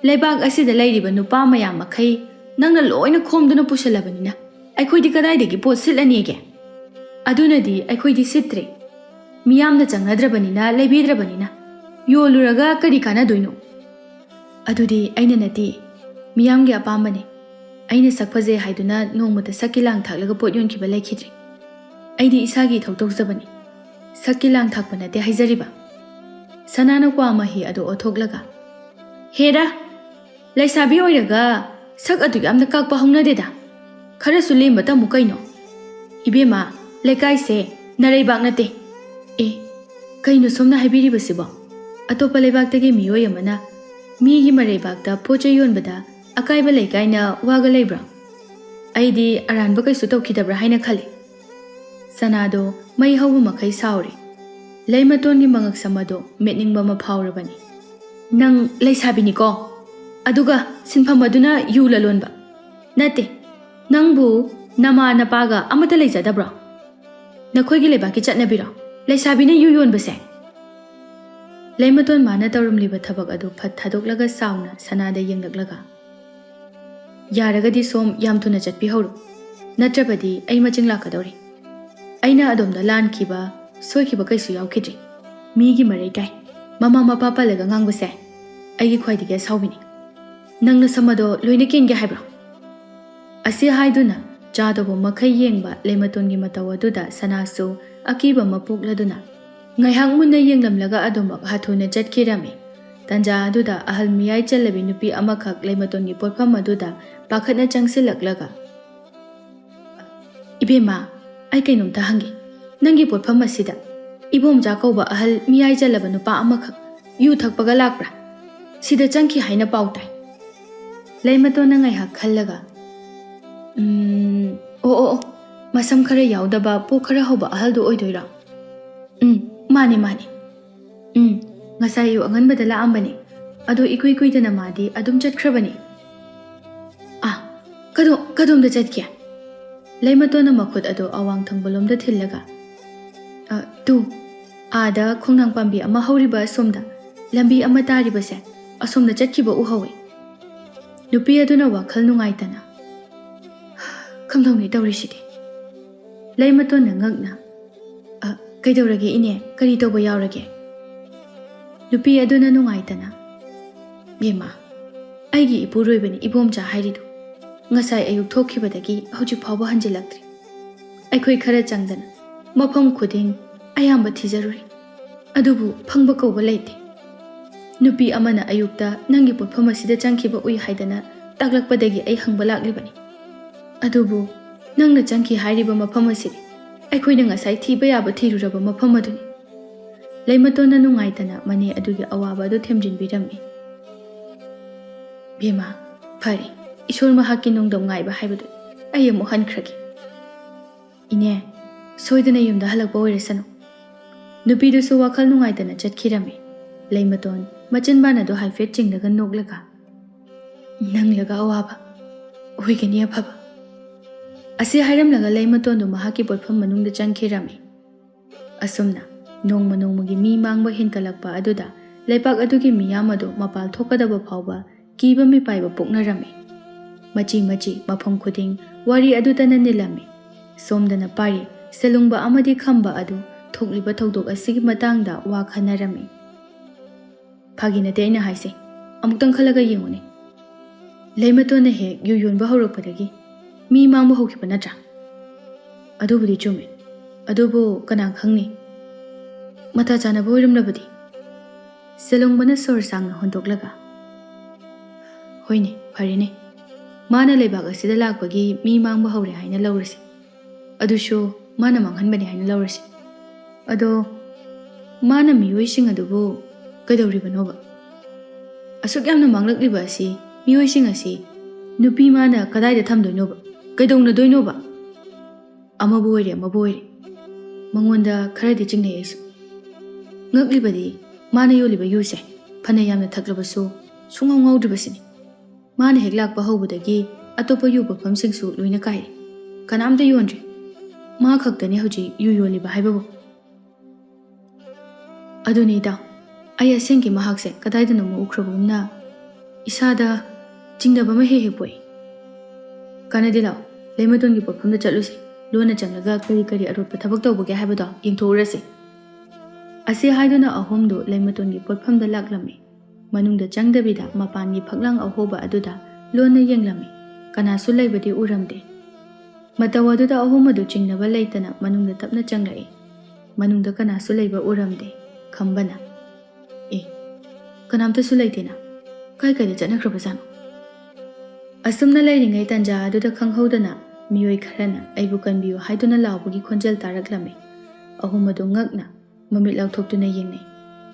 ꯂꯩꯕꯥꯛ ꯑꯁꯤꯗ ꯂꯩꯔꯤꯕ ꯅꯨꯄꯥ ꯃꯌꯥꯝ ꯃꯈꯩ ꯅꯪꯅ ꯂꯣꯏꯅ ꯈꯣꯝꯗꯨꯅ ꯄꯨꯁꯜꯂꯕꯅꯤꯅ, ꯑꯩꯈꯣꯏꯗꯤ ꯀꯗꯥꯏꯗꯒꯤ ꯄꯣꯠ ꯁꯤꯠꯂꯅꯤꯒꯦ? ꯑꯗꯨꯅꯗꯤ ꯑꯩꯈꯣꯏꯗꯤ ꯁꯤꯠꯇ꯭ꯔꯦ꯫ ꯃꯤꯌꯥꯝꯅ ꯆꯪꯅꯗ꯭ꯔꯕꯅꯤꯅ, ꯂꯩꯕꯤꯗ꯭ꯔꯕꯅꯤꯅ, ꯌꯣꯜꯂꯨꯔꯒ ꯀꯔꯤ ꯀꯥꯟꯅꯗꯣꯏꯅꯣ?" "ꯑꯗꯨꯗꯤ ꯑꯩꯅ ꯅꯠꯇꯦ, ꯃꯤꯌꯥꯝꯒꯤ ꯑꯄꯥꯝꯕꯅꯤ꯫ ꯑꯩꯅ ꯁꯛ ꯐꯖꯩ ꯍꯥꯏꯗꯨꯅ ꯅꯣꯡꯃꯇ ꯁꯛꯀꯤ ꯂꯥꯡ ꯊꯥꯛꯂꯒ ꯄꯣꯠ ꯌꯣꯟꯈꯤꯕ ꯂꯩꯈꯤꯗ꯭ꯔꯤ꯫ ꯑꯩꯗꯤ ꯏꯁꯥꯒꯤ ꯏꯊꯧ ꯇꯧꯖꯕꯅꯤ꯫ ꯁꯛꯀꯤ ꯂꯥꯡ ꯊꯥꯛꯄ ꯅꯠꯇꯦ ꯍꯥꯏꯖꯔꯤꯕ꯫" ꯁꯅꯥꯅ ꯀ꯭ꯋꯥ ꯃꯍꯤ ꯑꯗꯨ ꯑꯣꯠꯊꯣꯛꯂꯒ, "ꯍꯦꯔꯥ, ꯂꯩꯁꯥꯕꯤ ꯑꯣꯏꯔꯒ ꯁꯛ ꯑꯗꯨ ꯌꯥꯝꯅ ꯀꯥꯛꯄ ꯍꯧꯅꯗꯦꯗ꯫ ꯈꯔꯁꯨ ꯂꯦꯝꯕ ꯇꯝꯃꯨ ꯀꯩꯅꯣ꯫ ꯏꯕꯦꯝꯃ, ꯂꯩꯀꯥꯏꯁꯦ ꯅꯔꯩꯕꯥꯛ ꯅꯠꯇꯦ꯫ ꯑꯦ, ꯀꯩꯅꯣ ꯁꯣꯝꯅ ꯍꯥꯏꯕꯤꯔꯤꯕꯁꯤꯕꯣ? ꯑꯇꯣꯞꯄ ꯂꯩꯕꯥꯛꯇꯒꯤ ꯃꯤꯑꯣꯏ ꯑꯃꯅ ꯃꯤꯒꯤ ꯃꯔꯩꯕꯥꯛꯇ ꯄꯣꯠ ꯆꯩ ꯌꯣꯟꯕꯗ ꯑꯀꯥꯏꯕ ꯂꯩ ꯀꯥꯏꯅ ꯋꯥꯒ ꯂꯩꯕ꯭ꯔꯣ? ꯑꯩꯗꯤ ꯑꯔꯥꯟꯕ ꯀꯩꯁꯨ ꯇꯧꯈꯤꯗꯕ꯭ꯔꯥ ꯍꯥꯏꯅ ꯈꯜꯂꯤ꯫" ꯁꯅꯥꯗꯣ ꯃꯩ ꯍꯧꯕ ꯃꯈꯩ ꯁꯥꯎꯔꯦ꯫ ꯂꯩꯃꯇꯣꯟꯒꯤ ꯃꯉꯛꯁꯝ ꯑꯗꯣ ꯃꯦꯠꯅꯤꯡꯕ ꯑꯃ ꯐꯥꯎꯔꯕꯅꯤ꯫ "ꯅꯪ ꯂꯩꯁꯥꯕꯤꯅꯤꯀꯣ, ꯑꯗꯨꯒ ꯁꯤꯟꯐꯝ ꯑꯗꯨꯅ ꯌꯨ ꯂꯂꯣꯟꯕ꯫ ꯅꯠꯇꯦ, ꯅꯪꯕꯨ ꯅꯃꯥ ꯅꯄꯥꯒ ꯑꯃꯠꯇ ꯂꯩꯖꯗꯕ꯭ꯔꯣ? ꯅꯈꯣꯏꯒꯤ ꯂꯩꯕꯥꯛꯀꯤ ꯆꯠꯅꯕꯤꯔꯣ ꯂꯩꯁꯥꯕꯤꯅ ꯌꯨ ꯌꯣꯟꯕꯁꯦ?" ꯂꯩꯃꯇꯣꯟ ꯃꯥꯅ ꯇꯧꯔꯝꯂꯤꯕ ꯊꯕꯛ ꯑꯗꯨ ꯐꯠ ꯊꯥꯗꯣꯛꯂꯒ ꯁꯥꯎꯅ ꯁꯅꯥꯗ ꯌꯦꯡꯂꯛꯂꯒ, "ꯌꯥꯔꯒꯗꯤ ꯁꯣꯝ ꯌꯥꯝ ꯊꯨꯅ ꯆꯠꯄꯤꯍꯧꯔꯣ, ꯅꯠꯇ꯭ꯔꯕꯗꯤ ꯑꯩ ꯃꯆꯤꯡ ꯂꯥꯛꯀꯗꯧꯔꯤ꯫ ꯑꯩꯅ ꯑꯗꯣꯝꯗ ꯂꯥꯟꯈꯤꯕ, ꯁꯣꯏꯈꯤꯕ ꯀꯩꯁꯨ ꯌꯥꯎꯈꯤꯗ꯭ꯔꯤ꯫ ꯃꯤꯒꯤ ꯃꯔꯩ ꯀꯥꯏ, ꯃꯃꯥ ꯃꯄꯥ ꯄꯜꯂꯒ ꯉꯥꯡꯕꯁꯦ ꯑꯩꯒꯤ ꯈ꯭ꯋꯥꯏꯗꯒꯤ ꯑꯁꯥꯎꯕꯤꯅꯤ꯫ ꯅꯪ ꯅꯁꯝ ꯑꯗꯣ ꯂꯣꯏꯅ ꯀꯦꯟꯒꯦ ꯍꯥꯏꯕ꯭ꯔꯣ?" ꯑꯁꯤ ꯍꯥꯏꯗꯨꯅ ꯆꯥꯗꯧꯕ ꯃꯈꯩ ꯌꯦꯡꯕ ꯂꯩꯃꯇꯣꯟꯒꯤ ꯃꯇꯧ ꯑꯗꯨꯗ ꯁꯅꯥꯁꯨ ꯑꯀꯤꯕ ꯑꯃ ꯄꯣꯛꯂꯗꯨꯅ ꯉꯥꯏꯍꯥꯛ ꯃꯨꯟꯅ ꯌꯦꯡꯂꯝꯂꯒ ꯑꯗꯨꯃꯛ ꯍꯥꯊꯨꯅ ꯆꯠꯈꯤꯔꯝꯃꯤ꯫ ꯇꯟꯖꯥ ꯑꯗꯨꯗ ꯑꯍꯜ ꯃꯤꯌꯥꯏ ꯆꯜꯂꯕꯤ ꯅꯨꯄꯤ ꯑꯃꯈꯛ ꯂꯩꯃꯇꯣꯟꯒꯤ ꯄꯣꯠꯐꯝ ꯑꯗꯨꯗ ꯄꯥꯈꯠꯅ ꯆꯪꯁꯤꯜꯂꯛꯂꯒ, "ꯏꯕꯦꯝꯃ, ꯑꯩ ꯀꯩꯅꯣꯝꯇ ꯍꯪꯒꯦ꯫ ꯅꯪꯒꯤ ꯄꯣꯠꯐꯝ ꯑꯁꯤꯗ ꯏꯕꯣꯝꯆꯥ ꯀꯧꯕ ꯑꯍꯜ ꯃꯤꯌꯥꯏ ꯆꯜꯂꯕ ꯅꯨꯄꯥ ꯑꯃꯈꯛ ꯌꯨ ꯊꯛꯄꯒ ꯂꯥꯛꯄ꯭ꯔꯥ? ꯁꯤꯗ ꯆꯪꯈꯤ ꯍꯥꯏꯅ ꯄꯥꯎ ꯇꯥꯏ꯫" ꯂꯩꯃꯇꯣꯟꯅ ꯉꯥꯏꯍꯥꯛ ꯈꯜꯂꯒ, "ꯎꯝ, ꯑꯣ, ꯑꯣ, ꯑꯣ, ꯃꯁꯝ ꯈꯔ ꯌꯥꯎꯗꯕ, ꯄꯣꯛ ꯈꯔ ꯍꯧꯕ ꯑꯍꯜꯗꯨ ꯑꯣꯏꯗꯣꯏꯔꯣ?" "ꯎꯝ, ꯃꯥꯅꯦ, ꯃꯥꯅꯦ꯫ ꯎꯝ, ꯉꯁꯥꯏ ꯑꯌꯨꯛ ꯑꯉꯟꯕꯗ ꯂꯥꯛꯑꯝꯕꯅꯦ꯫ ꯑꯗꯣ ꯏꯀꯨꯏ ꯀꯨꯏꯗꯅ ꯃꯥꯗꯤ ꯑꯗꯨꯝ ꯆꯠꯈ꯭ꯔꯕꯅꯦ꯫" "ꯑꯥ, ꯀꯗꯣ-, ꯀꯗꯣꯝꯗ ꯆꯠꯀꯦ?" ꯂꯩꯃꯇꯣꯟꯅ ꯃꯈꯨꯠ ꯑꯗꯣ ꯑꯋꯥꯡ ꯊꯪꯕꯂꯣꯝꯗ ꯊꯤꯜꯂꯒ, "ꯑ, ꯇꯨ, ꯑꯥꯗ ꯈꯣꯡꯅꯥꯡ ꯄꯥꯝꯕꯤ ꯑꯃ ꯍꯧꯔꯤꯕ ꯑꯁꯣꯝꯗ, ꯂꯝꯕꯤ ꯑꯃ ꯇꯥꯔꯤꯕꯁꯦ, ꯑꯁꯣꯝꯗ ꯆꯠꯈꯤꯕ ꯎꯍꯧꯋꯦ꯫" ꯅꯨꯄꯤ ꯑꯗꯨꯅ ꯋꯥꯈꯜ ꯅꯨꯡꯉꯥꯏꯇꯅ, "ꯀꯝꯗꯧꯅꯤ ꯇꯧꯔꯤꯁꯤꯗꯤ?" ꯂꯩꯃꯇꯣꯟꯅ ꯉꯛꯅ, "ꯑ, ꯀꯩꯗꯧꯔꯒꯦ ꯏꯅꯦ? ꯀꯔꯤ ꯇꯧꯕ ꯌꯥꯎꯔꯒꯦ?" ꯅꯨꯄꯤ ꯑꯗꯨꯅ ꯅꯨꯡꯉꯥꯏꯇꯅ, "ꯕꯦꯝꯃ, ꯑꯩꯒꯤ ꯏꯄꯨꯔꯣꯏꯕꯅꯤ ꯏꯕꯣꯝꯆꯥ ꯍꯥꯏꯔꯤꯗꯨ꯫ ꯉꯁꯥꯏ ꯑꯌꯨꯛ ꯊꯣꯛꯈꯤꯕꯗꯒꯤ ꯍꯧꯖꯤꯛ ꯐꯥꯎꯕ ꯍꯟꯖꯤꯜꯂꯛꯇ꯭ꯔꯤ꯫ ꯑꯩꯈꯣꯏ ꯈꯔ ꯆꯪꯗꯅ ꯃꯐꯝ ꯈꯨꯗꯤꯡ ꯑꯌꯥꯝꯕ ꯊꯤꯖꯔꯨꯔꯦ, ꯑꯗꯨꯕꯨ ꯐꯪꯕ ꯀꯧꯕ ꯂꯩꯇꯦ꯫ ꯅꯨꯄꯤ ꯑꯃꯅ ꯑꯌꯨꯛꯇ ꯅꯪꯒꯤ ꯄꯣꯠꯐꯝ ꯑꯁꯤꯗ ꯆꯪꯈꯤꯕ ꯎꯏ ꯍꯥꯏꯗꯅ ꯇꯥꯛꯂꯛꯄꯗꯒꯤ ꯑꯩ ꯍꯪꯕ ꯂꯥꯛꯂꯤꯕꯅꯤ꯫ ꯑꯗꯨꯕꯨ ꯅꯪꯅ ꯆꯪꯈꯤ ꯍꯥꯏꯔꯤꯕ ꯃꯐꯝ ꯑꯁꯤꯗꯤ ꯑꯩꯈꯣꯏꯅ ꯉꯁꯥꯏ ꯊꯤꯕ ꯌꯥꯕ ꯊꯤꯔꯨꯔꯕ ꯃꯐꯝ ꯑꯗꯨꯅꯤ꯫" ꯂꯩꯃꯇꯣꯟꯅ ꯅꯨꯡꯉꯥꯏꯇꯅ ꯃꯅꯦ ꯑꯗꯨꯒꯤ ꯑꯋꯥꯕ ꯑꯗꯨ ꯊꯦꯝꯖꯤꯟꯕꯤꯔꯝꯃꯤ꯫ "ꯕꯦꯝꯃ, ꯐꯔꯦ, ꯏꯁꯣꯔ ꯃꯍꯥꯛꯀꯤ ꯅꯣꯡꯗꯝ ꯉꯥꯏꯕ ꯍꯥꯏꯕꯗꯨ꯫ ꯑꯩ ꯑꯃꯨꯛ ꯍꯟꯈ꯭ꯔꯒꯦ꯫" "ꯏꯅꯦ, ꯁꯣꯏꯗꯅ ꯌꯨꯝꯗ ꯍꯜꯂꯛꯄ ꯑꯣꯏꯔꯁꯅꯨ꯫" ꯅꯨꯄꯤꯗꯨꯁꯨ ꯋꯥꯈꯜ ꯅꯨꯡꯉꯥꯏꯇꯅ ꯆꯠꯈꯤꯔꯝꯃꯤ꯫ ꯂꯩꯃꯇꯣꯟ ꯃꯆꯤꯟꯕꯥꯟ ꯑꯗꯨ ꯍꯥꯏꯐꯦꯠ ꯆꯤꯡꯂꯒ ꯅꯣꯛꯂꯒ, "ꯅꯪꯂꯒ ꯑꯋꯥꯕ, ꯑꯣꯏꯒꯅꯤ ꯑꯐꯕ꯫" ꯑꯁꯤ ꯍꯥꯏꯔꯝꯂꯒ ꯂꯩꯃꯇꯣꯟꯗꯨ ꯃꯍꯥꯛꯀꯤ ꯄꯣꯠꯐꯝ ꯃꯅꯨꯡꯗ ꯆꯪꯈꯤꯔꯝꯃꯤ꯫ ꯑꯁꯨꯝꯅ ꯅꯣꯡꯃ ꯅꯣꯡꯃꯒꯤ ꯃꯤ ꯃꯥꯡꯕ ꯍꯦꯟꯒꯠꯂꯛꯄ ꯑꯗꯨꯗ ꯂꯩꯄꯥꯛ ꯑꯗꯨꯒꯤ ꯃꯤꯌꯥꯝ ꯑꯗꯨ ꯃꯄꯥꯜ ꯊꯣꯛꯀꯗꯕ ꯐꯥꯎꯕ ꯀꯤꯕ ꯃꯤꯄꯥꯏꯕ ꯄꯣꯛꯅꯔꯝꯃꯤ꯫ ꯃꯆꯤ ꯃꯆꯤ ꯃꯐꯝ ꯈꯨꯗꯤꯡ ꯋꯥꯔꯤ ꯑꯗꯨꯇꯅ ꯅꯤꯜꯂꯝꯃꯤ꯫ ꯁꯣꯝꯗꯅ ꯄꯥꯔꯤ ꯁꯦꯂꯨꯡꯕ ꯑꯃꯗꯤ ꯈꯝꯕ ꯑꯗꯨ ꯊꯣꯛꯂꯤꯕ ꯊꯧꯗꯣꯛ ꯑꯁꯤꯒꯤ ꯃꯇꯥꯡꯗ ꯋꯥ ꯈꯟꯅꯔꯝꯃꯤ꯫ "ꯐꯥꯒꯤ ꯅꯠꯇꯦ ꯑꯩꯅ ꯍꯥꯏꯁꯦ, ꯑꯃꯨꯛꯇꯪ ꯈꯜꯂꯒ ꯌꯦꯡꯉꯨꯅꯦ꯫ ꯂꯩꯃꯇꯣꯟꯅ ꯍꯦꯛ ꯌꯨ ꯌꯣꯟꯕ ꯍꯧꯔꯛꯄꯗꯒꯤ ꯃꯤ ꯃꯥꯡꯕ ꯍꯧꯈꯤꯕ ꯅꯠꯇ꯭ꯔꯥ?" "ꯑꯗꯨꯕꯨꯗꯤ ꯆꯨꯝꯃꯦ, ꯑꯗꯨꯕꯨ ꯀꯅꯥ ꯈꯪꯅꯤ? ꯃꯇꯥ ꯆꯥꯅꯕ ꯑꯣꯏꯔꯝꯂꯕꯗꯤ?" ꯁꯦꯂꯨꯡꯕꯅ ꯁꯣꯔ ꯁꯥꯡꯅ ꯍꯣꯟꯗꯣꯛꯂꯒ, "ꯍꯣꯏꯅꯦ, ꯐꯔꯦꯅꯦ꯫ ꯃꯥꯅ ꯂꯩꯕꯥꯛ ꯑꯁꯤꯗ ꯂꯥꯛꯄꯒꯤ ꯃꯤ ꯃꯥꯡꯕ ꯍꯧꯔꯦ ꯍꯥꯏꯅ ꯂꯧꯔꯁꯤ꯫ ꯑꯗꯨꯁꯨ ꯃꯥꯅ ꯃꯥꯡꯍꯟꯕꯅꯤ ꯍꯥꯏꯅ ꯂꯧꯔꯁꯤ꯫ ꯑꯗꯣ ꯃꯥꯅ ꯃꯤꯑꯣꯏꯁꯤꯡ ꯑꯗꯨꯕꯨ ꯀꯩꯗꯧꯔꯤꯕꯅꯣꯕ? ꯑꯁꯨꯛ ꯌꯥꯝꯅ ꯃꯥꯡꯂꯛꯂꯤꯕ ꯑꯁꯤ ꯃꯤꯑꯣꯏꯁꯤꯡ ꯑꯁꯤ ꯅꯨꯄꯤ ꯃꯥꯅ ꯀꯗꯥꯏꯗ ꯊꯝꯗꯣꯏꯅꯣꯕ? ꯀꯩꯗꯧꯅꯗꯣꯏꯅꯣꯕ? ꯑꯃꯕꯨ ꯑꯣꯏꯔꯦ ꯑꯃꯕꯨ ꯑꯣꯏꯔꯦ, ꯃꯉꯣꯟꯗ ꯈꯔꯗꯤ ꯆꯤꯡꯅꯩ ꯑꯩꯁꯨ꯫ ꯉꯛꯂꯤꯕꯗꯤ ꯃꯥꯅ ꯌꯣꯜꯂꯤꯕ ꯌꯨꯁꯦ ꯐꯅ ꯌꯥꯝꯅ ꯊꯛꯂꯕꯁꯨ ꯁꯨꯡꯉꯥꯎ ꯉꯥꯎꯗ꯭ꯔꯤꯕꯁꯤꯅꯤ꯫ ꯃꯥꯅ ꯍꯦꯛ ꯂꯥꯛꯄ ꯍꯧꯕꯗꯒꯤ ꯑꯇꯣꯞꯄ ꯌꯨ ꯄꯣꯠꯐꯝꯁꯤꯡꯁꯨ ꯂꯣꯏꯅ ꯀꯥꯏꯔꯦ, ꯀꯅꯥꯝꯇ ꯌꯣꯟꯗ꯭ꯔꯦ꯫ ꯃꯥ ꯈꯛꯇꯅꯤ ꯍꯧꯖꯤꯛ ꯌꯨ ꯌꯣꯜꯂꯤꯕ ꯍꯥꯏꯕꯕꯨ꯫ ꯑꯗꯨꯅꯤ ꯏꯇꯥꯎ, ꯑꯩ ꯑꯁꯦꯡꯒꯤ ꯃꯍꯥꯛꯁꯦ ꯀꯗꯥꯏꯗꯅꯣꯃ ꯎꯈ꯭ꯔꯕꯒꯨꯝꯅ ꯏꯁꯥꯗ ꯆꯤꯡꯅꯕ ꯑꯃ ꯍꯦꯛ ꯍꯦꯛ ꯄꯣꯛꯏ꯫ ꯀꯥꯟꯅꯗꯦ, ꯂꯥꯛꯑꯣ, ꯂꯩꯃꯇꯣꯟꯒꯤ ꯄꯣꯠꯐꯝꯗ ꯆꯠꯂꯨꯁꯤ꯫ ꯂꯣꯟꯅ ꯆꯪꯂꯒ ꯀꯔꯤ ꯀꯔꯤ ꯑꯔꯣꯠꯄ ꯊꯕꯛ ꯇꯧꯕꯒꯦ ꯍꯥꯏꯕꯗꯣ ꯌꯦꯡꯊꯣꯛꯎꯔꯁꯤ꯫ ꯑꯁꯤ ꯍꯥꯏꯗꯨꯅ ꯑꯍꯨꯝꯗꯨ ꯂꯩꯃꯇꯣꯟꯒꯤ ꯄꯣꯠꯐꯝꯗ ꯂꯥꯛꯂꯝꯃꯤ꯫ ꯃꯅꯨꯡꯗ ꯆꯪꯗꯕꯤꯗ ꯃꯄꯥꯟꯒꯤ ꯐꯛꯂꯥꯡ ꯑꯍꯣꯕ ꯑꯗꯨꯗ ꯂꯣꯟꯅ ꯌꯦꯡꯂꯝꯃꯤ꯫ ꯀꯅꯥꯁꯨ ꯂꯩꯕꯗꯤ ꯎꯔꯝꯗꯦ꯫ ꯃꯇꯧ ꯑꯗꯨꯗ ꯑꯍꯨꯝ ꯑꯗꯨ ꯆꯤꯡꯅꯕ ꯂꯩꯇꯅ ꯃꯅꯨꯡꯗ ꯇꯞꯅ ꯆꯪꯂꯛꯏ꯫ ꯃꯅꯨꯡꯗ ꯀꯅꯥꯁꯨ ꯂꯩꯕ ꯎꯔꯝꯗꯦ꯫ ꯈꯝꯕꯅ, "ꯑꯦ, ꯀꯅꯥꯝꯇꯁꯨ ꯂꯩꯇꯦꯅ꯫ ꯀꯥꯏ ꯀꯥꯏꯗ ꯆꯠꯅꯈ꯭ꯔꯕꯖꯥꯠꯅꯣ?" ꯑꯁꯨꯝꯅ ꯂꯩꯔꯤꯉꯩ ꯇꯥꯟꯖꯥ ꯑꯗꯨꯗ ꯈꯪꯍꯧꯗꯅ ꯃꯤꯑꯣꯏ ꯈꯔꯅ ꯑꯩꯕꯨ ꯀꯟꯕꯤꯌꯨ ꯍꯥꯏꯗꯨꯅ ꯂꯥꯎꯕꯒꯤ ꯈꯣꯟꯖꯦꯜ ꯇꯥꯔꯛꯂꯝꯃꯤ꯫ ꯑꯍꯨꯝ ꯑꯗꯨ ꯉꯛꯅ ꯃꯃꯤꯠ ꯂꯥꯎꯊꯣꯛꯇꯨꯅ ꯌꯦꯡꯅꯩ꯫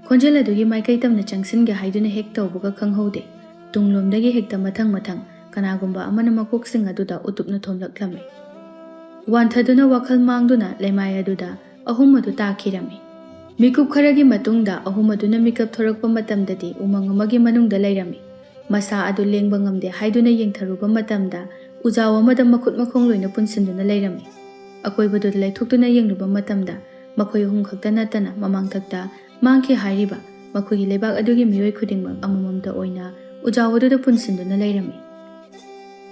ꯈꯣꯟꯖꯦꯜ ꯑꯗꯨꯒꯤ ꯃꯥꯏꯀꯩ ꯇꯝꯅ ꯆꯪꯁꯤꯟꯒꯦ ꯍꯥꯏꯗꯨꯅ ꯍꯦꯛ ꯇꯧꯕꯒ ꯈꯪꯍꯧꯗꯦ, ꯇꯨꯡꯂꯣꯝꯗꯒꯤ ꯍꯦꯛꯇ ꯃꯊꯪ ꯃꯊꯪ ꯀꯅꯥꯒꯨꯝꯕ ꯑꯃꯅ ꯃꯀꯣꯛꯁꯤꯡ ꯑꯗꯨꯗ ꯎꯇꯨꯞꯅ ꯊꯣꯝꯂꯛꯂꯝꯃꯤ꯫ ꯋꯥꯟꯊꯗꯨꯅ ꯋꯥꯈꯜ ꯃꯥꯡꯗꯨꯅ ꯂꯩꯃꯥꯏ ꯑꯗꯨꯗ ꯑꯍꯨꯝ ꯑꯗꯨ ꯇꯥꯈꯤꯔꯝꯃꯤ꯫ ꯃꯤꯀꯨꯞ ꯈꯔꯒꯤ ꯃꯇꯨꯡꯗ ꯑꯍꯨꯝ ꯑꯗꯨꯅ ꯃꯤꯀꯞ ꯊꯣꯔꯛꯄ ꯃꯇꯝꯗꯗꯤ ꯎꯃꯪ ꯑꯃꯒꯤ ꯃꯅꯨꯡꯗ ꯂꯩꯔꯝꯃꯤ꯫ ꯃꯁꯥ ꯑꯗꯨ ꯂꯦꯡꯕ ꯉꯝꯗꯦ ꯍꯥꯏꯗꯨꯅ ꯌꯦꯡꯊꯔꯨꯕ ꯃꯇꯝꯗ ꯎꯖꯥꯎ ꯑꯃꯗ ꯃꯈꯨꯠ ꯃꯈꯣꯡ ꯂꯣꯏꯅ ꯄꯨꯟꯁꯤꯟꯗꯨꯅ ꯂꯩꯔꯝꯃꯤ꯫ ꯑꯀꯣꯏꯕꯗꯨꯗ ꯂꯩꯊꯣꯛꯇꯨꯅ ꯌꯦꯡꯂꯨꯕ ꯃꯇꯝꯗ ꯃꯈꯣꯏ ꯑꯍꯨꯝ ꯈꯛꯇ ꯅꯠꯇꯅ ꯃꯃꯥꯡꯊꯛꯇ ꯃꯥꯡꯈꯤ ꯍꯥꯏꯔꯤꯕ ꯃꯈꯣꯏꯒꯤ ꯂꯩꯕꯥꯛ ꯑꯗꯨꯒꯤ ꯃꯤꯑꯣꯏ ꯈꯨꯗꯤꯡꯃꯛ ꯑꯃꯃꯝꯇ ꯑꯣꯏꯅ ꯎꯖꯥꯎ ꯑꯗꯨꯗ ꯄꯨꯟꯁꯤꯟꯗꯨꯅ ꯂꯩꯔꯝꯃꯤ꯫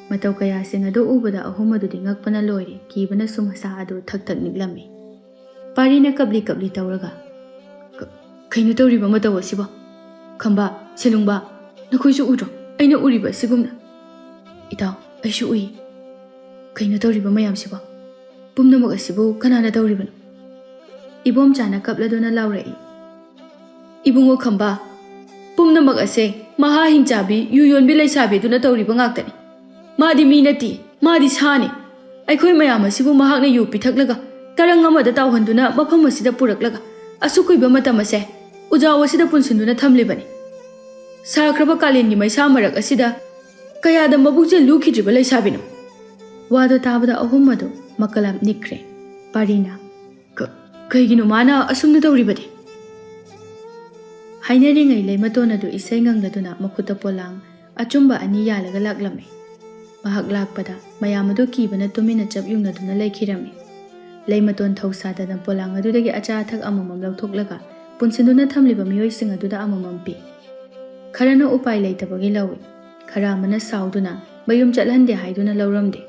ꯃꯇꯧ ꯀꯌꯥꯁꯤꯡ ꯑꯗꯨ ꯎꯕꯗ ꯑꯍꯨꯝ ꯑꯗꯨꯗꯤ ꯉꯛꯄꯅ ꯂꯣꯏꯔꯦ, ꯀꯤꯕꯅꯁꯨ ꯃꯁꯥ ꯑꯗꯨ ꯊꯛ ꯊꯛ ꯅꯤꯛꯂꯝꯃꯤ꯫ ꯄꯥꯔꯤꯅ ꯀꯞꯂꯤ ꯀꯞꯂꯤ ꯇꯧꯔꯒ, "ꯀ-, ꯀꯩꯅꯣ ꯇꯧꯔꯤꯕ ꯃꯇꯧ ꯑꯁꯤꯕꯣ? ꯈꯝꯕ, ꯁꯦꯂꯨꯡꯕ, ꯅꯈꯣꯏꯁꯨ ꯎꯗ꯭ꯔꯣ ꯑꯩꯅ ꯎꯔꯤꯕ ꯑꯁꯤꯒꯨꯝꯅ?" "ꯏꯇꯥꯎ, ꯑꯩꯁꯨ ꯎꯏ꯫ ꯀꯩꯅꯣ ꯇꯧꯔꯤꯕ ꯃꯌꯥꯝꯁꯤꯕꯣ? ꯄꯨꯝꯅꯃꯛ ꯑꯁꯤꯕꯨ ꯀꯅꯥꯅ ꯇꯧꯔꯤꯕꯅꯣ?" ꯏꯕꯣꯝꯆꯥꯅ ꯀꯞꯂꯗꯨꯅ ꯂꯥꯎꯔꯛꯏ꯫ "ꯏꯕꯨꯡꯉꯣ ꯈꯝꯕ, ꯄꯨꯝꯅꯃꯛ ꯑꯁꯦ ꯃꯍꯥ ꯍꯤꯡꯆꯥꯕꯤ, ꯌꯨ ꯌꯣꯟꯕꯤ ꯂꯩꯁꯥꯕꯤꯗꯨꯅ ꯇꯧꯔꯤꯕ ꯉꯥꯛꯇꯅꯤ꯫ ꯃꯥꯗꯤ ꯃꯤ ꯅꯠꯇꯦ, ꯃꯥꯗꯤ ꯁꯥꯅꯤ꯫ ꯑꯩꯈꯣꯏ ꯃꯌꯥꯝ ꯑꯁꯤꯕꯨ ꯃꯍꯥꯛꯅ ꯌꯨ ꯄꯤꯊꯛꯂꯒ ꯇꯔꯪ ꯑꯃꯗ ꯇꯥꯎꯍꯟꯗꯨꯅ ꯃꯐꯝ ꯑꯁꯤꯗ ꯄꯨꯔꯛꯂꯒ ꯑꯁꯨꯛ ꯀꯨꯏꯕ ꯃꯇꯝ ꯑꯁꯦ ꯎꯖꯥꯎ ꯑꯁꯤꯗ ꯄꯨꯟꯁꯤꯟꯗꯨꯅ ꯊꯝꯂꯤꯕꯅꯤ꯫ ꯁꯥꯈ꯭ꯔꯕ ꯀꯥꯂꯦꯟꯒꯤ ꯃꯩꯁꯥ ꯃꯔꯛ ꯑꯁꯤꯗ ꯀꯌꯥꯗ ꯃꯕꯨꯛꯆꯦꯜ ꯂꯨꯈꯤꯗ꯭ꯔꯤꯕ ꯂꯩꯁꯥꯕꯤꯅꯣ? ꯋꯥꯗꯣ ꯇꯥꯕꯗ ꯑꯍꯨꯝ ꯑꯗꯨ ꯃꯀꯂꯥꯞ ꯅꯤꯛꯈ꯭ꯔꯦ꯫ ꯄꯥꯔꯤꯅ, "ꯀ-, ꯀꯩꯒꯤꯅꯣ ꯃꯥꯅ ꯑꯁꯨꯝꯅ ꯇꯧꯔꯤꯕꯗꯤ?" ꯍꯥꯏꯅꯔꯤꯉꯩ ꯂꯩꯃꯇꯣꯟ ꯑꯗꯨ ꯏꯁꯩ ꯉꯪꯂꯗꯨꯅ ꯃꯈꯨꯠꯇ ꯄꯣꯂꯥꯡ ꯑꯆꯨꯝꯕ ꯑꯅꯤ ꯌꯥꯜꯂꯒ ꯂꯥꯛꯂꯝꯃꯤ꯫ ꯃꯍꯥꯛ ꯂꯥꯛꯄꯗ ꯃꯌꯥꯝ ꯑꯗꯨ ꯀꯤꯕꯅ ꯇꯨꯃꯤꯟꯅ ꯆꯞ ꯌꯨꯡꯅꯗꯨꯅ ꯂꯩꯈꯤꯔꯝꯃꯤ꯫ ꯂꯩꯃꯇꯣꯟ ꯊꯧꯁꯥꯗꯅ ꯄꯣꯂꯥꯡ ꯑꯗꯨꯗꯒꯤ ꯑꯆꯥ ꯑꯊꯛ ꯑꯃꯃꯝ ꯂꯧꯊꯣꯛꯂꯒ ꯄꯨꯟꯁꯤꯟꯗꯨꯅ ꯊꯝꯂꯤꯕ ꯃꯤꯑꯣꯏꯁꯤꯡ ꯑꯗꯨꯗ ꯑꯃꯃꯝ ꯄꯤ꯫ ꯈꯔꯅ ꯎꯄꯥꯏ ꯂꯩꯇꯕꯒꯤ ꯂꯧꯏ, ꯈꯔ ꯑꯃꯅ ꯁꯥꯎꯗꯨꯅ ꯃꯌꯨꯝ ꯆꯠꯍꯟꯗꯦ ꯍꯥꯏꯗꯨꯅ ꯂꯧꯔꯝꯗꯦ꯫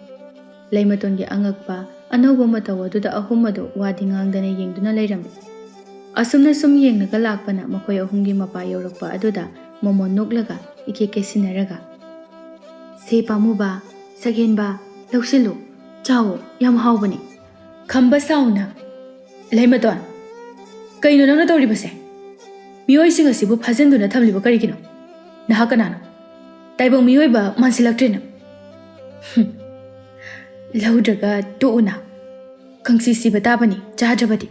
ꯂꯩꯃꯇꯣꯟꯒꯤ ꯑꯉꯛꯄ ꯑꯅꯧꯕ ꯃꯇꯧ ꯑꯗꯨꯗ ꯑꯍꯨꯝ ꯑꯗꯨ ꯋꯥꯗꯤ ꯉꯥꯡꯗꯅ ꯌꯦꯡꯗꯨꯅ ꯂꯩꯔꯝꯃꯤ꯫ ꯑꯁꯨꯝꯅ ꯁꯨꯝ ꯌꯦꯡꯂꯒ ꯂꯥꯛꯄꯅ ꯃꯈꯣꯏ ꯑꯍꯨꯝꯒꯤ ꯃꯄꯥ ꯌꯧꯔꯛꯄ ꯑꯗꯨꯗ ꯃꯃꯣꯟ ꯅꯣꯛꯂꯒ ꯏꯀꯦ ꯀꯦꯁꯤꯟꯅꯔꯒ, "ꯁꯦ ꯄꯥꯝꯃꯨꯕ, ꯁꯛꯍꯦꯟꯕ, ꯂꯧꯁꯤꯜꯂꯨ, ꯆꯥꯎꯑꯣ, ꯌꯥꯝ ꯍꯥꯎꯕꯅꯤ"꯫ ꯈꯝꯕ ꯁꯥꯎꯅ, "ꯂꯩꯃꯇꯣꯟ, ꯀꯩꯅꯣ ꯅꯪꯅ ꯇꯧꯔꯤꯕꯁꯦ? ꯃꯤꯑꯣꯏꯁꯤꯡ ꯑꯁꯤꯕꯨ ꯐꯥꯖꯤꯟꯗꯨꯅ ꯊꯝꯂꯤꯕ ꯀꯔꯤꯒꯤꯅꯣ? ꯅꯍꯥꯛ ꯀꯅꯥꯅꯣ? ꯇꯥꯏꯕꯪ ꯃꯤꯑꯣꯏꯕ ꯃꯥꯟꯁꯤꯜꯂꯛꯇ꯭ꯔꯦ ꯅꯪ"꯫ "ꯍꯨꯝ, ꯂꯧꯗ꯭ꯔꯒ ꯇꯣꯛꯎꯅ, ꯈꯪꯁꯤ ꯁꯤꯕ ꯇꯥꯕꯅꯤ ꯆꯥꯗ꯭ꯔꯕꯗꯤ"꯫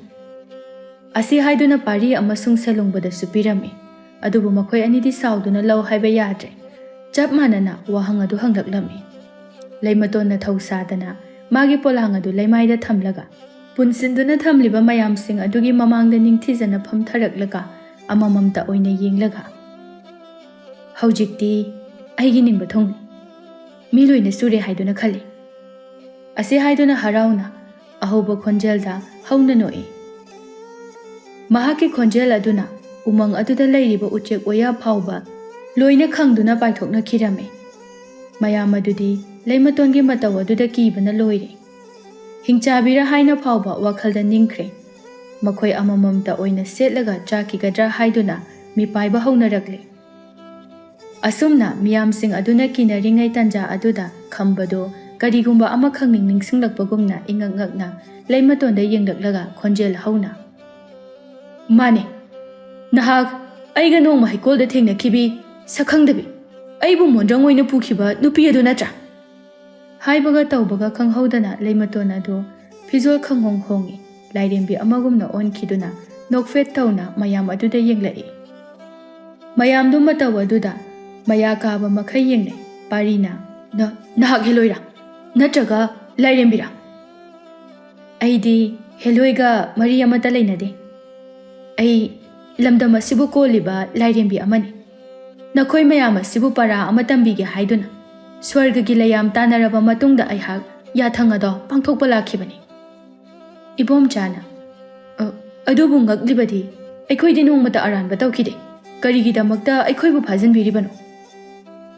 ꯑꯁꯤ ꯍꯥꯏꯗꯨꯅ ꯄꯥꯔꯤ ꯑꯃꯁꯨꯡ ꯁꯦꯂꯨꯡꯕꯗꯁꯨ ꯄꯤꯔꯝꯃꯤ꯫ ꯑꯗꯨꯕꯨ ꯃꯈꯣꯏ ꯑꯅꯤꯗꯤ ꯁꯥꯎꯗꯨꯅ ꯂꯧ ꯍꯥꯏꯕ ꯌꯥꯗ꯭ꯔꯦ꯫ ꯆꯞ ꯃꯥꯟꯅꯅ ꯋꯥꯍꯪ ꯑꯗꯨ ꯍꯪꯂꯛꯂꯝꯃꯤ꯫ ꯂꯩꯃꯇꯣꯟꯅ ꯊꯧ ꯁꯥꯗꯅ ꯃꯥꯒꯤ ꯄꯣꯂꯥꯡ ꯑꯗꯨ ꯂꯩꯃꯥꯏꯗ ꯊꯝꯂꯒ, ꯄꯨꯟꯁꯤꯟꯗꯨꯅ ꯊꯝꯂꯤꯕ ꯃꯌꯥꯝꯁꯤꯡ ꯑꯗꯨꯒꯤ ꯃꯃꯥꯡꯗ ꯅꯤꯡꯊꯤꯖꯅ ꯐꯝꯊꯔꯛꯂꯒ, ꯑꯃꯃꯝꯇ ꯑꯣꯏꯅ ꯌꯦꯡꯂꯒ, "ꯍꯧꯖꯤꯛꯇꯤ ꯑꯩꯒꯤ ꯅꯤꯡꯕ ꯊꯨꯡꯂꯦ꯫ ꯃꯤ ꯂꯣꯏꯅ ꯁꯨꯔꯦ ꯍꯥꯏꯗꯨꯅ ꯈꯜꯂꯤ"꯫ ꯑꯁꯤ ꯍꯥꯏꯗꯨꯅ ꯍꯔꯥꯎꯅ ꯑꯍꯧꯕ ꯈꯣꯟꯖꯦꯜꯗ ꯍꯧꯅ ꯅꯣꯛꯏ꯫ ꯃꯍꯥꯛꯀꯤ ꯈꯣꯟꯖꯦꯜ ꯑꯗꯨꯅ ꯎꯃꯪ ꯑꯗꯨꯗ ꯂꯩꯔꯤꯕ ꯎꯆꯦꯛ ꯋꯥꯌꯥ ꯐꯥꯎꯕ ꯂꯣꯏꯅ ꯈꯪꯗꯨꯅ ꯄꯥꯏꯊꯣꯛꯅꯈꯤꯔꯝꯃꯤ꯫ ꯃꯌꯥꯝ ꯑꯗꯨꯗꯤ ꯂꯩꯃꯇꯣꯟꯒꯤ ꯃꯇꯧ ꯑꯗꯨꯗ ꯀꯤꯕꯅ ꯂꯣꯏꯔꯦ꯫ ꯍꯤꯡꯆꯥꯕꯤꯔꯥ ꯍꯥꯏꯅ ꯐꯥꯎꯕ ꯋꯥꯈꯜꯗ ꯅꯤꯡꯈ꯭ꯔꯦ꯫ ꯃꯈꯣꯏ ꯑꯃꯃꯝꯇ ꯑꯣꯏꯅ ꯁꯦꯠꯂꯒ ꯆꯥꯈꯤꯒꯗ꯭ꯔꯥ ꯍꯥꯏꯗꯨꯅ ꯃꯤꯄꯥꯏꯕ ꯍꯧꯅꯔꯛꯂꯦ꯫ ꯑꯁꯨꯝꯅ ꯃꯤꯌꯥꯝꯁꯤꯡ ꯑꯗꯨꯅ ꯀꯤꯅꯔꯤꯉꯩ ꯇꯟꯖꯥ ꯑꯗꯨꯗ ꯈꯝꯕꯗꯣ ꯀꯔꯤꯒꯨꯝꯕ ꯑꯃ ꯈꯪꯅꯤꯡ ꯅꯤꯡꯁꯤꯡꯂꯛꯄꯒꯨꯝꯅ ꯏꯉꯛ ꯉꯛꯅ ꯂꯩꯃꯇꯣꯟꯗ ꯌꯦꯡꯂꯛꯂꯒ ꯈꯣꯟꯖꯦꯜ ꯍꯧꯅ, "ꯃꯥꯅꯦ, ꯅꯍꯥꯛ ꯑꯩꯒ ꯅꯣꯡꯃ ꯍꯩꯀꯣꯜꯗ ꯊꯦꯡꯅꯈꯤꯕꯤ, ꯁꯛꯈꯪꯗꯕꯤ, ꯑꯩꯕꯨ ꯃꯣꯟꯗ꯭ꯔꯪ ꯑꯣꯏꯅ ꯄꯨꯈꯤꯕ ꯅꯨꯄꯤ ꯑꯗꯨ ꯅꯠꯇ꯭ꯔꯥ?" ꯍꯥꯏꯕꯒ ꯇꯧꯕꯒ ꯈꯪꯍꯧꯗꯅ ꯂꯩꯃꯇꯣꯟ ꯑꯗꯨ ꯐꯤꯖꯣꯜ ꯈꯪꯍꯣꯡ ꯍꯣꯡꯏ꯫ ꯂꯥꯏꯔꯦꯝꯕꯤ ꯑꯃꯒꯨꯝꯅ ꯑꯣꯟꯈꯤꯗꯨꯅ ꯅꯣꯛꯐꯦꯠ ꯇꯧꯅ ꯃꯌꯥꯝ ꯑꯗꯨꯗ ꯌꯦꯡꯂꯛꯏ꯫ ꯃꯌꯥꯝꯗꯨ ꯃꯇꯧ ꯑꯗꯨꯗ ꯃꯌꯥ ꯀꯥꯕ ꯃꯈꯩ ꯌꯦꯡꯅꯩ꯫ ꯄꯥꯔꯤꯅ, "ꯅ-, ꯅꯍꯥꯛ ꯍꯦꯂꯣꯏꯔꯥ? ꯅꯠꯇ꯭ꯔꯒ ꯂꯥꯏꯔꯦꯝꯕꯤꯔꯥ?" "ꯑꯩꯗꯤ ꯍꯦꯂꯣꯏꯒ ꯃꯔꯤ ꯑꯃꯠꯇ ꯂꯩꯅꯗꯦ꯫ ꯑꯩ ꯂꯝꯗꯝ ꯑꯁꯤꯕꯨ ꯀꯣꯜꯂꯤꯕ ꯂꯥꯏꯔꯦꯝꯕꯤ ꯑꯃꯅꯤ꯫ ꯅꯈꯣꯏ ꯃꯌꯥꯝ ꯑꯁꯤꯕꯨ ꯄꯔꯥ ꯑꯃ ꯇꯝꯕꯤꯒꯦ ꯍꯥꯏꯗꯨꯅ ꯁ꯭ꯋꯔꯒꯒꯤ ꯂꯩꯌꯥꯝ ꯇꯥꯟꯅꯔꯕ ꯃꯇꯨꯡꯗ ꯑꯩꯍꯥꯛ ꯌꯥꯊꯪ ꯑꯗꯣ ꯄꯥꯡꯊꯣꯛꯄ ꯂꯥꯛꯈꯤꯕꯅꯤ꯫" ꯏꯕꯣꯝꯆꯥꯅ, "ꯑ, ꯑꯗꯨꯕꯨ ꯉꯛꯂꯤꯕꯗꯤ ꯑꯩꯈꯣꯏꯗꯤ ꯅꯣꯡꯃꯇ ꯑꯔꯥꯟꯕ ꯇꯧꯈꯤꯗꯦ꯫ ꯀꯔꯤꯒꯤꯗꯃꯛꯇ ꯑꯩꯈꯣꯏꯕꯨ ꯐꯥꯖꯤꯟꯕꯤꯔꯤꯕꯅꯣ?"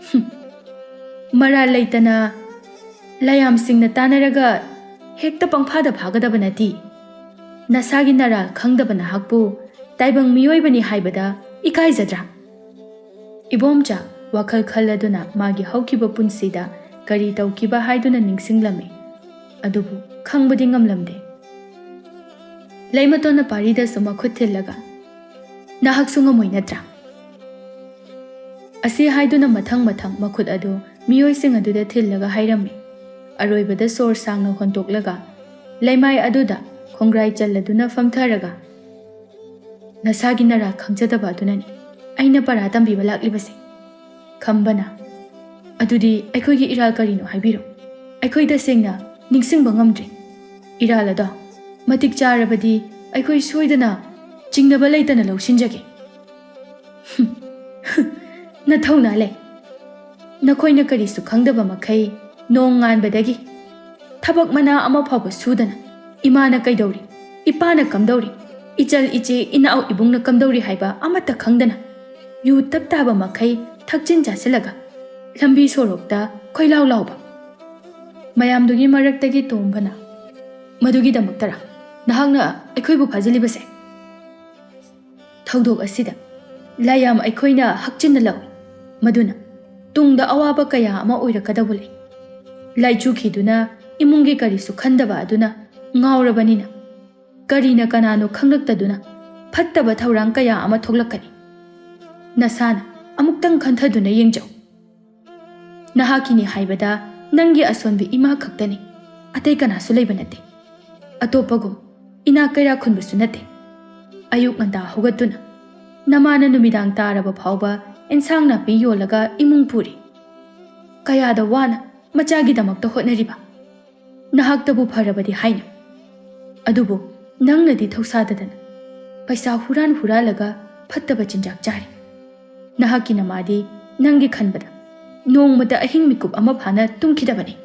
"ꯍꯨꯝ, ꯃꯔꯥꯜ ꯂꯩꯇꯅ ꯂꯥꯏꯌꯥꯝꯁꯤꯡꯅ ꯇꯥꯟꯅꯔꯒ ꯍꯦꯛꯇ ꯄꯪꯐꯥꯗ ꯐꯥꯒꯗꯕ ꯅꯠꯇꯦ꯫ ꯅꯁꯥꯒꯤ ꯅꯔꯥꯜ ꯈꯪꯗꯕ ꯅꯍꯥꯛꯄꯨ ꯇꯥꯏꯕꯪ ꯃꯤꯑꯣꯏꯕꯅꯤ ꯍꯥꯏꯕꯗ ꯏꯀꯥꯏꯖꯗ꯭ꯔꯥ?" ꯏꯕꯣꯝꯆꯥ ꯋꯥꯈꯜ ꯈꯜꯂꯗꯨꯅ ꯃꯥꯒꯤ ꯍꯧꯈꯤꯕ ꯄꯨꯟꯁꯤꯗ ꯀꯔꯤ ꯇꯧꯈꯤꯕ ꯍꯥꯏꯗꯨꯅ ꯅꯤꯡꯁꯤꯡꯂꯝꯃꯤ꯫ ꯑꯗꯨꯕꯨ ꯈꯪꯕꯗꯤ ꯉꯝꯂꯝꯗꯦ꯫ ꯂꯩꯃꯇꯣꯟꯅ ꯄꯥꯔꯤꯗꯁꯨ ꯃꯈꯨꯠ ꯊꯤꯜꯂꯒ, "ꯅꯍꯥꯛꯁꯨ ꯉꯝꯃꯣꯏ ꯅꯠꯇ꯭ꯔꯥ?" ꯑꯁꯤ ꯍꯥꯏꯗꯨꯅ ꯃꯊꯪ ꯃꯊꯪ ꯃꯈꯨꯠ ꯑꯗꯨ ꯃꯤꯑꯣꯏꯁꯤꯡ ꯑꯗꯨꯗ ꯊꯤꯜꯂꯒ ꯍꯥꯏꯔꯝꯃꯤ꯫ ꯑꯔꯣꯏꯕꯗ ꯁꯣꯔ ꯁꯥꯡꯅ ꯍꯣꯟꯇꯣꯛꯂꯒ ꯂꯩꯃꯥꯏ ꯑꯗꯨꯗ ꯈꯣꯡꯒ꯭ꯔꯥꯏ ꯆꯜꯂꯗꯨꯅ ꯐꯝꯊꯔꯒ, "ꯅꯁꯥꯒꯤ ꯅꯔꯥ ꯈꯪꯖꯗꯕ ꯑꯗꯨꯅꯅꯤ ꯑꯩꯅ ꯄꯔꯥ ꯇꯝꯕꯤꯕ ꯂꯥꯛꯂꯤꯕꯁꯦ꯫" ꯈꯝꯕꯅ, "ꯑꯗꯨꯗꯤ ꯑꯩꯈꯣꯏꯒꯤ ꯏꯔꯥꯜ ꯀꯔꯤꯅꯣ ꯍꯥꯏꯕꯤꯔꯣ? ꯑꯩꯈꯣꯏ ꯇꯁꯦꯡꯅ ꯅꯤꯡꯁꯤꯡꯕ ꯉꯝꯗ꯭ꯔꯦ꯫ ꯏꯔꯥꯜ ꯑꯗꯣ ꯃꯇꯤꯛ ꯆꯥꯔꯕꯗꯤ ꯑꯩꯈꯣꯏ ꯁꯣꯏꯗꯅ ꯆꯤꯡꯅꯕ ꯂꯩꯇꯅ ꯂꯧꯁꯤꯟꯖꯒꯦ꯫" "ꯍꯨꯝ, ꯅꯊꯧꯅꯥ ꯂꯩ꯫ ꯅꯈꯣꯏꯅ ꯀꯔꯤꯁꯨ ꯈꯪꯗꯕ ꯃꯈꯩ ꯅꯣꯡ ꯉꯥꯟꯕꯗꯒꯤ ꯊꯕꯛ ꯃꯅꯥ ꯑꯃ ꯐꯥꯎꯕ ꯁꯨꯗꯅ ꯏꯃꯥꯅ ꯀꯩꯗꯧꯔꯤ, ꯏꯄꯥꯅ ꯀꯝꯗꯧꯔꯤ, ꯏꯆꯜ ꯏꯆꯦ ꯏꯅꯥꯎ ꯏꯕꯨꯡꯅ ꯀꯝꯗꯧꯔꯤ ꯍꯥꯏꯕ ꯑꯃꯠꯇ ꯈꯪꯗꯅ ꯌꯨ ꯇꯞ ꯇꯥꯕ ꯃꯈꯩ ꯊꯛꯆꯤꯟ ꯆꯥꯁꯤꯜꯂꯒ ꯂꯝꯕꯤ ꯁꯣꯔꯣꯛꯇ ꯈꯣꯏꯂꯥꯎ ꯂꯥꯎꯕ ꯃꯌꯥꯝꯗꯨꯒꯤ ꯃꯔꯛꯇꯒꯤ ꯇꯣꯝꯕꯅ, ꯃꯗꯨꯒꯤꯗꯃꯛꯇꯔꯥ ꯅꯍꯥꯛꯅ ꯑꯩꯈꯣꯏꯕꯨ ꯐꯥꯖꯤꯜꯂꯤꯕꯁꯦ? ꯊꯧꯗꯣꯛ ꯑꯁꯤꯗ ꯂꯥꯏꯌꯥꯝ ꯑꯩꯈꯣꯏꯅ ꯍꯛꯆꯤꯟꯅ ꯂꯧꯏ꯫ ꯃꯗꯨꯅ ꯇꯨꯡꯗ ꯑꯋꯥꯕ ꯀꯌꯥ ꯑꯃ ꯑꯣꯏꯔꯛꯀꯗꯕ ꯂꯩ꯫ ꯂꯥꯏꯆꯨꯈꯤꯗꯨꯅ ꯏꯃꯨꯡꯒꯤ ꯀꯔꯤꯁꯨ ꯈꯟꯗꯕ ꯑꯗꯨꯅ ꯉꯥꯎꯔꯕꯅꯤꯅ ꯀꯔꯤꯅ ꯀꯅꯥꯅꯣ ꯈꯪꯂꯛꯇꯗꯨꯅ ꯐꯠꯇꯕ ꯊꯧꯔꯥꯡ ꯀꯌꯥ ꯑꯃ ꯊꯣꯛꯂꯛꯀꯅꯤ꯫ ꯅꯁꯥꯅ ꯑꯃꯨꯛꯇꯪ ꯈꯟꯊꯗꯨꯅ ꯌꯦꯡꯖꯧ꯫ ꯅꯍꯥꯛꯀꯤꯅꯤ ꯍꯥꯏꯕꯗ ꯅꯪꯒꯤ ꯑꯁꯣꯟꯕꯤ ꯏꯃꯥ ꯈꯛꯇꯅꯤ, ꯑꯇꯩ ꯀꯅꯥꯁꯨ ꯂꯩꯕ ꯅꯠꯇꯦ꯫ ꯑꯇꯣꯞꯄꯒꯨꯝ ꯏꯅꯥꯛ ꯀꯩꯔꯥꯛ ꯈꯨꯟꯕꯁꯨ ꯅꯠꯇꯦ꯫ ꯑꯌꯨꯛ ꯉꯟꯇꯥ ꯍꯧꯒꯠꯇꯨꯅ ꯅꯃꯥꯅ ꯅꯨꯃꯤꯗꯥꯡ ꯇꯥꯔꯕ ꯐꯥꯎꯕ ꯏꯟꯁꯥꯡ ꯅꯥꯄꯤ ꯌꯣꯜꯂꯒ ꯏꯃꯨꯡ ꯄꯨꯔꯤ꯫ ꯀꯌꯥꯗ ꯋꯥꯅ ꯃꯆꯥꯒꯤꯗꯃꯛꯇ ꯍꯣꯠꯅꯔꯤꯕ꯫ ꯅꯍꯥꯛꯇꯕꯨ ꯐꯔꯕꯗꯤ ꯍꯥꯏꯅ, ꯑꯗꯨꯕꯨ ꯅꯪꯅꯗꯤ ꯊꯧꯁꯥꯗꯗꯅ ꯄꯩꯁꯥ ꯍꯨꯔꯥꯟ ꯍꯨꯔꯥꯜꯂꯒ ꯐꯠꯇꯕ ꯆꯤꯟꯖꯥꯛ ꯆꯥꯔꯤ꯫ ꯅꯍꯥꯛꯀꯤ ꯅꯃꯥꯗꯤ ꯅꯪꯒꯤ ꯈꯟꯕꯗ ꯅꯣꯡꯃꯇ ꯑꯍꯤꯡ ꯃꯤꯀꯨꯞ ꯑꯃ ꯐꯥꯅ ꯇꯨꯝꯈꯤꯗꯕꯅꯤ꯫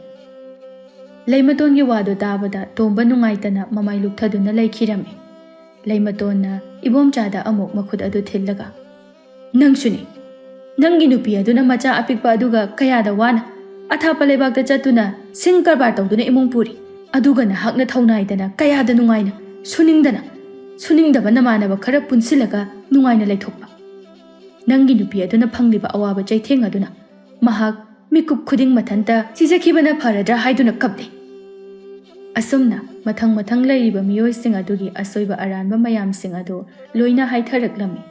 ꯂꯩꯃꯇꯣꯟꯒꯤ ꯋꯥꯗꯨ ꯇꯥꯕꯗ ꯇꯣꯝꯕ ꯅꯨꯡꯉꯥꯏꯇꯅ ꯃꯃꯥꯏ ꯂꯨꯛꯊꯗꯨꯅ ꯂꯩꯈꯤꯔꯝꯃꯤ꯫ ꯂꯩꯃꯇꯣꯟꯅ ꯏꯕꯣꯝꯆꯥꯗ ꯑꯃꯨꯛ ꯃꯈꯨꯠ ꯑꯗꯨ ꯊꯤꯜꯂꯒ, "ꯅꯪꯁꯨꯅꯤ꯫ ꯅꯪꯒꯤ ꯅꯨꯄꯤ ꯑꯗꯨꯅ ꯃꯆꯥ ꯑꯄꯤꯛꯄ ꯑꯗꯨꯒ ꯀꯌꯥꯗ ꯋꯥꯅ ꯑꯊꯥꯞꯄ ꯂꯩꯕꯥꯛꯇ ꯆꯠꯇꯨꯅ ꯁꯤꯡ ꯀꯔꯕꯥꯔ ꯇꯧꯗꯨꯅ ꯏꯃꯨꯡ ꯄꯨꯔꯤ꯫ ꯑꯗꯨꯒ ꯅꯍꯥꯛꯅ ꯊꯧꯅꯥꯏꯗꯅ ꯀꯌꯥꯗ ꯅꯨꯡꯉꯥꯏꯅ, ꯁꯨꯅꯤꯡꯗꯅ, ꯁꯨꯅꯤꯡꯗꯕ ꯅꯃꯥꯟꯅꯕ ꯈꯔ ꯄꯨꯟꯁꯤꯜꯂꯒ ꯅꯨꯡꯉꯥꯏꯅ ꯂꯩꯊꯣꯛꯄ꯫ ꯅꯪꯒꯤ ꯅꯨꯄꯤ ꯑꯗꯨꯅ ꯐꯪꯂꯤꯕ ꯑꯋꯥꯕ ꯆꯩꯊꯦꯡ ꯑꯗꯨꯅ ꯃꯍꯥꯛ ꯃꯤꯀꯨꯞ ꯈꯨꯗꯤꯡ ꯃꯊꯟꯇ ꯁꯤꯖꯈꯤꯕꯅ ꯐꯔꯗ꯭ꯔꯥ ꯍꯥꯏꯗꯨꯅ ꯀꯞꯂꯤ꯫" ꯑꯁꯨꯝꯅ ꯃꯊꯪ ꯃꯊꯪ ꯂꯩꯔꯤꯕ ꯃꯤꯑꯣꯏꯁꯤꯡ ꯑꯗꯨꯒꯤ ꯑꯁꯣꯏꯕ ꯑꯔꯥꯟꯕ ꯃꯌꯥꯝꯁꯤꯡ ꯑꯗꯨ ꯂꯣꯏꯅ ꯍꯥꯏꯊꯔꯛꯂꯝꯃꯤ꯫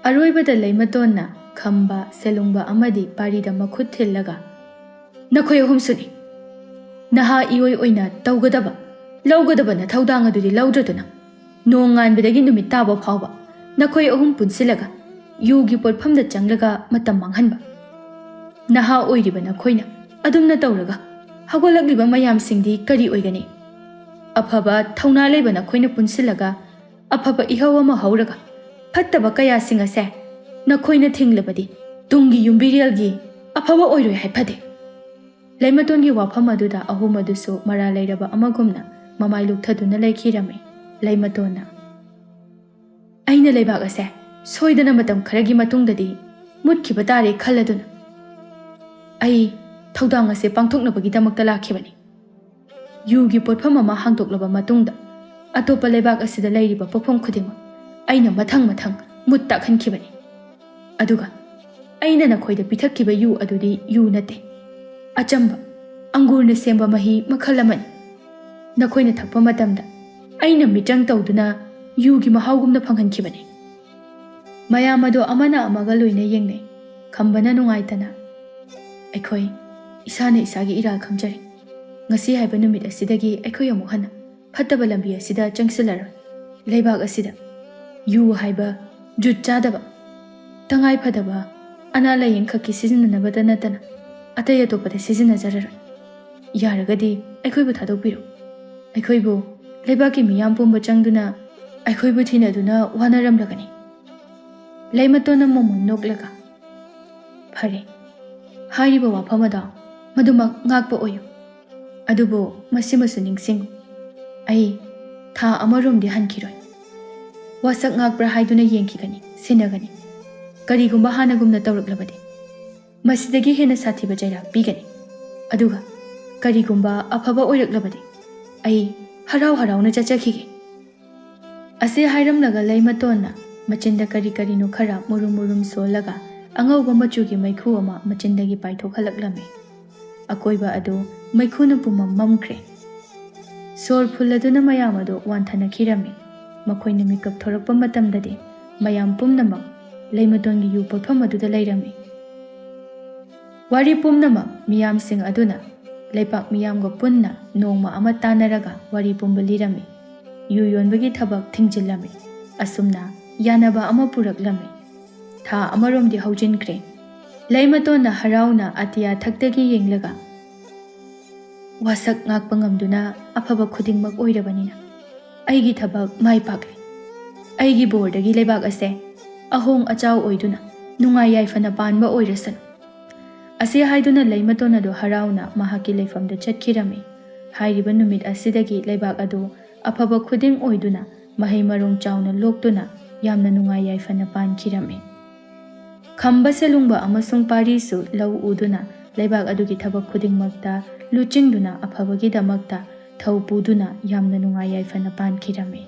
ꯑꯔꯣꯏꯕꯗ ꯂꯩꯃꯇꯣꯟꯅ ꯈꯝꯕ, ꯁꯦꯂꯨꯡꯕ ꯑꯃꯗꯤ ꯄꯥꯔꯤꯗ ꯃꯈꯨꯠ ꯊꯤꯜꯂꯒ, "ꯅꯈꯣꯏ ꯑꯍꯨꯝꯁꯨꯅꯤ꯫ ꯅꯍꯥ ꯏꯑꯣꯏ ꯑꯣꯏꯅ ꯇꯧꯒꯗꯕ, ꯂꯧꯒꯗꯕ ꯅꯊꯧꯗꯥꯡ ꯑꯗꯨꯗꯤ ꯂꯧꯗ꯭ꯔꯗꯨꯅ, ꯅꯣꯡ ꯉꯥꯟꯕꯗꯒꯤ ꯅꯨꯃꯤꯠ ꯇꯥꯕ ꯐꯥꯎꯕ ꯅꯈꯣꯏ ꯑꯍꯨꯝ ꯄꯨꯟꯁꯤꯜꯂꯒ ꯌꯨꯒꯤ ꯄꯣꯠꯐꯝꯗ ꯆꯪꯂꯒ ꯃꯇꯝ ꯃꯥꯡꯍꯟꯕ꯫ ꯅꯍꯥ ꯑꯣꯏꯔꯤꯕ ꯅꯈꯣꯏꯅ ꯑꯗꯨꯝꯅ ꯇꯧꯔꯒ ꯍꯧꯒꯠꯂꯛꯂꯤꯕ ꯃꯌꯥꯝꯁꯤꯡꯗꯤ ꯀꯔꯤ ꯑꯣꯏꯒꯅꯤ? ꯑꯐꯕ ꯊꯧꯅꯥ ꯂꯩꯕ ꯅꯈꯣꯏꯅ ꯄꯨꯟꯁꯤꯜꯂꯒ ꯑꯐꯕ ꯏꯍꯧ ꯑꯃ ꯍꯧꯔꯒ ꯐꯠꯇꯕ ꯀꯌꯥꯁꯤꯡ ꯑꯁꯦ ꯅꯈꯣꯏꯅ ꯊꯤꯡꯂꯕꯗꯤ ꯇꯨꯡꯒꯤ ꯌꯨꯝꯕꯤꯔꯦꯜꯒꯤ ꯑꯐꯕ ꯑꯣꯏꯔꯣꯏ ꯍꯥꯏ ꯐꯗꯦ꯫" ꯂꯩꯃꯇꯣꯟꯒꯤ ꯋꯥꯐꯝ ꯑꯗꯨꯗ ꯑꯍꯨꯝ ꯑꯗꯨꯁꯨ ꯃꯔꯥ ꯂꯩꯔꯕ ꯑꯃꯒꯨꯝꯅ ꯃꯃꯥꯏ ꯂꯨꯛꯊꯗꯨꯅ ꯂꯩꯈꯤꯔꯝꯃꯤ꯫ ꯂꯩꯃꯇꯣꯟꯅ, "ꯑꯩꯅ ꯂꯩꯕꯥꯛ ꯑꯁꯦ ꯁꯣꯏꯗꯅ ꯃꯇꯝ ꯈꯔꯒꯤ ꯃꯇꯨꯡꯗꯗꯤ ꯃꯨꯠꯈꯤꯕ ꯇꯥꯔꯦ ꯈꯜꯂꯗꯨꯅ ꯑꯩ ꯊꯧꯗꯥꯡ ꯑꯁꯦ ꯄꯥꯡꯊꯣꯛꯅꯕꯒꯤꯗꯃꯛꯇ ꯂꯥꯛꯈꯤꯕꯅꯤ꯫ ꯌꯨꯒꯤ ꯄꯣꯠꯐꯝ ꯑꯃ ꯍꯥꯡꯗꯣꯛꯂꯕ ꯃꯇꯨꯡꯗ ꯑꯇꯣꯞꯄ ꯂꯩꯕꯥꯛ ꯑꯁꯤꯗ ꯂꯩꯔꯤꯕ ꯄꯣꯠꯐꯝ ꯈꯨꯗꯤꯡꯃꯛ ꯑꯩꯅ ꯃꯊꯪ ꯃꯊꯪ ꯃꯨꯠ ꯇꯥꯛꯍꯟꯈꯤꯕꯅꯤ꯫ ꯑꯗꯨꯒ ꯑꯩꯅ ꯅꯈꯣꯏꯗ ꯄꯤꯊꯛꯈꯤꯕ ꯌꯨ ꯑꯗꯨꯗꯤ ꯌꯨ ꯅꯠꯇꯦ, ꯑꯆꯝꯕ ꯑꯪꯒꯨꯔꯅ ꯁꯦꯝꯕ ꯃꯍꯤ ꯃꯈꯜ ꯑꯃꯅꯤ꯫ ꯅꯈꯣꯏꯅ ꯊꯛꯄ ꯃꯇꯝꯗ ꯑꯩꯅ ꯃꯤꯇ꯭ꯔꯪ ꯇꯧꯗꯨꯅ ꯌꯨꯒꯤ ꯃꯍꯥꯎꯒꯨꯝꯅ ꯐꯪꯍꯟꯈꯤꯕꯅꯤ꯫" ꯃꯌꯥꯝ ꯑꯗꯨ ꯑꯃꯅ ꯑꯃꯒ ꯂꯣꯏꯅ ꯌꯦꯡꯅꯩ꯫ ꯈꯝꯕꯅ ꯅꯨꯡꯉꯥꯏꯇꯅ, "ꯑꯩꯈꯣꯏ ꯏꯁꯥꯅ ꯏꯁꯥꯒꯤ ꯏꯔꯥꯜ ꯈꯪꯖꯔꯦ꯫ ꯉꯁꯤ ꯍꯥꯏꯕ ꯅꯨꯃꯤꯠ ꯑꯁꯤꯗꯒꯤ ꯑꯩꯈꯣꯏ ꯑꯃꯨꯛ ꯍꯟꯅ ꯐꯠꯇꯕ ꯂꯝꯕꯤ ꯑꯁꯤꯗ ꯆꯪꯁꯤꯜꯂꯔꯣꯏ꯫ ꯂꯩꯕꯥꯛ ꯑꯁꯤꯗ ꯌꯨ ꯍꯥꯏꯕ, ꯖꯨꯠ ꯆꯥꯗꯕ, ꯇꯉꯥꯏ ꯐꯗꯕ ꯑꯅꯥ ꯂꯥꯏꯌꯦꯡ ꯈꯛꯀꯤ ꯁꯤꯖꯤꯟꯅꯅꯕꯗ ꯅꯠꯇꯅ ꯑꯇꯩ ꯑꯇꯣꯞꯄꯗ ꯁꯤꯖꯤꯟꯅꯖꯔꯔꯣꯏ꯫ ꯌꯥꯔꯒꯗꯤ ꯑꯩꯈꯣꯏꯕꯨ ꯊꯥꯗꯣꯛꯄꯤꯔꯣ꯫ ꯑꯩꯈꯣꯏꯕꯨ ꯂꯩꯕꯥꯛꯀꯤ ꯃꯤꯌꯥꯝ ꯄꯨꯝꯕ ꯆꯪꯗꯨꯅ ꯑꯩꯈꯣꯏꯕꯨ ꯊꯤꯅꯗꯨꯅ ꯋꯥꯅꯔꯝꯂꯒꯅꯤ꯫ ꯂꯩꯃꯇꯣꯟꯅ ꯃꯣꯃꯣꯟ ꯅꯣꯛꯂꯒ, "ꯐꯔꯦ, ꯍꯥꯏꯔꯤꯕ ꯋꯥꯐꯝ ꯑꯗꯣ ꯃꯗꯨꯃꯛ ꯉꯥꯛꯄ ꯑꯣꯏꯌꯨ꯫ ꯑꯗꯨꯕꯨ ꯃꯁꯤꯃꯁꯨ ꯅꯤꯡꯁꯤꯡꯉꯨ, ꯑꯩ ꯊꯥ ꯑꯃꯔꯣꯝꯗꯤ ꯍꯟꯈꯤꯔꯣꯏ꯫ ꯋꯥꯁꯛ ꯉꯥꯛꯄ꯭ꯔꯥ ꯍꯥꯏꯗꯨꯅ ꯌꯦꯡꯈꯤꯒꯅꯤ, ꯁꯤꯟꯅꯒꯅꯤ꯫ ꯀꯔꯤꯒꯨꯝꯕ ꯍꯥꯟꯅꯒꯨꯝꯅ ꯇꯧꯔꯛꯂꯕꯗꯤ ꯃꯁꯤꯗꯒꯤ ꯍꯦꯟꯅ ꯁꯥꯊꯤꯕ ꯆꯩꯔꯥꯛ ꯄꯤꯒꯅꯤ꯫ ꯑꯗꯨꯒ ꯀꯔꯤꯒꯨꯝꯕ ꯑꯐꯕ ꯑꯣꯏꯔꯛꯂꯕꯗꯤ ꯑꯩ ꯍꯔꯥꯎ ꯍꯔꯥꯎꯅ ꯆꯠꯆꯈꯤꯒꯦ"꯫ ꯑꯁꯤ ꯍꯥꯏꯔꯝꯂꯒ ꯂꯩꯃꯇꯣꯟꯅ ꯃꯆꯤꯟꯗ ꯀꯔꯤ ꯀꯔꯤꯅꯣ ꯈꯔ ꯃꯨꯔꯨꯝ ꯃꯨꯔꯨꯝ ꯁꯣꯜꯂꯒ ꯑꯉꯧꯕ ꯃꯆꯨꯒꯤ ꯃꯩꯈꯨ ꯑꯃ ꯃꯆꯤꯟꯗꯒꯤ ꯄꯥꯏꯊꯣꯛꯍꯜꯂꯛꯂꯝꯃꯤ꯫ ꯑꯀꯣꯏꯕ ꯑꯗꯨ ꯃꯩꯈꯨꯅ ꯄꯨꯝꯃꯝ ꯃꯝꯈ꯭ꯔꯦ꯫ ꯁꯣꯔ ꯐꯨꯜꯂꯗꯨꯅ ꯃꯌꯥꯝ ꯑꯗꯨ ꯋꯥꯟꯊꯅꯈꯤꯔꯝꯃꯤ꯫ ꯃꯈꯣꯏꯅ ꯃꯤꯀꯞ ꯊꯣꯔꯛꯄ ꯃꯇꯝꯗꯗꯤ ꯃꯌꯥꯝ ꯄꯨꯝꯅꯃꯛ ꯂꯩꯃꯇꯣꯟꯒꯤ ꯌꯨ ꯄꯣꯠꯐꯝ ꯑꯗꯨꯗ ꯂꯩꯔꯝꯃꯤ꯫ ꯋꯥꯔꯤ ꯄꯨꯝꯅꯃꯛ ꯃꯤꯌꯥꯝꯁꯤꯡ ꯑꯗꯨꯅ ꯂꯩꯄꯥꯛ ꯃꯤꯌꯥꯝꯒ ꯄꯨꯟꯅ ꯅꯣꯡꯃ ꯑꯃ ꯇꯥꯟꯅꯔꯒ ꯋꯥꯔꯤ ꯄꯨꯝꯕ ꯂꯤꯔꯝꯃꯤ꯫ ꯌꯨ ꯌꯣꯟꯕꯒꯤ ꯊꯕꯛ ꯊꯤꯡꯖꯤꯜꯂꯝꯃꯤ꯫ ꯑꯁꯨꯝꯅ ꯌꯥꯅꯕ ꯑꯃ ꯄꯨꯔꯛꯂꯝꯃꯤ꯫ ꯊꯥ ꯑꯃꯔꯣꯝꯗꯤ ꯍꯧꯖꯤꯟꯈ꯭ꯔꯦ꯫ ꯂꯩꯃꯇꯣꯟꯅ ꯍꯔꯥꯎꯅ ꯑꯇꯤꯌꯥ ꯊꯛꯇꯒꯤ ꯌꯦꯡꯂꯒ, "ꯋꯥꯁꯛ ꯉꯥꯛꯄ ꯉꯝꯗꯨꯅ ꯑꯐꯕ ꯈꯨꯗꯤꯡꯃꯛ ꯑꯣꯏꯔꯕꯅꯤꯅ ꯑꯩꯒꯤ ꯊꯕꯛ ꯃꯥꯏ ꯄꯥꯛꯂꯦ꯫ ꯑꯩꯒꯤ ꯕꯣꯔꯗꯒꯤ ꯂꯩꯕꯥꯛ ꯑꯁꯦ ꯑꯍꯣꯡ ꯑꯆꯥꯎ ꯑꯣꯏꯗꯨꯅ ꯅꯨꯡꯉꯥꯏ ꯌꯥꯏꯐꯅ ꯄꯥꯟꯕ ꯑꯣꯏꯔꯁꯅꯨ"꯫ ꯑꯁꯤ ꯍꯥꯏꯗꯨꯅ ꯂꯩꯃꯇꯣꯟ ꯑꯗꯨ ꯍꯔꯥꯎꯅ ꯃꯍꯥꯛꯀꯤ ꯂꯩꯐꯝꯗ ꯆꯠꯈꯤꯔꯝꯃꯤ꯫ ꯍꯥꯏꯔꯤꯕ ꯅꯨꯃꯤꯠ ꯑꯁꯤꯗꯒꯤ ꯂꯩꯕꯥꯛ ꯑꯗꯨ ꯑꯐꯕ ꯈꯨꯗꯤꯡ ꯑꯣꯏꯗꯨꯅ ꯃꯍꯩ ꯃꯔꯣꯡ ꯆꯥꯎꯅ ꯂꯣꯛꯇꯨꯅ ꯌꯥꯝꯅ ꯅꯨꯡꯉꯥꯏ ꯌꯥꯏꯐꯅ ꯄꯥꯟꯈꯤꯔꯝꯃꯤ꯫ ꯈꯝꯕ ꯁꯦꯂꯨꯡꯕ ꯑꯃꯁꯨꯡ ꯄꯥꯔꯤꯁꯨ ꯂꯧ ꯎꯗꯨꯅ ꯂꯩꯕꯥꯛ ꯑꯗꯨꯒꯤ ꯊꯕꯛ ꯈꯨꯗꯤꯡꯃꯛꯇ ꯂꯨꯆꯤꯡꯗꯨꯅ ꯑꯐꯕꯒꯤꯗꯃꯛꯇ ꯊꯧ ꯄꯨꯗꯨꯅ ꯌꯥꯝꯅ ꯅꯨꯡꯉꯥꯏ ꯌꯥꯏꯐꯅ ꯄꯥꯟꯈꯤꯔꯝꯃꯤ꯫